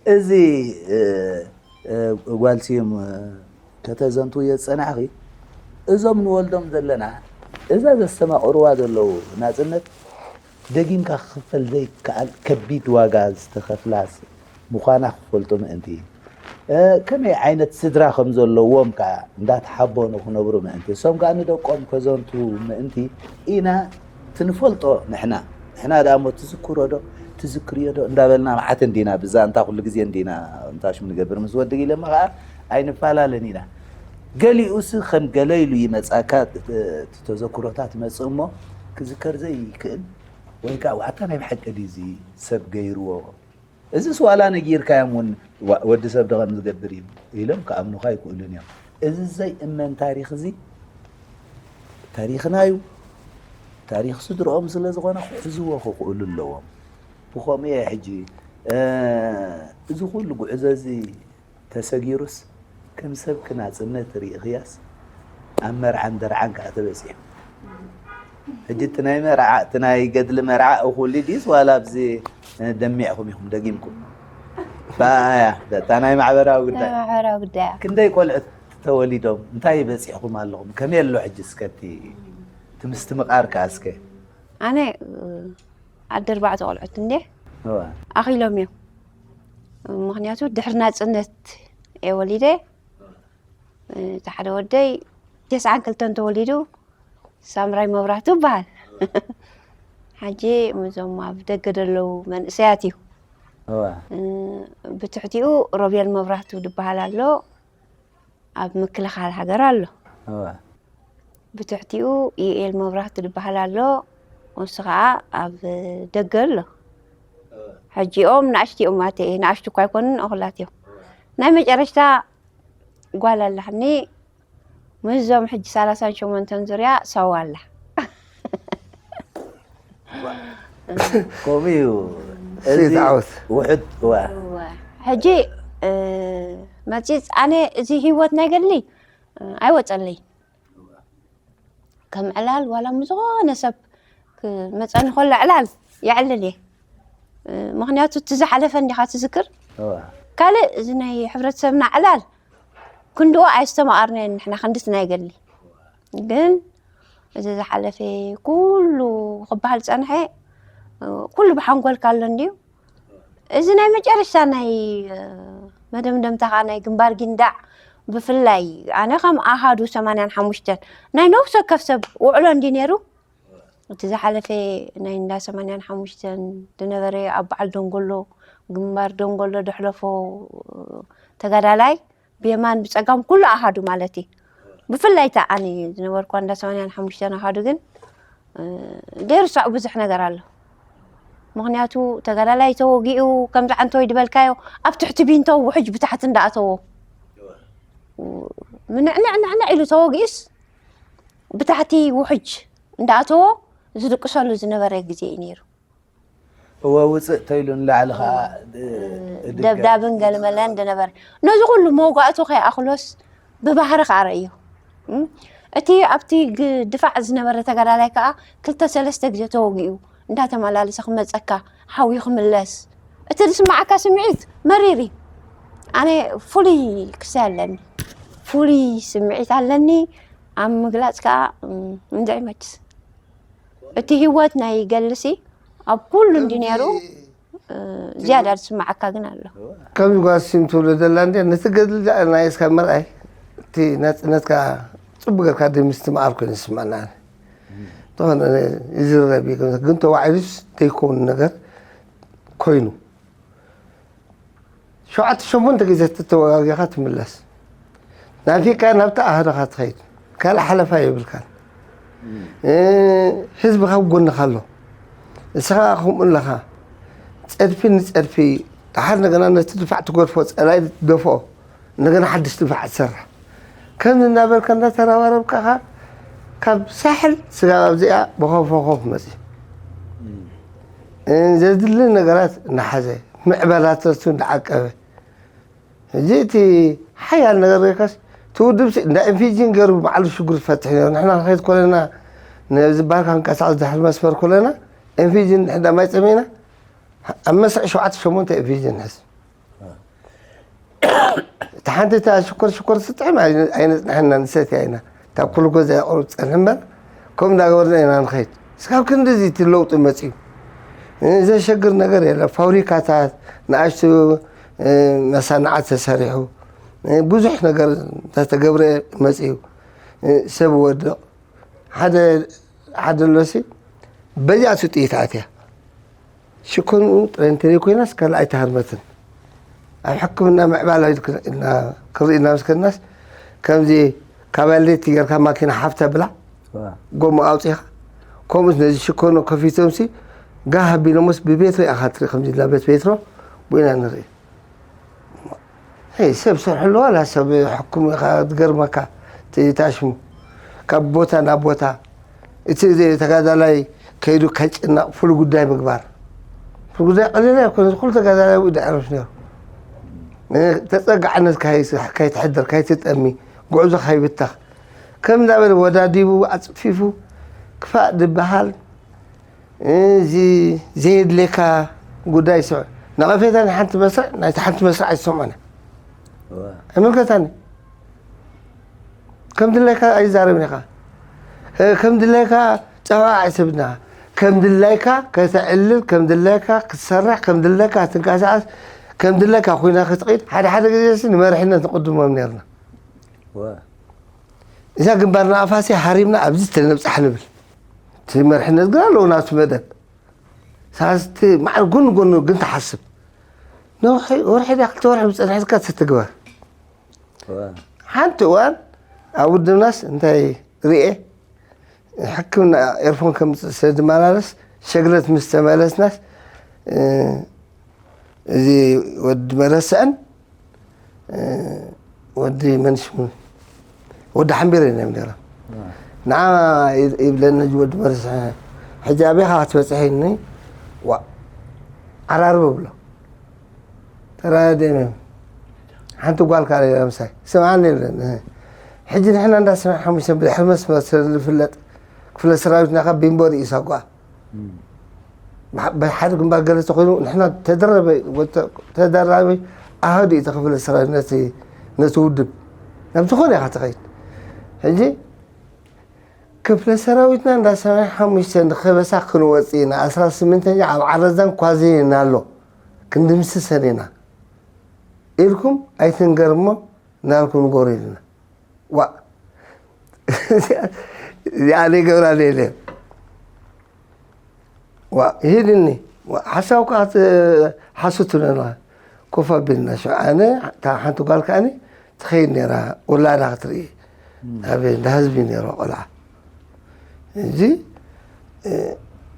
እዚ ጓል ስዩም ከተዘንትውዮ ዝፀናሕኺ እዞም ንወልዶም ዘለና እዛ ዘስተማቕርዋ ዘለዉ ናፅነት ደጊምካ ክኽፈል ዘይከኣል ከቢድ ዋጋ ዝተኸፍላ ምዃና ክፈልጡ ምእንቲ፣ ከመይ ዓይነት ስድራ ከም ዘለዎም ከዓ እንዳተሓበኑ ክነብሩ ምእንቲ፣ እሶም ከዓ ንደቆም ከዘንቱ ምእንቲ ኢና ትንፈልጦ ንሕና። ንሕና ደኣ እሞ ትዝክሮ ዶ ትዝክርዮ ዶ እንዳበልና መዓት እንዲና ብዛንታ ኩሉ ግዜ እንዲና እንታሽሙ ንገብር ምስ ወዲ ኢለማ ከዓ ኣይንፈላለን ኢና። ገሊኡስ ከም ገለ ኢሉ ይመጻካ፣ እቲ ተዘክሮታት ይመጽእ እሞ ክዝከር ዘይክእል ወይ ከዓ ዋዕታ ናይ ብሓቂ ድዩ እዚ ሰብ ገይርዎ? እዚስ ዋላ ነጊርካዮም እውን ወዲ ሰብ ዶ ከም ዝገብር እዩ ኢሎም ክኣምኑኻ ኣይክእሉን እዮም። እዚ ዘይእመን ታሪኽ እዚ ታሪኽና እዩ። ታሪኽ ስድርኦም ስለ ዝኾነ ክሕዝዎ ክኽእሉ ኣለዎም። ብኸምኡ እየ ሕጂ እዚ ኩሉ ጉዕዞ እዚ ተሰጊሩስ ከም ሰብ ክናጽነት ርኢኽያስ ኣብ መርዓን ደርዓን ከዓ ተበጺሑ። ሕጂ እቲ ናይ መርዓ እቲ ናይ ገድሊ መርዓ እኹል ድዩስ ዋላ ኣብዚ ደሚዕኹም ኢኹም ደጊምኩም? ባያ በታ ናይ ማሕበራዊ ጉዳይ ማሕበራዊ ጉዳይ ክንደይ ቆልዑት ተወሊዶም እንታይ በጺሕኩም ኣለኹም? ከመይ ኣሎ ሕጂ እስከ እቲ እቲ ምስትምቓር ከዓ እስከ ኣነ ኣደ ኣርባዕተ ቆልዑት እንዴ እዋ ኣኺሎም እዮም። ምኽንያቱ ድሕሪ ናፅነት እየ ወሊደ። እቲ ሓደ ወደይ ተስዓን ክልተን ተወሊዱ ሳምራይ መብራህቱ ይበሃል። ሕጂ ምዞም ኣብ ደገ ዘለዉ መንእሰያት እዩ። እዋ ብትሕቲኡ ሮቤል መብራህቱ ዝበሃል ኣሎ ኣብ ምክልኻል ሃገር ኣሎ። እዋ ብትሕቲኡ ኢኤል መብራህቱ ዝበሃል ኣሎ። ንሱ ከዓ ኣብ ደገ ኣሎ። ሕጂኦም ንኣሽቲኦም ኣተ ንኣሽቱ እኳ ኣይኮኑን እኹላት እዮም። ናይ መጨረሽታ ጓል ኣላሕኒ ምስዞም ሕጂ ሰላሳን ሸሞንተን ዙርያ ሰው ኣላ። ከምኡ እዩ። ሴት እዚ ዓወት። ውሕድ እዋ ሕጂ መፂፅ ኣነ እዚ ህይወት ናይ ገድሊ ኣይወፀለይ ከም ዕላል ዋላ ምዝኾነ ሰብ ክመፀኒ ከሎ ዕላል የዕልል እየ። ምክንያቱ እቲ ዝሓለፈ እንዲኻ ትዝክር እዋ ካልእ እዚ ናይ ሕብረተሰብና ዕላል ክንድኡ ኣየስተማቐርናዮን ንሕና ክንድቲ ናይ ገድሊ ግን እዚ ዝሓለፈ ኩሉ ክበሃል ፀንሐ ኩሉ ብሓንጎልካ ኣሎ እንድዩ እዚ ናይ መጨረሽታ ናይ መደምደምታ ከዓ ናይ ግንባር ጊንዳዕ ብፍላይ ኣነ ከም ኣሃዱ ሰማንያን ሓሙሽተን ናይ ነፍሲ ወከፍ ሰብ ውዕሎ እንዲ ነይሩ እቲ ዝሓለፈ ናይ እንዳ ሰማንያን ሓሙሽተን ዝነበረ ኣብ በዓል ደንጎሎ ግንባር ደንጎሎ ደሕለፎ ተጋዳላይ ብየማን ብፀጋም ኩሉ ኣሃዱ ማለት እዩ። ብፍላይ እታ ኣነ ዝነበርኳ እንዳ ሰማንያን ሓሙሽተን ኣሃዱ ግን ዘይርሳዕ ብዙሕ ነገር ኣሎ። ምክንያቱ ተጋዳላይ ተወጊኡ ከምዚ ዓንተወይ ዝበልካዮ ኣብ ትሕቲ ቢንቶ ውሕጅ ብታሕቲ እንዳኣተዎ ምንዕንዕንዕንዕ ኢሉ ተወጊኡስ ብታሕቲ ውሕጅ እንዳኣተዎ ዝድቅሰሉ ዝነበረ ግዜ እዩ ነይሩ። እወ ውፅእ ተይሉ ንላዕሊ ከዓ ደብዳብን ገልመለን ዝነበረ ነዚ ኩሉ መውጋእቱ ከይኣኽሎስ ብባህሪ ከዓ ረእዮ እቲ ኣብቲ ግ- ድፋዕ ዝነበረ ተጋዳላይ ከዓ ክልተ ሰለስተ ግዜ ተወጊኡ እንዳተመላለሰ ክመፀካ፣ ሓውዩ ክምለስ፣ እቲ ዝስማዓካ ስምዒት መሪር እዩ። ኣነ ፍሉይ ክሳይ ኣለኒ፣ ፍሉይ ስምዒት ኣለኒ። ኣብ ምግላፅ ከዓ እም፣ እንድዒ መችስ እቲ ህይወት ናይ ገልሲ ኣብ ኩሉ እንዲ ነይሩ፣ እ፣ ዝያዳ ዝስማዓካ ግን ኣሎ። ከምዚ ጓል ሲም ትብሎ ዘላ እንዲ ነቲ ገድሊ ደኣ ናይ እስካ ምርኣይ፣ እቲ ናጽነትካ ጽቡቅ ጌርካ ደይ ምስትምቓር ኮይኑ ይስምዓና። እንተኾነ ይዝረብ እዩ፣ ግን ተዋዒሉስ ዘይከውን ነገር ኮይኑ፣ ሸውዓተ ሸሞንተ ግዜ ተተወጋጊኻ ትምለስ። ናፊቃ ናብቲ ኣህርኻ ትኸይድ። ካልእ ሓለፋ የብልካን። እ፣ ህዝቢ ካብ ጎንኻ ኣሎ። ንስኻ ከምኡ ኣለኻ። ጸድፊ ንጸድፊ፣ ደሓር እንደገና ነቲ ድፋዕ ትገድፎ፣ ጸላኢ ትደፍኦ፣ እንደገና ሓድሽ ድፋዕ ትሰርሕ። ከምዚ እናበልካ እንዳተረባረብካ ኸኣ ካብ ሳሕል ስጋብ ኣብዚኣ ብኾፍ ብኾፍ መጺኡ። እ፣ ዘድሊ ነገራት እናሓዘ፣ ምዕባላታቱ እንዳዓቀበ። ሕጂ እቲ ሓያል ነገር ጌርካስ፣ እቲ ውድብ ሲ-፣ እንዳ ኤምፊጂን ገይሩ ባዕሉ ሽግር ዝፈትሕ ነይሩ። ንሕና ክንከይድ ኮለና፣ ነዚ ባርካ ክንቀሳቐስ ድሕሪ መስመር ኮለና፣ ኤምፊጂን እንዳ ማይ ጸሚእና፣ ኣብ መስርዕ ሸውዓተ ሸሞንተ ኤምፊጂን ንሕዝ። እታ ሓንቲ እታ ሽኮር ሽኮር ትጥዕም ኣይ-፣ ኣይነጽንሐና፣ ንሰትያ ኢና። እታ ኩሉ ገዛ የቕርብ ትጸንሕ እምበር፣ ከምኡ እንዳገበርና ኢና ንኸይድ። እስካብ ክንድዚ እቲ ለውጢ መጺኡ። እ፣ ዘሸግር ነገር የለ። ፋብሪካታት፣ ንኣሽቱ፣ እ፣ መሳንዓት ተሰሪሑ። እ፣ ብዙሕ ነገር እንተተገብረ መጺኡ። እ፣ ሰብ ወድቕ። ሓደ፣ ሓደ ኣሎሲ፣ በዚኣቱ ጥይት ኣትያ። ሽኮንኡ ጥራይ እንተዘይኮይናስ ካልእ ኣይተሃርመትን። ኣብ ሕክምና ምዕባለ ኢልና ክንርኢ እናመስከርናስ፣ ከምዚ ካባሌቲ ጌርካ ማኪና ሓፍ ተብላ፣ ዋ። ጎማ ኣውጺኻ፣ ከምኡስ ነዚ ሽኮኖ ከፊቶምሲ፣ ጋህ ኣቢሎሞስ ብቤትሮ ኢኻ ትርኢ፣ ከምዚ ኢልና ቤት ቤትሮ፣ ብኡ ኢና ንርኢ። ሄይ፣ ሰብ ሰርሑ ኣለዋ፣ ላ ሰብ ሕኩም ኢኻ፣ ዝገርመካ፣ እቲ ታሽሙ። ካብ ቦታ ናብ ቦታ፣ እቲ ተጋዳላይ ከይዱ ከጭነቕ፣ ፍሉይ ጉዳይ ምግባር። ፍሉይ ጉዳይ ቀሊል ኣይኮነ፣ ኩሉ ተጋዳላይ ኣብኡ ደዕረፍ ነይሩ። እ፣ ተጸጋዕነት ካይ-፣ ካይትሕደር፣ ካይትጠሚ፣ ጉዕዞ ካይብተኽ። ከም እንዳበለ ወዳዲቡ፣ ኣጽፊፉ፣ ክፋእ ዝበሃል፣ እዚ ዘየድልየካ ጉዳይ ይስምዕ። ነቐፌታ ናይ ሓንቲ መስርዕ፣ ናይቲ ሓንቲ መስርዕ ኣይትሰምዖን እያ። እዋ። ኣይምልከታን እዩ። ከም ድላይካ ኣይዛረብን ኢኻ። እ፣ ከም ድላይካ ጸዋዕ ኣይሰብና። ከም ድላይካ ከተዕልል፣ ከም ድላይካ ክትሰርሕ፣ ከም ድላይካ ክትንቀሳቐስ፣ ከም ድላይካ ኮይና ክትኸይድ፣ ሓደ ሓደ ግዜ ሲ ንመሪሕነት ንቕድሞም ነርና። እዋ። እዛ ግንባርና ኣፋሲ ሃሪምና ኣብዚ ተነብጻሕ ንብል። እቲ መሪሕነት ግን ኣለዎ ናቱ መደብ። ሳስቲ ማዕረ ጎኒ ጎኒ ግን ትሓስብ። ነውሒ፣ ወርሒ ድያ ክልተ ወርሒ ዝጸንሐትካ ትትግበር። እዋ። ሓንቲ እዋን ኣብ ውድብናስ እንታይ ርኤ፣ ሕክምና ኤርፎን ከምጽእ ስለ ዝመላለስ፣ ሸግለት ምስ ተመለስናስ፣ እ፣ እዚ ወዲ መረስዕን፣ እ፣ ወዲ መን ሽሙ? ወዲ ሓምቢረ እዮም ነይሮም። ንዓ ይ-፣ ይብለኒ እዚ ወዲ መረስዐ፣ "ሕጂ ኣበይ ኢኻ ክትበጽሕ?" ኢሉኒ። ዋ፣ ዓራርቦ ብሎ። ተራደመ። ሓንቲ ጓል ከኣ ነይራ ምሳይ። ስምዓኒ ይብለኒ። ሕጂ ንሕና እንዳ ሰማንያ ሓሙሽተ ብድሕሪ መስመር ስለ ዝፍለጥ፣ ክፍለ ሰራዊትና ካብ ቢምቦ ርእሳ ጓ። እም። ብሓ-፣ ብሓደ ግንባር ገለ ተኾይኑ፣ ንሕና ተደረበ፣ ወተ-፣ ተደራቢ ኣሃዱ እዩ እቲ ክፍለ ሰራዊት ነቲ፣ ነቲ ውድብ። ናብ ዝኾነ ኢኻ ትኸይድ። ሕጂ፣ ክፍለ ሰራዊትና እንዳ ሰማንያ ሓሙሽተ ንኸበሳ ክንወጽእ ኢና፣ ኣስራ ስምንተኛ ኣብ ዓረዛን ኳዜን ኣሎ፣ ክንድምስሰን ኢና ኢልኩም ኣይትንገር እሞ፣ ናልኩም ንገሩ ኢልና። ዋ። እዚኣ ዘይገብራ የለ። ዋ፣ ይሂድኒ። ዋ፣ ሓሳብ ከኣ ት-፣ ሓሱ ትብለና። ኮፍ ኣቢልና ሽዑ ኣነ፣ እታ ሓንቲ ጓል ከኣኒ ትኸይድ ነይራ፣ ውላዳ ክትርኢ። እም። ኣብ እንዳ ህዝቢ ነይሩ ቆልዓ። እዚ፣ እ፣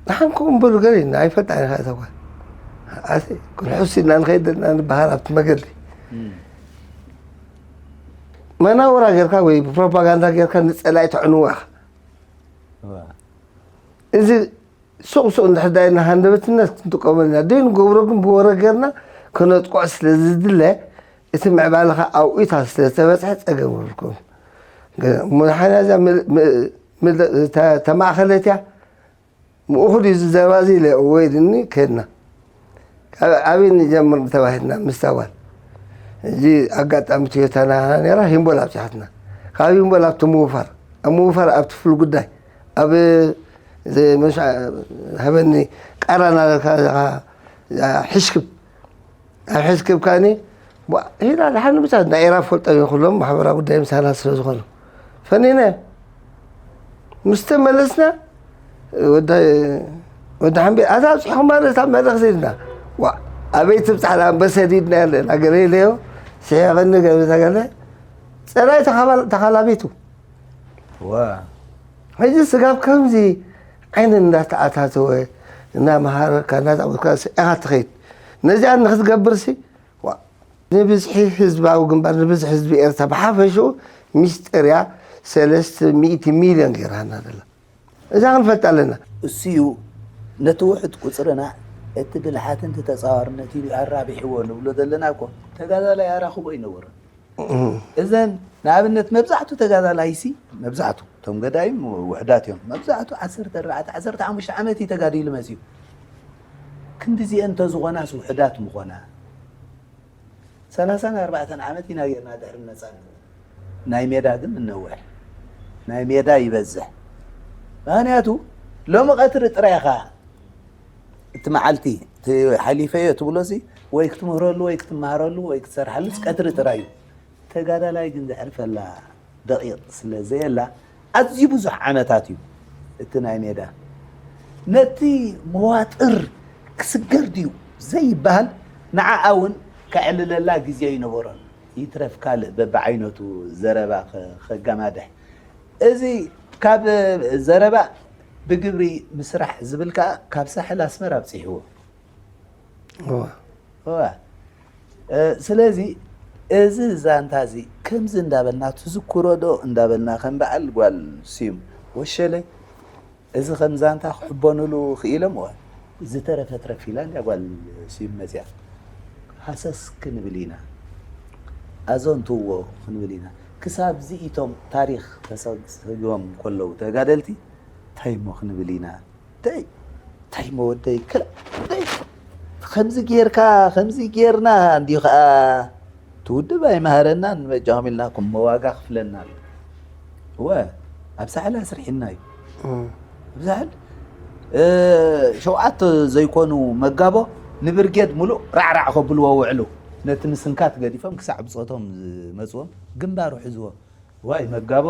ደሓን ከምኡ በሉ ገለ ኢልና፣ ኣይፈልጣን ኢኻ እታ ጓል። ኣቲ፣ ክንሕሱ ኢና ንኸይድ ዘለና ንበሃል ኣብቲ መገዲ። እም። መናውራ ጌርካ ወይ ብፕሮፓጋንዳ ጌርካ ንጸላኢ ተዕንዎ ኢኻ። እዋ። እዚ ሱቕ ሱቕ እንድሕር ዳይና ሃንደበትነት ክንጥቀመሉ ኢና። ደይንገብሮ ግን ብወረ ጌርና ክነጥቅዖ ስለ ዝድለ፣ እቲ ምዕባለኻ ኣብኡ ኢታ ስለ ዝተበጽሐ ጸገም የብልኩም። እሞ ሓና እዛ ምል- ም- ምል- ተ- ተማእኸለት እያ። ምእኹል እዩ ዝዘባዚ ኢለ ወይ ድኒ ከድና። ካብ ኣበይ ንጀምር ተባሂልና ምስታ ጓል። እዚ ኣጋጣሚ ቶዮታና ነራ ሂምቦል ኣብፅሓትና። ካብ ሂምቦል ኣብቲ ምውፋር፣ ኣብ ምውፋር ኣብቲ ፍሉ ጉዳይ፣ ኣብ ሃበኒ ቃራና ሕሽክብ ኣብ ሕዝክብ ካኒ ሂላ ድሓን ብቻ ናይ ኤራ ፈልጦ እዩ። ኩሎም ማሕበራዊ ጉዳይ ምሳና ስለ ዝኾኑ ፈኒነ ምስ ተመለስና ወዲ ሓምቤ ኣታ ኣብፅሕኹም ማለት ኣብ መድረኽ ዘይድና ዋ ኣበይ ትብፃሕ ደኣ በሰዲድና ያለና ገለ ኢለዮ ስሒቐኒ ገለ ተገለ ፀላይ ተኻላቢቱ ዋ ሕጂ ስጋብ ከምዚ ዓይኒ እንዳተኣታተወ እናመሃረካ እናተዓወትካ ኢኻ ትኸይድ። ነዚኣ ንክትገብርሲ ንብዝሒ ህዝባዊ ግንባር ንብዝሒ ህዝቢ ኤርትራ ብሓፈሽኡ ሚስጥር እያ። ሰለስተ ሚእቲ ሚልዮን ገይራና ዘላ እዛ ክንፈልጥ ኣለና። እሱዩ ነቲ ውሑድ ቁፅርና እቲ ብልሓትን ተፃዋርነት ኢሉ ኣራቢሕዎ ንብሎ ዘለና እኮ ተጋዳላይ ኣራኽቦ ኣይነበሮን። እዘን ንኣብነት መብዛሕቱ ተጋዳላይሲ መብዛሕቱ እቶም ገዳይም ውሕዳት እዮም። መብዛሕቱ ዓሰርተ ኣርባዕተ ዓሰርተ ሓሙሽተ ዓመት እዩ ተጋዲሉ መፅዩ። ክንድዚአን እንተዝኾናስ ውሕዳት ምኾና። ሰላሳን ኣርባዕተን ዓመት ኢና ጌርና ድሕሪ ነፃነት። ናይ ሜዳ ግን እነውሕ። ናይ ሜዳ ይበዝሕ። ምክንያቱ ሎሚ ቀትሪ ጥራይ ኢኻ እቲ መዓልቲ እቲ ሓሊፈዮ ትብሎሲ ወይ ክትምህረሉ ወይ ክትመሃረሉ ወይ ክትሰርሓሉስ ቀትሪ ጥራይ እዩ። ተጋዳላይ ግን ዘዕርፈላ ደቂቕ ስለ ዘየላ ኣዝዩ ብዙሕ ዓመታት እዩ እቲ ናይ ሜዳ። ነቲ መዋጥር ክስገር ድዩ ዘይበሃል ንዓኣ እውን ከዕልለላ ግዜ ኣይነበሮን። ይትረፍ ካልእ በብዓይነቱ ዘረባ ከጋማድሕ። እዚ ካብ ዘረባ ብግብሪ ምስራሕ ዝብል ከዓ ካብ ሳሕል ኣስመራ ኣብፂሕዎ። እዋ ስለዚ እዚ ዛንታ እዚ ከምዚ እንዳበልና ትዝክሮ ዶ እንዳበልና ከም በዓል ጓል ስዩም ወሸለ እዚ ከም ዛንታ ክሕበኑሉ ክኢሎም እዋ ዝተረፈ ትረፍ ኢላ እንዲያ ጓል ስዩም መፅያ ሃሰስ ክንብል ኢና ኣዘንትዎ ክንብል ኢና ክሳብ ዝኢቶም ታሪክ ተሰግስግቦም ከለዉ ተጋደልቲ እንታይ እሞ ክንብል ኢና እንታይ እንታይ መወደይ ክላ እንታይ ከምዚ ጌርካ ከምዚ ጌርና እንዲዩ ከዓ ትውድብ ኣይመሃረናን በጃኹም ኢልናኩም መዋጋ ክፍለና ኣሎ እወ ኣብ ሳሕል ኣስርሒና እዩ ኣብ ሳሕል ሸውዓተ ዘይኮኑ መጋቦ ንብርጌድ ሙሉእ ራዕራዕ ከብልዎ ውዕሉ ነቲ ምስንካት ገዲፎም ክሳዕ ብፆቶም ዝመፅዎም ግንባሩ ሕዝዎ ዋይ መጋቦ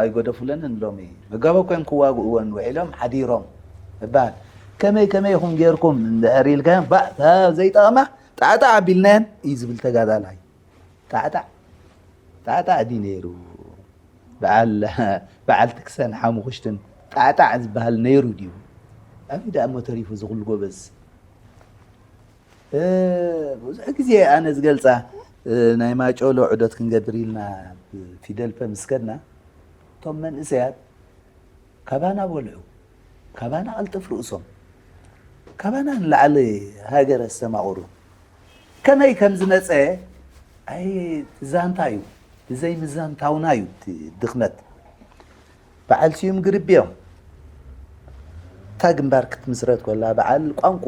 ኣይገደፉለንን ሎሚ መጋቦ እኮ እዮም ክዋግእወን ውዒሎም ሓዲሮም እበሃል ከመይ ከመይ ኢኹም ጌርኩም እንድሕር ኢልካዮም ባእ እታ ዘይጠቕማ ጣዕጣዕ ኣቢልናየን እዩ ዝብል ተጋዳላይ ጣዕጣዕ ጣዕጣዕ ድዩ ነይሩ በዓል በዓል ትክሰን ሓሙኽሽትን ጣዕጣዕ ዝበሃል ነይሩ ድዩ ኣበይ ደኣ እሞ ተሪፉ እዚ ኩሉ ጎበዝ ብዙሕ ግዜ ኣነ ዝገልፃ ናይ ማጨሎ ዑደት ክንገብር ኢልና ፊደልፐ ምስ ከድና እቶም መንእሰያት ካባና በልዑ ካባና ቀልጥፍ ርእሶም ካባና ንላዕሊ ሃገር ኣስተማቕሩ ከመይ ከም ዝመፀ ኣይ ዛንታ እዩ ብዘይ ምዛንታውና እዩ ድኽመት በዓል ስዩም ግርብ እዮም። እታ ግንባር ክትምስረት ኮላ በዓል ቋንቁ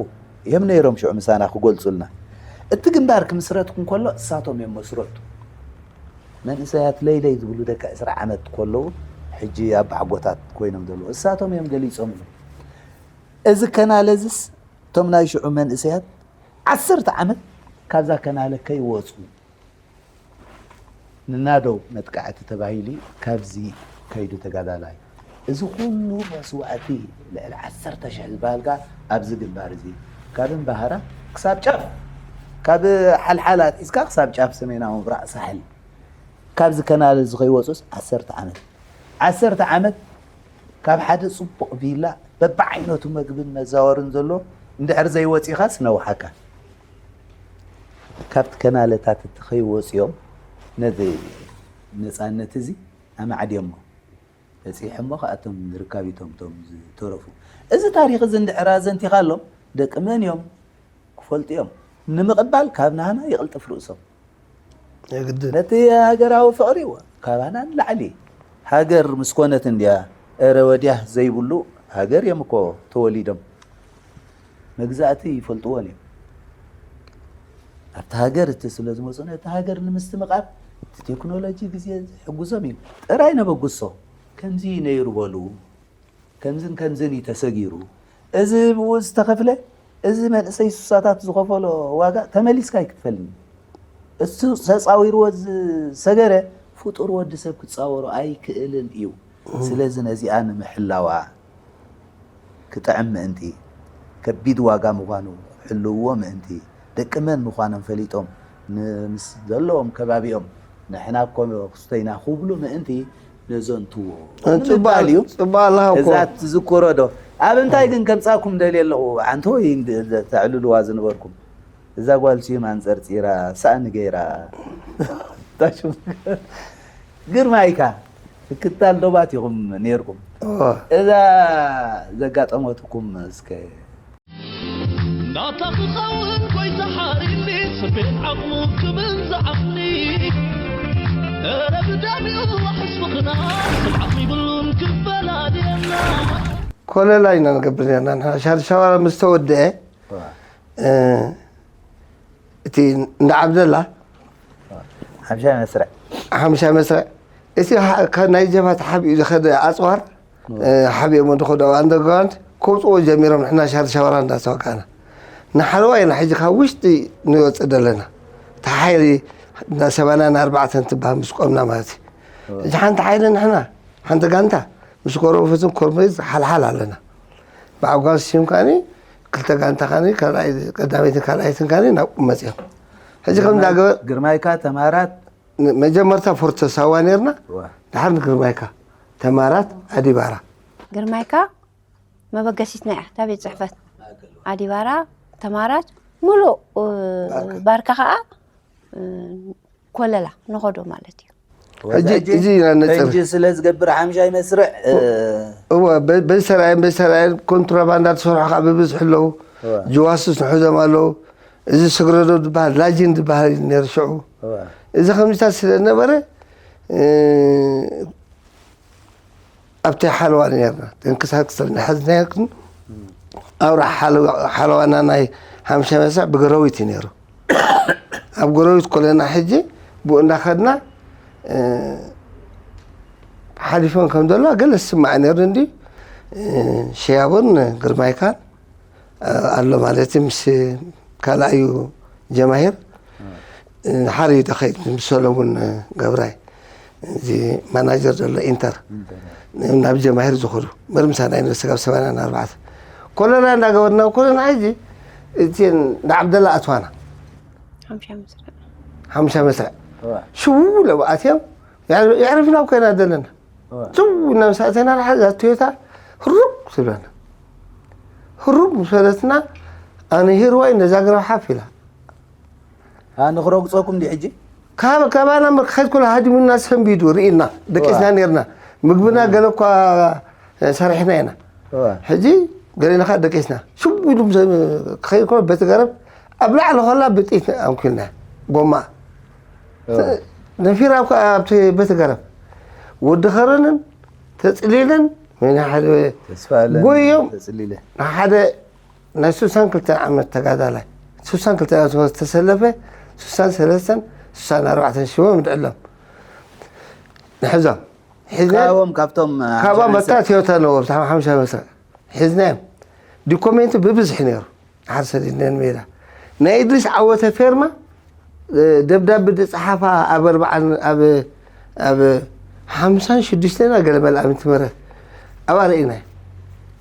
እዮም ነይሮም ሽዑ ምሳና ክገልፁልና። እቲ ግንባር ክምስረት እንከሎ እሳቶም እዮም መስረቱ። መንእሰያት ለይለይ ዝብሉ ደቂ ዕስራ ዓመት ከለዉ ሕጂ ኣባዓጎታት ኮይኖም ዘለዉ እሳቶም እዮም ገሊፆምሉ። እዚ ከናለ እዝስ እቶም ናይ ሽዑ መንእሰያት ዓሰርተ ዓመት ካብዛ ከናለ ከይወፁ ንናደው መጥቃዕቲ ተባሂሉ ካብዚ ከይዱ ተጋዳላይ እዚ ኩሉ መስዋእቲ ልዕሊ ዓሰርተ ሽሕ ዝበሃልካ ኣብዚ ግንባር እዚ ካብ እምባሃራ ክሳብ ጫፍ ካብ ሓልሓል ኣትሒዝካ ክሳብ ጫፍ ሰሜናዊ ምብራቕ ሳሕል ካብዚ ከናል እዚ ከይወፁስ ዓሰርተ ዓመት ዓሰርተ ዓመት ካብ ሓደ ፅቡቕ ቪላ በብዓይነቱ መግብን መዛወርን ዘሎ እንድሕር ዘይወፂኻስ ነውሓካ ካብቲ ከናለታት እቲ ከይወፅዮም ነዚ ነፃነት እዚ ኣማዕድዮሞ በፂሖሞ ከኣቶም ርካቢቶም ቶም ዝተረፉ እዚ ታሪክ እዚ እንድሕር ኣዘንቲኻሎም ደቂ መን እዮም ክፈልጡ እዮም ንምቕባል ካብ ናህና ይቕልጥፍ ርእሶም ነቲ ሃገራዊ ፍቕሪ ካባና ንላዕሊ ሃገር ምስ ኮነት እንድያ፣ እረ ወዲያ ዘይብሉ ሃገር እዮም እኮ ተወሊዶም። መግዛእቲ ይፈልጥዎን እዮም። ኣብቲ ሃገር እቲ ስለ ዝመፁ፣ ነቲ ሃገር ንምስትምቓር እቲ ቴክኖሎጂ ግዜ ዝሕግዞም እዩ። ጥራይ ነበጉሶ፣ ከምዚ እዩ ነይሩ በሉ፣ ከምዝን ከምዝን እዩ ተሰጊሩ። እዚ ብኡ ዝተኸፍለ፣ እዚ መንእሰይ ሱሳታት ዝኸፈሎ ዋጋ ተመሊስካ ኣይክትፈልኒ። እሱ ተጻዊርዎ ዝሰገረ ፍጡር ወዲ ሰብ ክጻወሮ ኣይክእልን እዩ። ስለዚ ነዚኣ ንምሕላዋ ክጥዕም ምእንቲ፣ ከቢድ ዋጋ ምዃኑ ክሕልውዎ ምእንቲ፣ ደቂ መን ምዃኖም ፈሊጦም፣ ን-፣ ምስ ዘለዎም ከባቢኦም ንሕና እኮ ክስቶይና ክብሉ ምእንቲ ነዘንትዎ። እ፣ ጽባሕ፣ ንምባል እዩ። ጽባሕ ኣለኻ እኮ። እዛ ትዝክሮ ዶ? ኣብ እንታይ ግን ከምጻኩም ደልየ ኣለኹ። ኣንተ ወይ እንድ-፣ እንድ-፣ ተዕልልዋ ዝነበርኩም። እዛ ጓል ስዩም ኣንጸርጺራ፣ ሳእኒ ገይራ። ታሽም-፣ ግርማይካ፣ ክታል ዶባት ኢኹም ነይርኩም። እዋ። እዛ ዘጋጠመትኩም እስከ። ናታ ክኸውን ጎይታ ሓሪኒ፣ ስንቤን ዓቕሙ ክብል ዝዓቕኒ። እረ ብዳቢኡ ኣሕስብኽና፣ ስም ዓቕሚ ይብሉን ክፈላልየና። ኮለላ ኢና ንገብር ነርና። ንሕና ሻድሻዋራ ምስ ተወድአ፣ እዋ። እ፣ እቲ እንዳ ዓብደላ ሓምሻይ መስርዕ። ሓምሻይ መስርዕ። እቲ ሓ-፣ ካብ ናይ ጀብሃ ተሓቢኡ ዝኸደ ኣጽዋር፣ እ። እ፣ ሓቢኦሞ ዝኸዱ ኣብ ኣንደርግራውንድ ከውጽዎ ጀሚሮም፣ ንሕና ሻድሻዋራ እንዳተዋጋእና። ንሓለዋ ኢና ሕጂ ካብ ውሽጢ ንወጽእ ዘለና። እቲ ሓይሊ እንዳ ሰማንያን ኣርባዕተን ትበሃል ምስ ቆምና ማለት እዩ። እ። ሕጂ ሓንቲ ሓይሊ ንሕና፣ ሓንቲ ጋንታ ምስ ጎረቤትን ኮርምሬዝ ሓልሓል ኣለና። ብዓጓል ስዩም ከኣኒ ክልተ ጋንታ ከኣኒ ካልኣይ፣ ቀዳመይትን ካልኣይትን ከኣኒ ናብኡ መጺኦም። ሕጂ ከም ግርማይ-፣ እንዳገበ-፣ ግርማይካ፣ ተማራት። ን-፣ መጀመርታ ፎርቶ ሳዋ ኔርና፣ እዋ። ድሓር ንግርማይካ፣ ተማራት፣ ኣዲባራ። ግርማይካ መበገሲትና እያ፣ እታ ቤት ጽሕፈት። ኣዲባራ፣ ተማራት፣ ሙሉእ፣ እ፣ ባርካ። ባርካ ከኣ፣ እ፣ ኮለላ ንኸዶ ማለት እዩ። ሕጂ፣ ሕጂ እዚ ኢና ነጽር። ሕጂ ስለ ዝገብር ሓምሻይ መስርዕ፣ እ፣ እወ፣ በ-፣ በዚ ሰራየን በዚ ሰራየን ኮንትሮባንዳ ትሰርሑ ከዓ ብብዝሒ ኣለዉ። እወ። ጅዋሱስ ንሕዞም ኣለዉ። እዚ ስግረዶ ዝበሃል፣ ላጂን ዝበሃል እዩ ነይሩ ሽዑ። እወ። እዚ ከምዚታት ስለ ዝነበረ፣ እ፣ ኣብቲ ሓለዋ ነርና። ተንቀሳቅስ እንሓዝናዮ ግን ኣውራ ሓለዋ፣ ሓለዋና ናይ ሓምሻይ መስርዕ ብጎረቤት እዩ ነይሩ። ኣብ ጎረቤት ኮለና ሕጂ ብኡ እንዳኸድና፣ እ፣ ሓሊፎም ከም ዘለዋ ገለ ዝስማዕ ነይሩ እንዲ፣ እ፣ ሽያቦን ግርማይካን ኣሎ ማለት እዩ። ምስ ካልኣዩ ጀማሂር፣ እ፣ ሓደ እዩ ተኸይድ ምስ ሰለሙን ገብራይ፣ እዚ ማናጀር ዘሎ ኢንተር፣ ኢንተር። ናብ ጀማሂር ዝኸዱ መርምሳ ናይ ነብሲ ካብ ሰማንያን ኣርባዕተ ኮለና እንዳገበርና ኮለና። ሕጂ እቲ ንዓብደላ ኣትዋና ሓምሻ መስርዕ። ሓምሻ መስርዕ። እዋ። ሽው ኢሎም ኣትዮም፣ የዕር-፣ የዕርፍና እኮ ኢና ዘለና። እዋ። ሽው ኢልና ምስ ኣተና፣ እዛ ቶዮታ ህሩብ ትብለና። ህሩብ ምስ በለትና፣ ኣነ ሂርዋይ ነዛ ግራብ ሓፍ ኢላ። ኣ፣ ንኽረግጾኩም ድዩ ሕጂ? ካብ፣ ካባና እምበር ክኸይድ ከሎ ሃዲሙና ሰንቢዱ ርኢና፣ ደቂስና እዋ። ነርና። ምግብና እዋ። ገለ እኳ ሰሪሕና ኢና። እዋ። ሕጂ ገሌና ኸዓ ደቂስና። ሽው ኢሉ ምስ ክኸይድ ከሎ በቲ ገረብ ኣብ ላዕሊ ከላ ብጥይት ኣንኪልና ጎማ። እዋ። ነፊራ እኳ ኣብቲ በቲ ገረብ። ወዲ ኸረንን ተጽሊለን፣ ወይና ሓደ ተስፋ ኣለን ጎዮም ተጽሊለ። ሓደ ናይ ስሳን ክልተ ዓመት ተጋዳላይ፣ ስሳን ክልተ ዓመት ዝተሰለፈ፣ ስሳን ሰለስተን፣ ስሳን ኣርባዕተን ሽቦ ምድዕሎም። ንሕዞም። ሒዝና ካብኦም፣ ካብቶም ካብኣ ሓምሳ መታ ቶዮታ ነዎ፣ ብዛዕባ ሓምሳ መስርዕ። ሒዝናዮም። ዶኩሜንቱ ብብዝሒ ነይሩ። ድሓር ሰዲድናዮ ንሜዳ። ናይ እድሪስ ዓወተ ፌርማ፣ እ፣ ደብዳቤ ዝጸሓፋ ኣብ ኣርባዓን፣ ኣብ፣ ኣብ ሓምሳን ሽዱሽተን ገለ መለ ዓመተ ምህረት። ኣብኣ ርኢናዮ።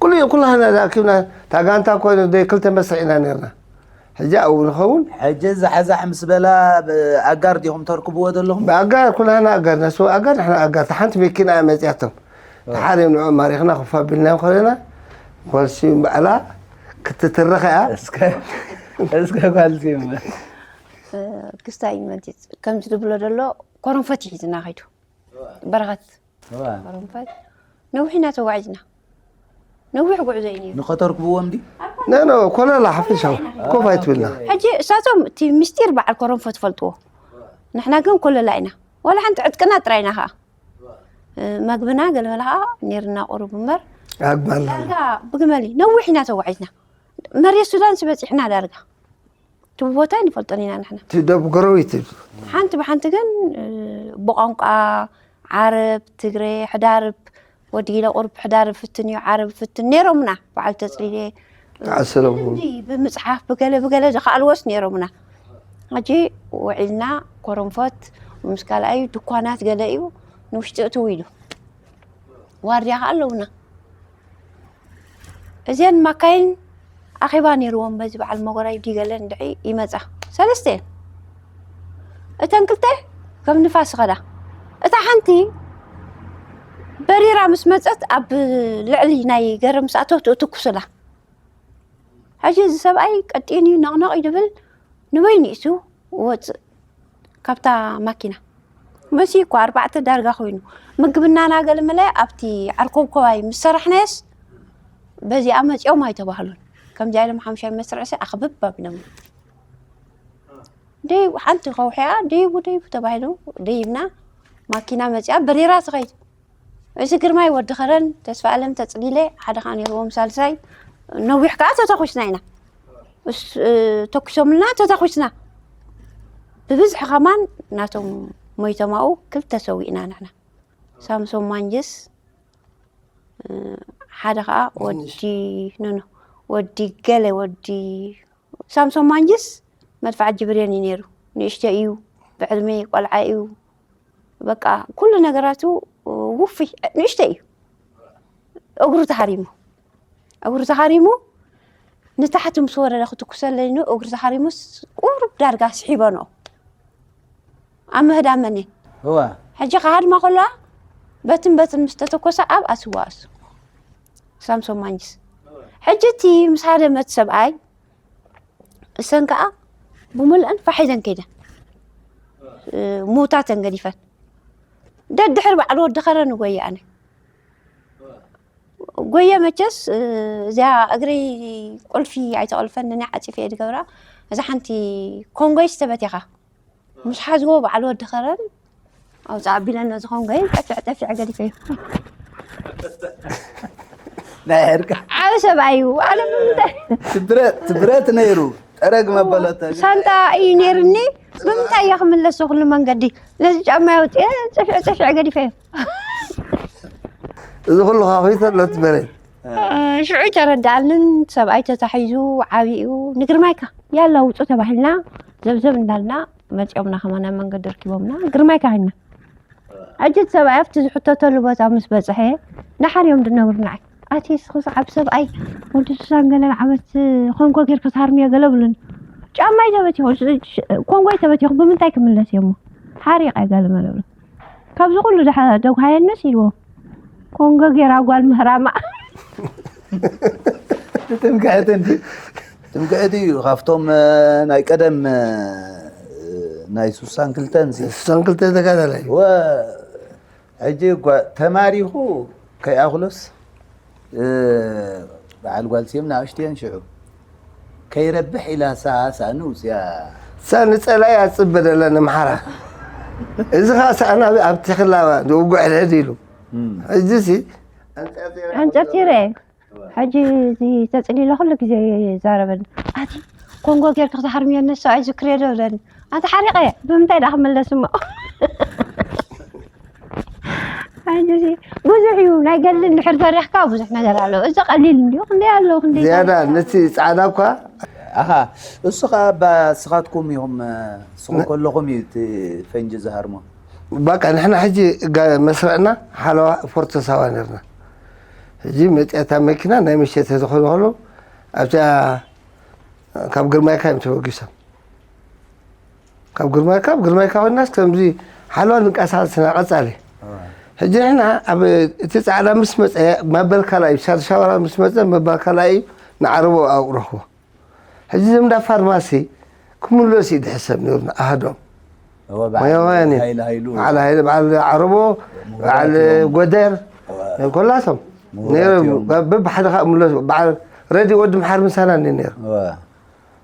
ኩሉ፣ ኩላህና ተኣኪብና፣ እታ ጋንታ እኮ ደ-፣ ክልተ መስርዕ ኢና ነርና። ሕጂ ኣብኡ ንኸውን። ሕጂ ዛሕዛሕ ምስ በላ፣ ብኣጋር ዲኹም ተርክብዎ ዘለኹም? ብኣጋር፣ ኩላህና ኣጋር፣ ነሱ ኣጋር፣ ንሕና ኣጋር። እታ ሓንቲ መኪና እያ መጺኣቶም። ኦ። ድሓር እዮም ንዕኦም ማሪኽና፣ ኮፍ ኣቢልናዮም ከለና፣ ጓል ስዩም ባዕላ ክትትርኽ እያ። እስከ፣ እስከ ጓል ስዩም። እ፣ ክስታይ መንቲት፣ ከምዚ ዝብሎ ዘሎ፣ ኮረንፈት እዩ ሒዝና ከይዱ። በረኸት። እዋ። ኮረንፈት። ነዊሕ ኢና ተጓዒዝና። ነዊሕ ጉዕዞ እዩ ነይሩ። ንኸተርክብዎም ድዩ? ኖ፣ ኖ፣ ኮለላ ሓፈሻዊ። ኮፍ ኣይትብልና። ሕጂ እሳቶም እቲ ምስጢር በዓል ኮረንፈት ፈልጥዎ። ንሕና ግን ኮለላ ኢና። ዋላ ሓንቲ ዕጥቅና ጥራይ ኢና ኸዓ። መግብና ገለመለ ከዓ ነይርና ቁሩብ እምበር ኣግማል ዳርጋ ብግመል እዩ ነዊሕ ኢና ተጓዒዝና። መሬት ሱዳን ስበፂሕና ዳርጋ እቲ ቦታ ንፈልጦን ኢና ንሕና። እቲ ደቡብ ጎረቤት እዩ። ሓንቲ ብሓንቲ ግን ብቋንቋ ዓረብ ትግረ ሕዳርብ ወዲ ኢለ ቁሩብ ሕዳርብ ፍትን እዩ ዓረብ ፍትን ነይሮምና በዓል ተፅሊለ ተዓሰሎም። ልምዲ ብምፅሓፍ ብገለ ብገለ ዝኸኣልዎስ ነይሮምና። ሕጂ ውዒልና ኮረንፎት ምስ ካልኣዩ ድኳናት ገለ እዩ ንውሽጢ እትው ኢሉ ዋርድያ ከዓ ኣለውና። እዘን ማካይን ኣኼባ ነይርዎም በዚ በዓል መጎራይ ድዩ ገለ እንድዒ ይመፃ ሰለስተ እየን። እተን ክልተ ከም ንፋስ ኸዳ እታ ሓንቲ በሪራ ምስ መፀት ኣብ ልዕሊ ናይ ገረምስኣ ተትእትኩስላ። ሕጂ እዚ ሰብኣይ ቀጢን እዩ ነቕነቕ እዩ ድብል ንበይኑ ኢሱ ወፅእ ካብታ ማኪና መሲ እኳ ኣርባዕተ ዳርጋ ኮይኑ ምግብና ናገለመለ ኣብቲ ዓርኮብኮባይ ምስ ሰራሕናየስ በዚኣ መፂኦም ኣይተባህሉን። ከምዚ ኢሎም ሓምሻይ መስርዕሲ ኣኽብብ ኣቢሎም ደይቡ ሓንቲ ከውሕያ ደይቡ ደይቡ ተባሂሉ ደይብና ማኪና መፂኣ በሪራ ትኸይድ። እዚ ግርማይ ወዲ ኸረን ተስፋ ኣለም ተፅሊለ ሓደ ከዓ ነይርዎም ሳልሳይ ነዊሕ ከዓ ተተኩስና ኢና። እስ- እ፣ ተኩሶምልና ተተኩስና ብብዝሒ ከማን ናቶም ሞይቶም ኣብኡ ክልተ ሰዊእና ንሕና ሳምሶን ማንጅስ እ፣ ሓደ ከዓ ወዲ ኖኖ ወዲ ገለ ወዲ ሳምሶን ማንጅስ መድፋዕ ጅብሬን እዩ ነይሩ። ንእሽተ እዩ ብዕድመ ቆልዓ እዩ። በቃ ኩሉ ነገራቱ ውፉይ ንእሽተ እዩ። እግሩ ተሃሪሙ እግሩ ተሃሪሙ ንታሕቲ ምስ ወረደ ክትኩሰለይ ኑ እግሩ ተሃሪሙስ ቁሩብ ዳርጋ ስሒበንኦ ኣብ ምህዳመን እየ እዋ ሕጂ ክሃድማ ከለዋ በትን በትን ምስ ተተኮሰ ኣብ ኣስዋ ኣሱ ሳምሶን ማንጅስ ሕጂ እቲ ምስ ሃደመት ሰብኣይ እሰን ከዓ ብምልአን ፋሕ ኢለን ከይደን ሙታተን ገዲፈን ደድሕር ባዕሉ ወዲ ኸረን ጎየ ኣነ ጎየ መቸስ እዚኣ እግረይ ቁልፊ ኣይተቐልፈን ንናይ ዓፂፈ እየ ዝገብራ እዛ ሓንቲ ኮንጎይ ዝተበቲኻ ምስ ሓዝዎ በዓል ወዲ ኸረን ኣውፃእ ኣቢለና ዝኾን ገይን ጠፊዕ ጠፊዕ ገዲፈ እዩ ናይ ሕርቃ ዓብ ሰብኣይ እዩ ኣነ ብምንታይ ትብረት ትብረት ነይሩ ጠረግ መበለተ ሳንጣ እዩ ነይርኒ ብምንታይ እየ ክምለስ ኩሉ መንገዲ ነዚ ጫማ የውፅአ ጠፊዕ ጠፊዕ ገዲፈ እዩ እዚ ኩሉ ኻኺ ተሎ ትበለይ ሽዑ ተረዳኣንን ሰብኣይ ተታሒዙ ዓብዩ ንግርማይካ ያላ ውፁ ተባሂልና ዘብዘብ እንዳልና መፂኦምና ከማና መንገዲ ርኪቦምና ግርማይካ ሂልና ሕጂ እቲ ሰብኣይ ኣብቲ ዝሕተተሉ ቦታ ምስ በፅሐ ደሓር እዮም ዝነብሩ ንዓይ ኣቲ ስኽስ ዓብ ሰብኣይ ወዲ ሱሳን ገለን ዓመት ኮንጎ ጌርካ ትሃርምዮ ገለ ብሉን ጫማይ ተበቲኹ ኮንጎይ ተበቲኹ ብምንታይ ክምለስ እዮሞ ሓሪቐ ገለ መለብሉ ካብዚ ኩሉ ደጉሃየንስ ኢልዎ ኮንጎ ጌራ ጓል ምህራማ ትምክሕቲ እንዲ ትምክሕቲ እዩ ካብቶም ናይ ቀደም ናይ ሱሳን ክልተን ሲ ሱሳን ክልተ ተጋዳላይ ወ ሕጂ እኳ ተማሪኹ ከይኣኽሎስ በዓል ጓል ሲም ንኣሽትየን ሽዑ ከይረብሕ ኢላ ሳሳ ንውፅያ ሳ ንፀላይ ኣፅበ ደላ ንምሓራ እዚ ከዓ ሰኣና ኣብቲ ክላባ ንውጉዕ ሕድሕድ ኢሉ ሕጂ ሲ ኣንፀርፂረ ሕጂ እዚ ተፅሊለ ኩሉ ግዜ ይዛረበኒ ኣቲ ኮንጎ ጌርካ ክትሃርምዮ ነሰብኣይ ዝክርዮ ዶ ብለኒ ኣቲ ሓሪቀ ብምንታይ ዳ ክምለስ እሞ ሕጂ ብዙሕ እዩ ናይ ገድሊ እንድሕር ዘሪኽካ ብዙሕ ነገር ኣለዎ እዚ ቀሊል እንድዩ ክንደይ ኣለዎ ክንደይ ዝያዳ ነቲ ፃዕዳ እኳ ኣኻ እሱ ከዓ ስኻትኩም ኢኹም ስኹም ከለኹም እዩ እቲ ፈንጂ ዝሃርሞ በቃ ንሕና ሕጂ መስረዕና ሓለዋ ፎርቶ ሳዋ ነርና ሕጂ መፅኣታ መኪና ናይ ምሸት ዝኾነ ከሎ ኣብታ ካብ ግርማይካ እዮም ተበጊሶም ካብ ግርማይካ ኣብ ግርማይካ ኮይናስ ከምዚ ሓለዋ ንንቀሳቀስ ኢና ቀፃሊ ሕጂ ንሕና ኣብ እቲ ፃዕዳ ምስ መፀ መበል ካልኣይ ሳዲ ሻወራ ምስ መፀ መበል ካልኣይ ንዓረቦ ኣብኡ ረኽቦ ሕጂ ዘምዳ ፋርማሲ ክምለስ እዩ ድሕሰብ ነሩ ኣሃዶም ሞያውያን እዩ በዓል ሃይለ በዓል ዓረቦ በዓል ጎደር ኮላቶም ነሮም በብሓደ ከዓ ምለሱ በዓል ረዲ ወዲ ምሓር ምሳና እንዲ ነሩ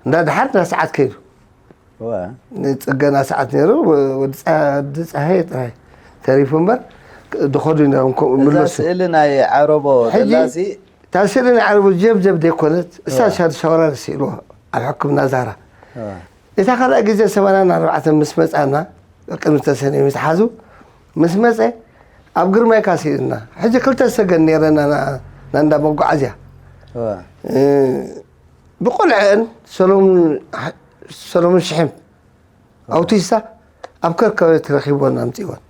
እንዳ ድሓር እንዳ ሰዓት ከይዱ ንፅገና ሰዓት ነሩ ወዲ ፀሃየ ጥራይ ተሪፉ እምበር ድኸዱ ነሮም ከምኡ እዛ ምለሱ ስእሊ ናይ ዓረቦ ሕጂ ደላሲ እታ ስእሊ ናይ ዓረቦ ጀብጀብ ዘይኮነት እሳ ሻድ ሸዋራር ስእልዎ ኣብ ሕክምና ዛራ እታ ካልኣይ ግዜ ሰማንያን ኣርባዕተን ምስ መፃና ቅድሚ ተሰነ ምስ ሓዙ ምስ መፀ ኣብ ግርማይ ካሲልና ሕጂ ክልተ ሰገን ነይረና ናንዳ መጓዓዝያ ብቆልዐን ሰሎሙን ሽሕም ኣውቲስታ ኣብ ከርከበት ረኪቦን ኣምፅወን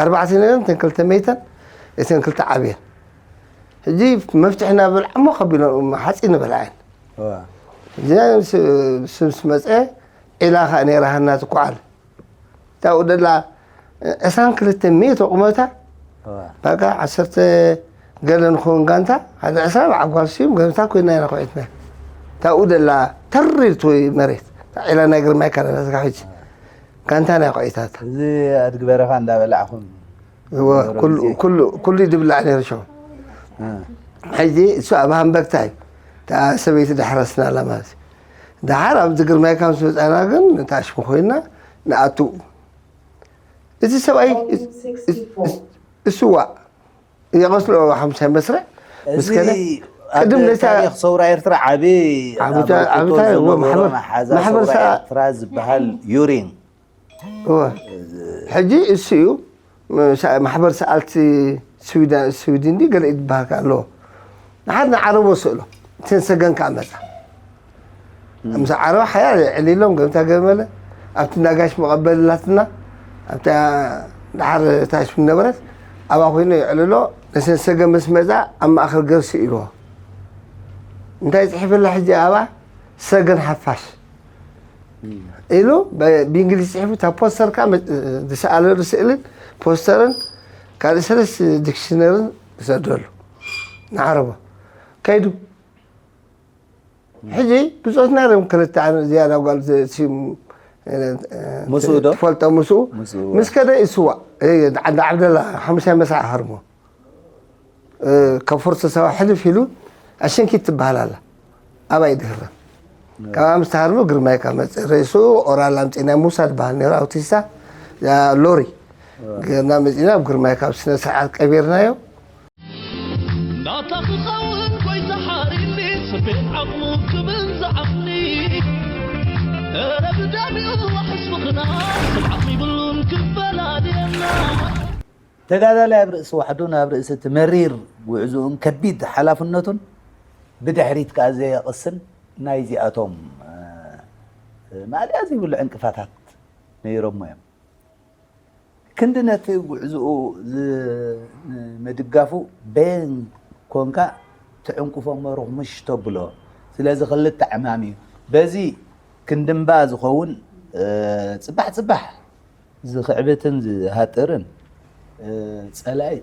ኣርባዕተ ነይረን እተን ክልተ መይተን እተን ክልተ ዓብየን ሕጂ መፍትሒ እናበልዓሞ ከቢሎም ሓፂ ንበልዓየን ስምስ መፀ ዒላ ከዓ ነይራ ሃና ትኳዓል እታኡ ደላ ዕስራን ክልተ ሜትሮ ቁመታ በቃ ዓሰርተ ገለ ንኸውን ጋንታ ሓደ ዕስራ በዓል ጓል ስዩም ገምታ ኮይና ኢና ኮዒትና እታኡ ደላ ተር ኢልት ወይ መሬት ዒላ ናይ ግርማይ ካለና ስጋ ሕጂ ጋንታ ናይ ኮዒታት እዚ ኣድጊ በረኻ እንዳበላዕኹም ኩሉ ድብላዕ ነይሩ ሸው ሕጂ እሱ ኣብ ሃንበግታ እዩ እታ ሰበይቲ ዳሕረስናላ ማለት እዩ ዳሓር ኣብዚ ግርማይ ካብ ዝመፃና ግን ታሽሙ ኮይና ንኣትኡ እቲ ሰብኣይ እሱዋ የቐስሎ ሓሙሻይ መስርዕ ምስ ከደ ቅድም ነታ ሰውራ ኤርትራ ዓቢ ማሕበር ኤርትራ ዝበሃል ዩሪን ሕጂ እሱ እዩ ማሕበር ሰኣልቲ ስዊድን ዲ ገለ ይበሃል ኣለዎ ንሓድ ንዓረቦ ስእሎ እተን ሰገን ከዓ መፃ ምስ ዓረብ ሓያል ዕሊሎም ገምታ ገመለ ኣብቲ ናጋሽ መቐበልላትና ኣብታ ድሓር ታሽ ነበረት ኣብኣ ኮይኑ ይዕልሎ ነተን ሰገን ምስ መፃ ኣብ ማእኸል ገርሲ ኢልዎ እንታይ ፅሒፍላ ሕጂ ኣባ ሰገን ሓፋሽ ኢሉ ብእንግሊዝ ፅሒፉ እታ ፖስተር ከዓ ዝሰኣለሉ ስእልን ፖስተርን ካልእ ሰለስተ ዲክሽነርን ዝሰደሉ ንዓረቦ ከይዱ ሕጂ ብፆትና ርም ክልተ ዝያዳ ጓል ምስኡ ዶ? ትፈልጦ ምስኡ ምስኡ ምስ ከደ ይስዋእ ዓንዲ ዓብደላ ሓሙሻይ መስርዓ ሃርሞ ከፍርቶ ሰባ ሕልፍ ኢሉ ኣሸንኪት ትበሃል ኣላ ኣባይ ድህረ ካብ ምስ ተሃርሞ ግርማይ ካብ መፅእ ርእሱ ኦራል ኣምፂና ሙሳ ዝበሃል ነይሩ ኣውቲስታ ሎሪ ገና መፂና ኣብ ግርማይ ካብ ስነ ስርዓት ቀቢርናዮ ናታ ክኸውን ጎይታ ሓሪኒ ስቤት ዓቕሙ ክብል ዝዓቕኒ ኧረ ብደም ይዋሕስ ፍቕርና ስብዓት ይብሉን ክፈላልየና ተጋዳላይ ኣብ ርእሲ ዋሕዱን ኣብ ርእሲ እቲ መሪር ጉዕዝኡን ከቢድ ሓላፍነቱን ብድሕሪት ከኣ ዘየቕስን ናይዚኣቶም ማእለያ ዘይብሉ ዕንቅፋታት ነይሮሞ እዮም። ክንዲ ነቲ ጉዕዝኡ ንምድጋፉ በየን ኮንካ ትዕንቅፎ እሞ ርኽሙሽ ተብሎ። ስለዚ ክልተ ዕማም እዩ። በዚ ክንድምባ ዝኸውን ጽባሕ ጽባሕ ዝኽዕብትን ዝሃጥርን ጸላኢ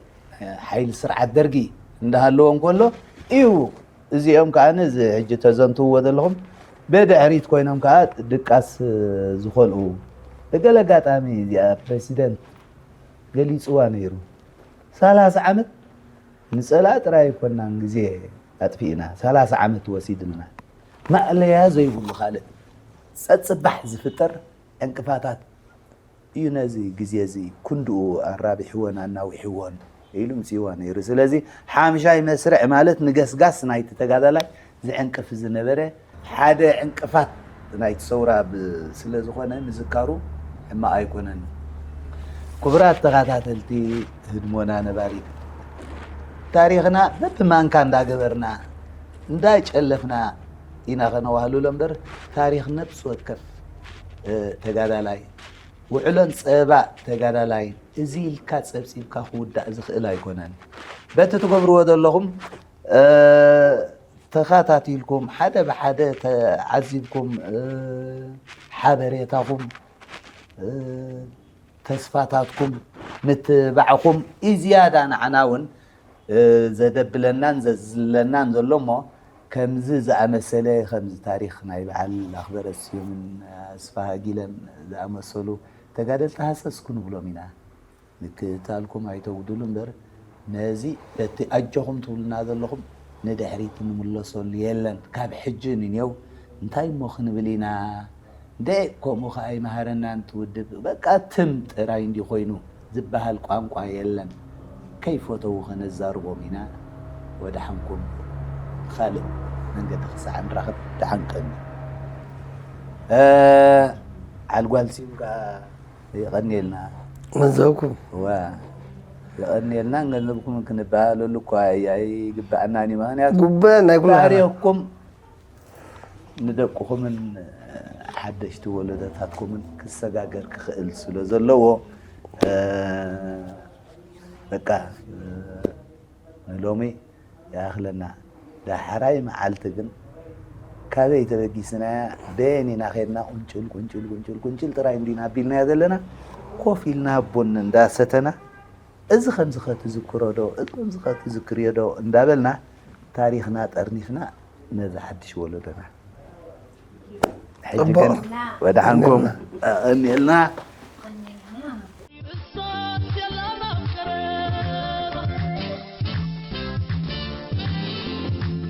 ሓይሊ ስርዓት ደርጊ እንዳሃለዎ እንከሎ እዩ። እዚኦም ከዓ እዚ ሕጂ ተዘንትውዎ ዘለኹም ብድሕሪት ኮይኖም ከዓ ድቃስ ዝኸልኡ ብገለ ኣጋጣሚ እዚኣ ፕሬሲደንት ገሊፅዋ ነይሩ። ሰላሳ ዓመት ንፀላኢ ጥራይ ኣይኮናን ግዜ ኣጥፊእና፣ ሰላሳ ዓመት ወሲድልና። ማእለያ ዘይብሉ ካልእ ፀፅባሕ ዝፍጠር ዕንቅፋታት እዩ ነዚ ግዜ እዚ ክንድኡ ኣራቢሕዎን ኣናዊሕዎን ኢሉ ምፅእዋ ነይሩ። ስለዚ ሓምሻይ መስርዕ ማለት ንገስጋስ ናይቲ ተጋዳላይ ዝዕንቅፍ ዝነበረ ሓደ ዕንቅፋት ናይቲ ሰውራ ስለ ዝኾነ ምዝካሩ ሕማቕ ኣይኮነን። ክቡራት ተኸታተልቲ ህድሞና ነባሪት ታሪኽና በብማንካ እንዳገበርና እንዳጨለፍና ኢና ከነዋህልሎ እምበር ታሪኽ ነብሲ ወከፍ ተጋዳላይ ውዕሎን ፀበባ ተጋዳላይን እዚ ኢልካ ፀብፂብካ ክውዳእ ዝኽእል ኣይኮነን። በቲ ትገብርዎ ዘለኹም ተኻታቲልኩም ሓደ ብሓደ ተዓዚብኩም ሓበሬታኹም ተስፋታትኩም ምትባዕኹም እዩ ዝያዳ ንዓና እውን ዘደብለናን ዘዝለናን ዘሎ እሞ ከምዚ ዝኣመሰለ ከምዚ ታሪኽ ናይ በዓል ኣኽበረ ስዩምን ኣስፋሃ ጊለን ዝኣመሰሉ ተጋደልቲ ሃሰስ ክንብሎም ኢና። ምክትታልኩም ኣይተጉድሉ እምበር ነዚ በቲ ኣጆኹም ትብሉና ዘለኹም ንድሕሪት ንምለሰሉ የለን። ካብ ሕጂ ንኔው እንታይ እሞ ክንብል ኢና? እንደ ከምኡ ከኣ ይመሃረና እንትውድብ በቃ ትም ጥራይ እንዲ ኮይኑ ዝበሃል ቋንቋ የለን። ከይፈተዉ ከነዛርቦም ኢና። ወደሓንኩም። ካልእ መንገዲ ክሳዕ ንራኸብ ደሓን ቀኒ። እ፣ ዓልጓል ሲም ከኣ የቐንየልና። ገንዘብኩም። ዋ፣ የቐንየልና። ገንዘብኩም ክንበሃለሉ እኳ ኣይግባኣናን እዩ። ምኽንያቱ ጉበ ናይ ኩሉ ታሪኽኩም ንደቅኹምን ሓደሽቲ ወለዶታትኩምን ክሰጋገር ክኽእል ስለ ዘለዎ፣ እ፣ በቃ፣ እ፣ ንሎሚ ይኣኽለና። ዳሕራይ መዓልቲ ግን ካበይ ተበጊስናያ፣ በየን ኢና ኸድና፣ ቁንጭል፣ ቁንጭል፣ ቁንጭል፣ ቁንጭል ጥራይ እንዲና ኣቢልናያ ዘለና። ኮፍ ኢልና ቡን እንዳሰተና፣ እዚ ከምዚ ኸ ትዝክሮ ዶ፣ እዚ ከምዚ ኸ ትዝክርዮ ዶ እንዳበልና ታሪኽና ጠርኒፍና ነዚ ሓድሽ ወለዶና። ሕጂ ጽቡቕ። ግን ወደሓንኩም፣ የቐንየልና።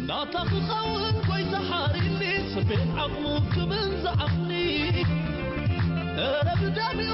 ናታ ክኸውን ጎይታ ሓሪኒ፣ ስሜት ዓቕሙ ክብል ዝዓቕኒ። ኧረ ብዳሚኡ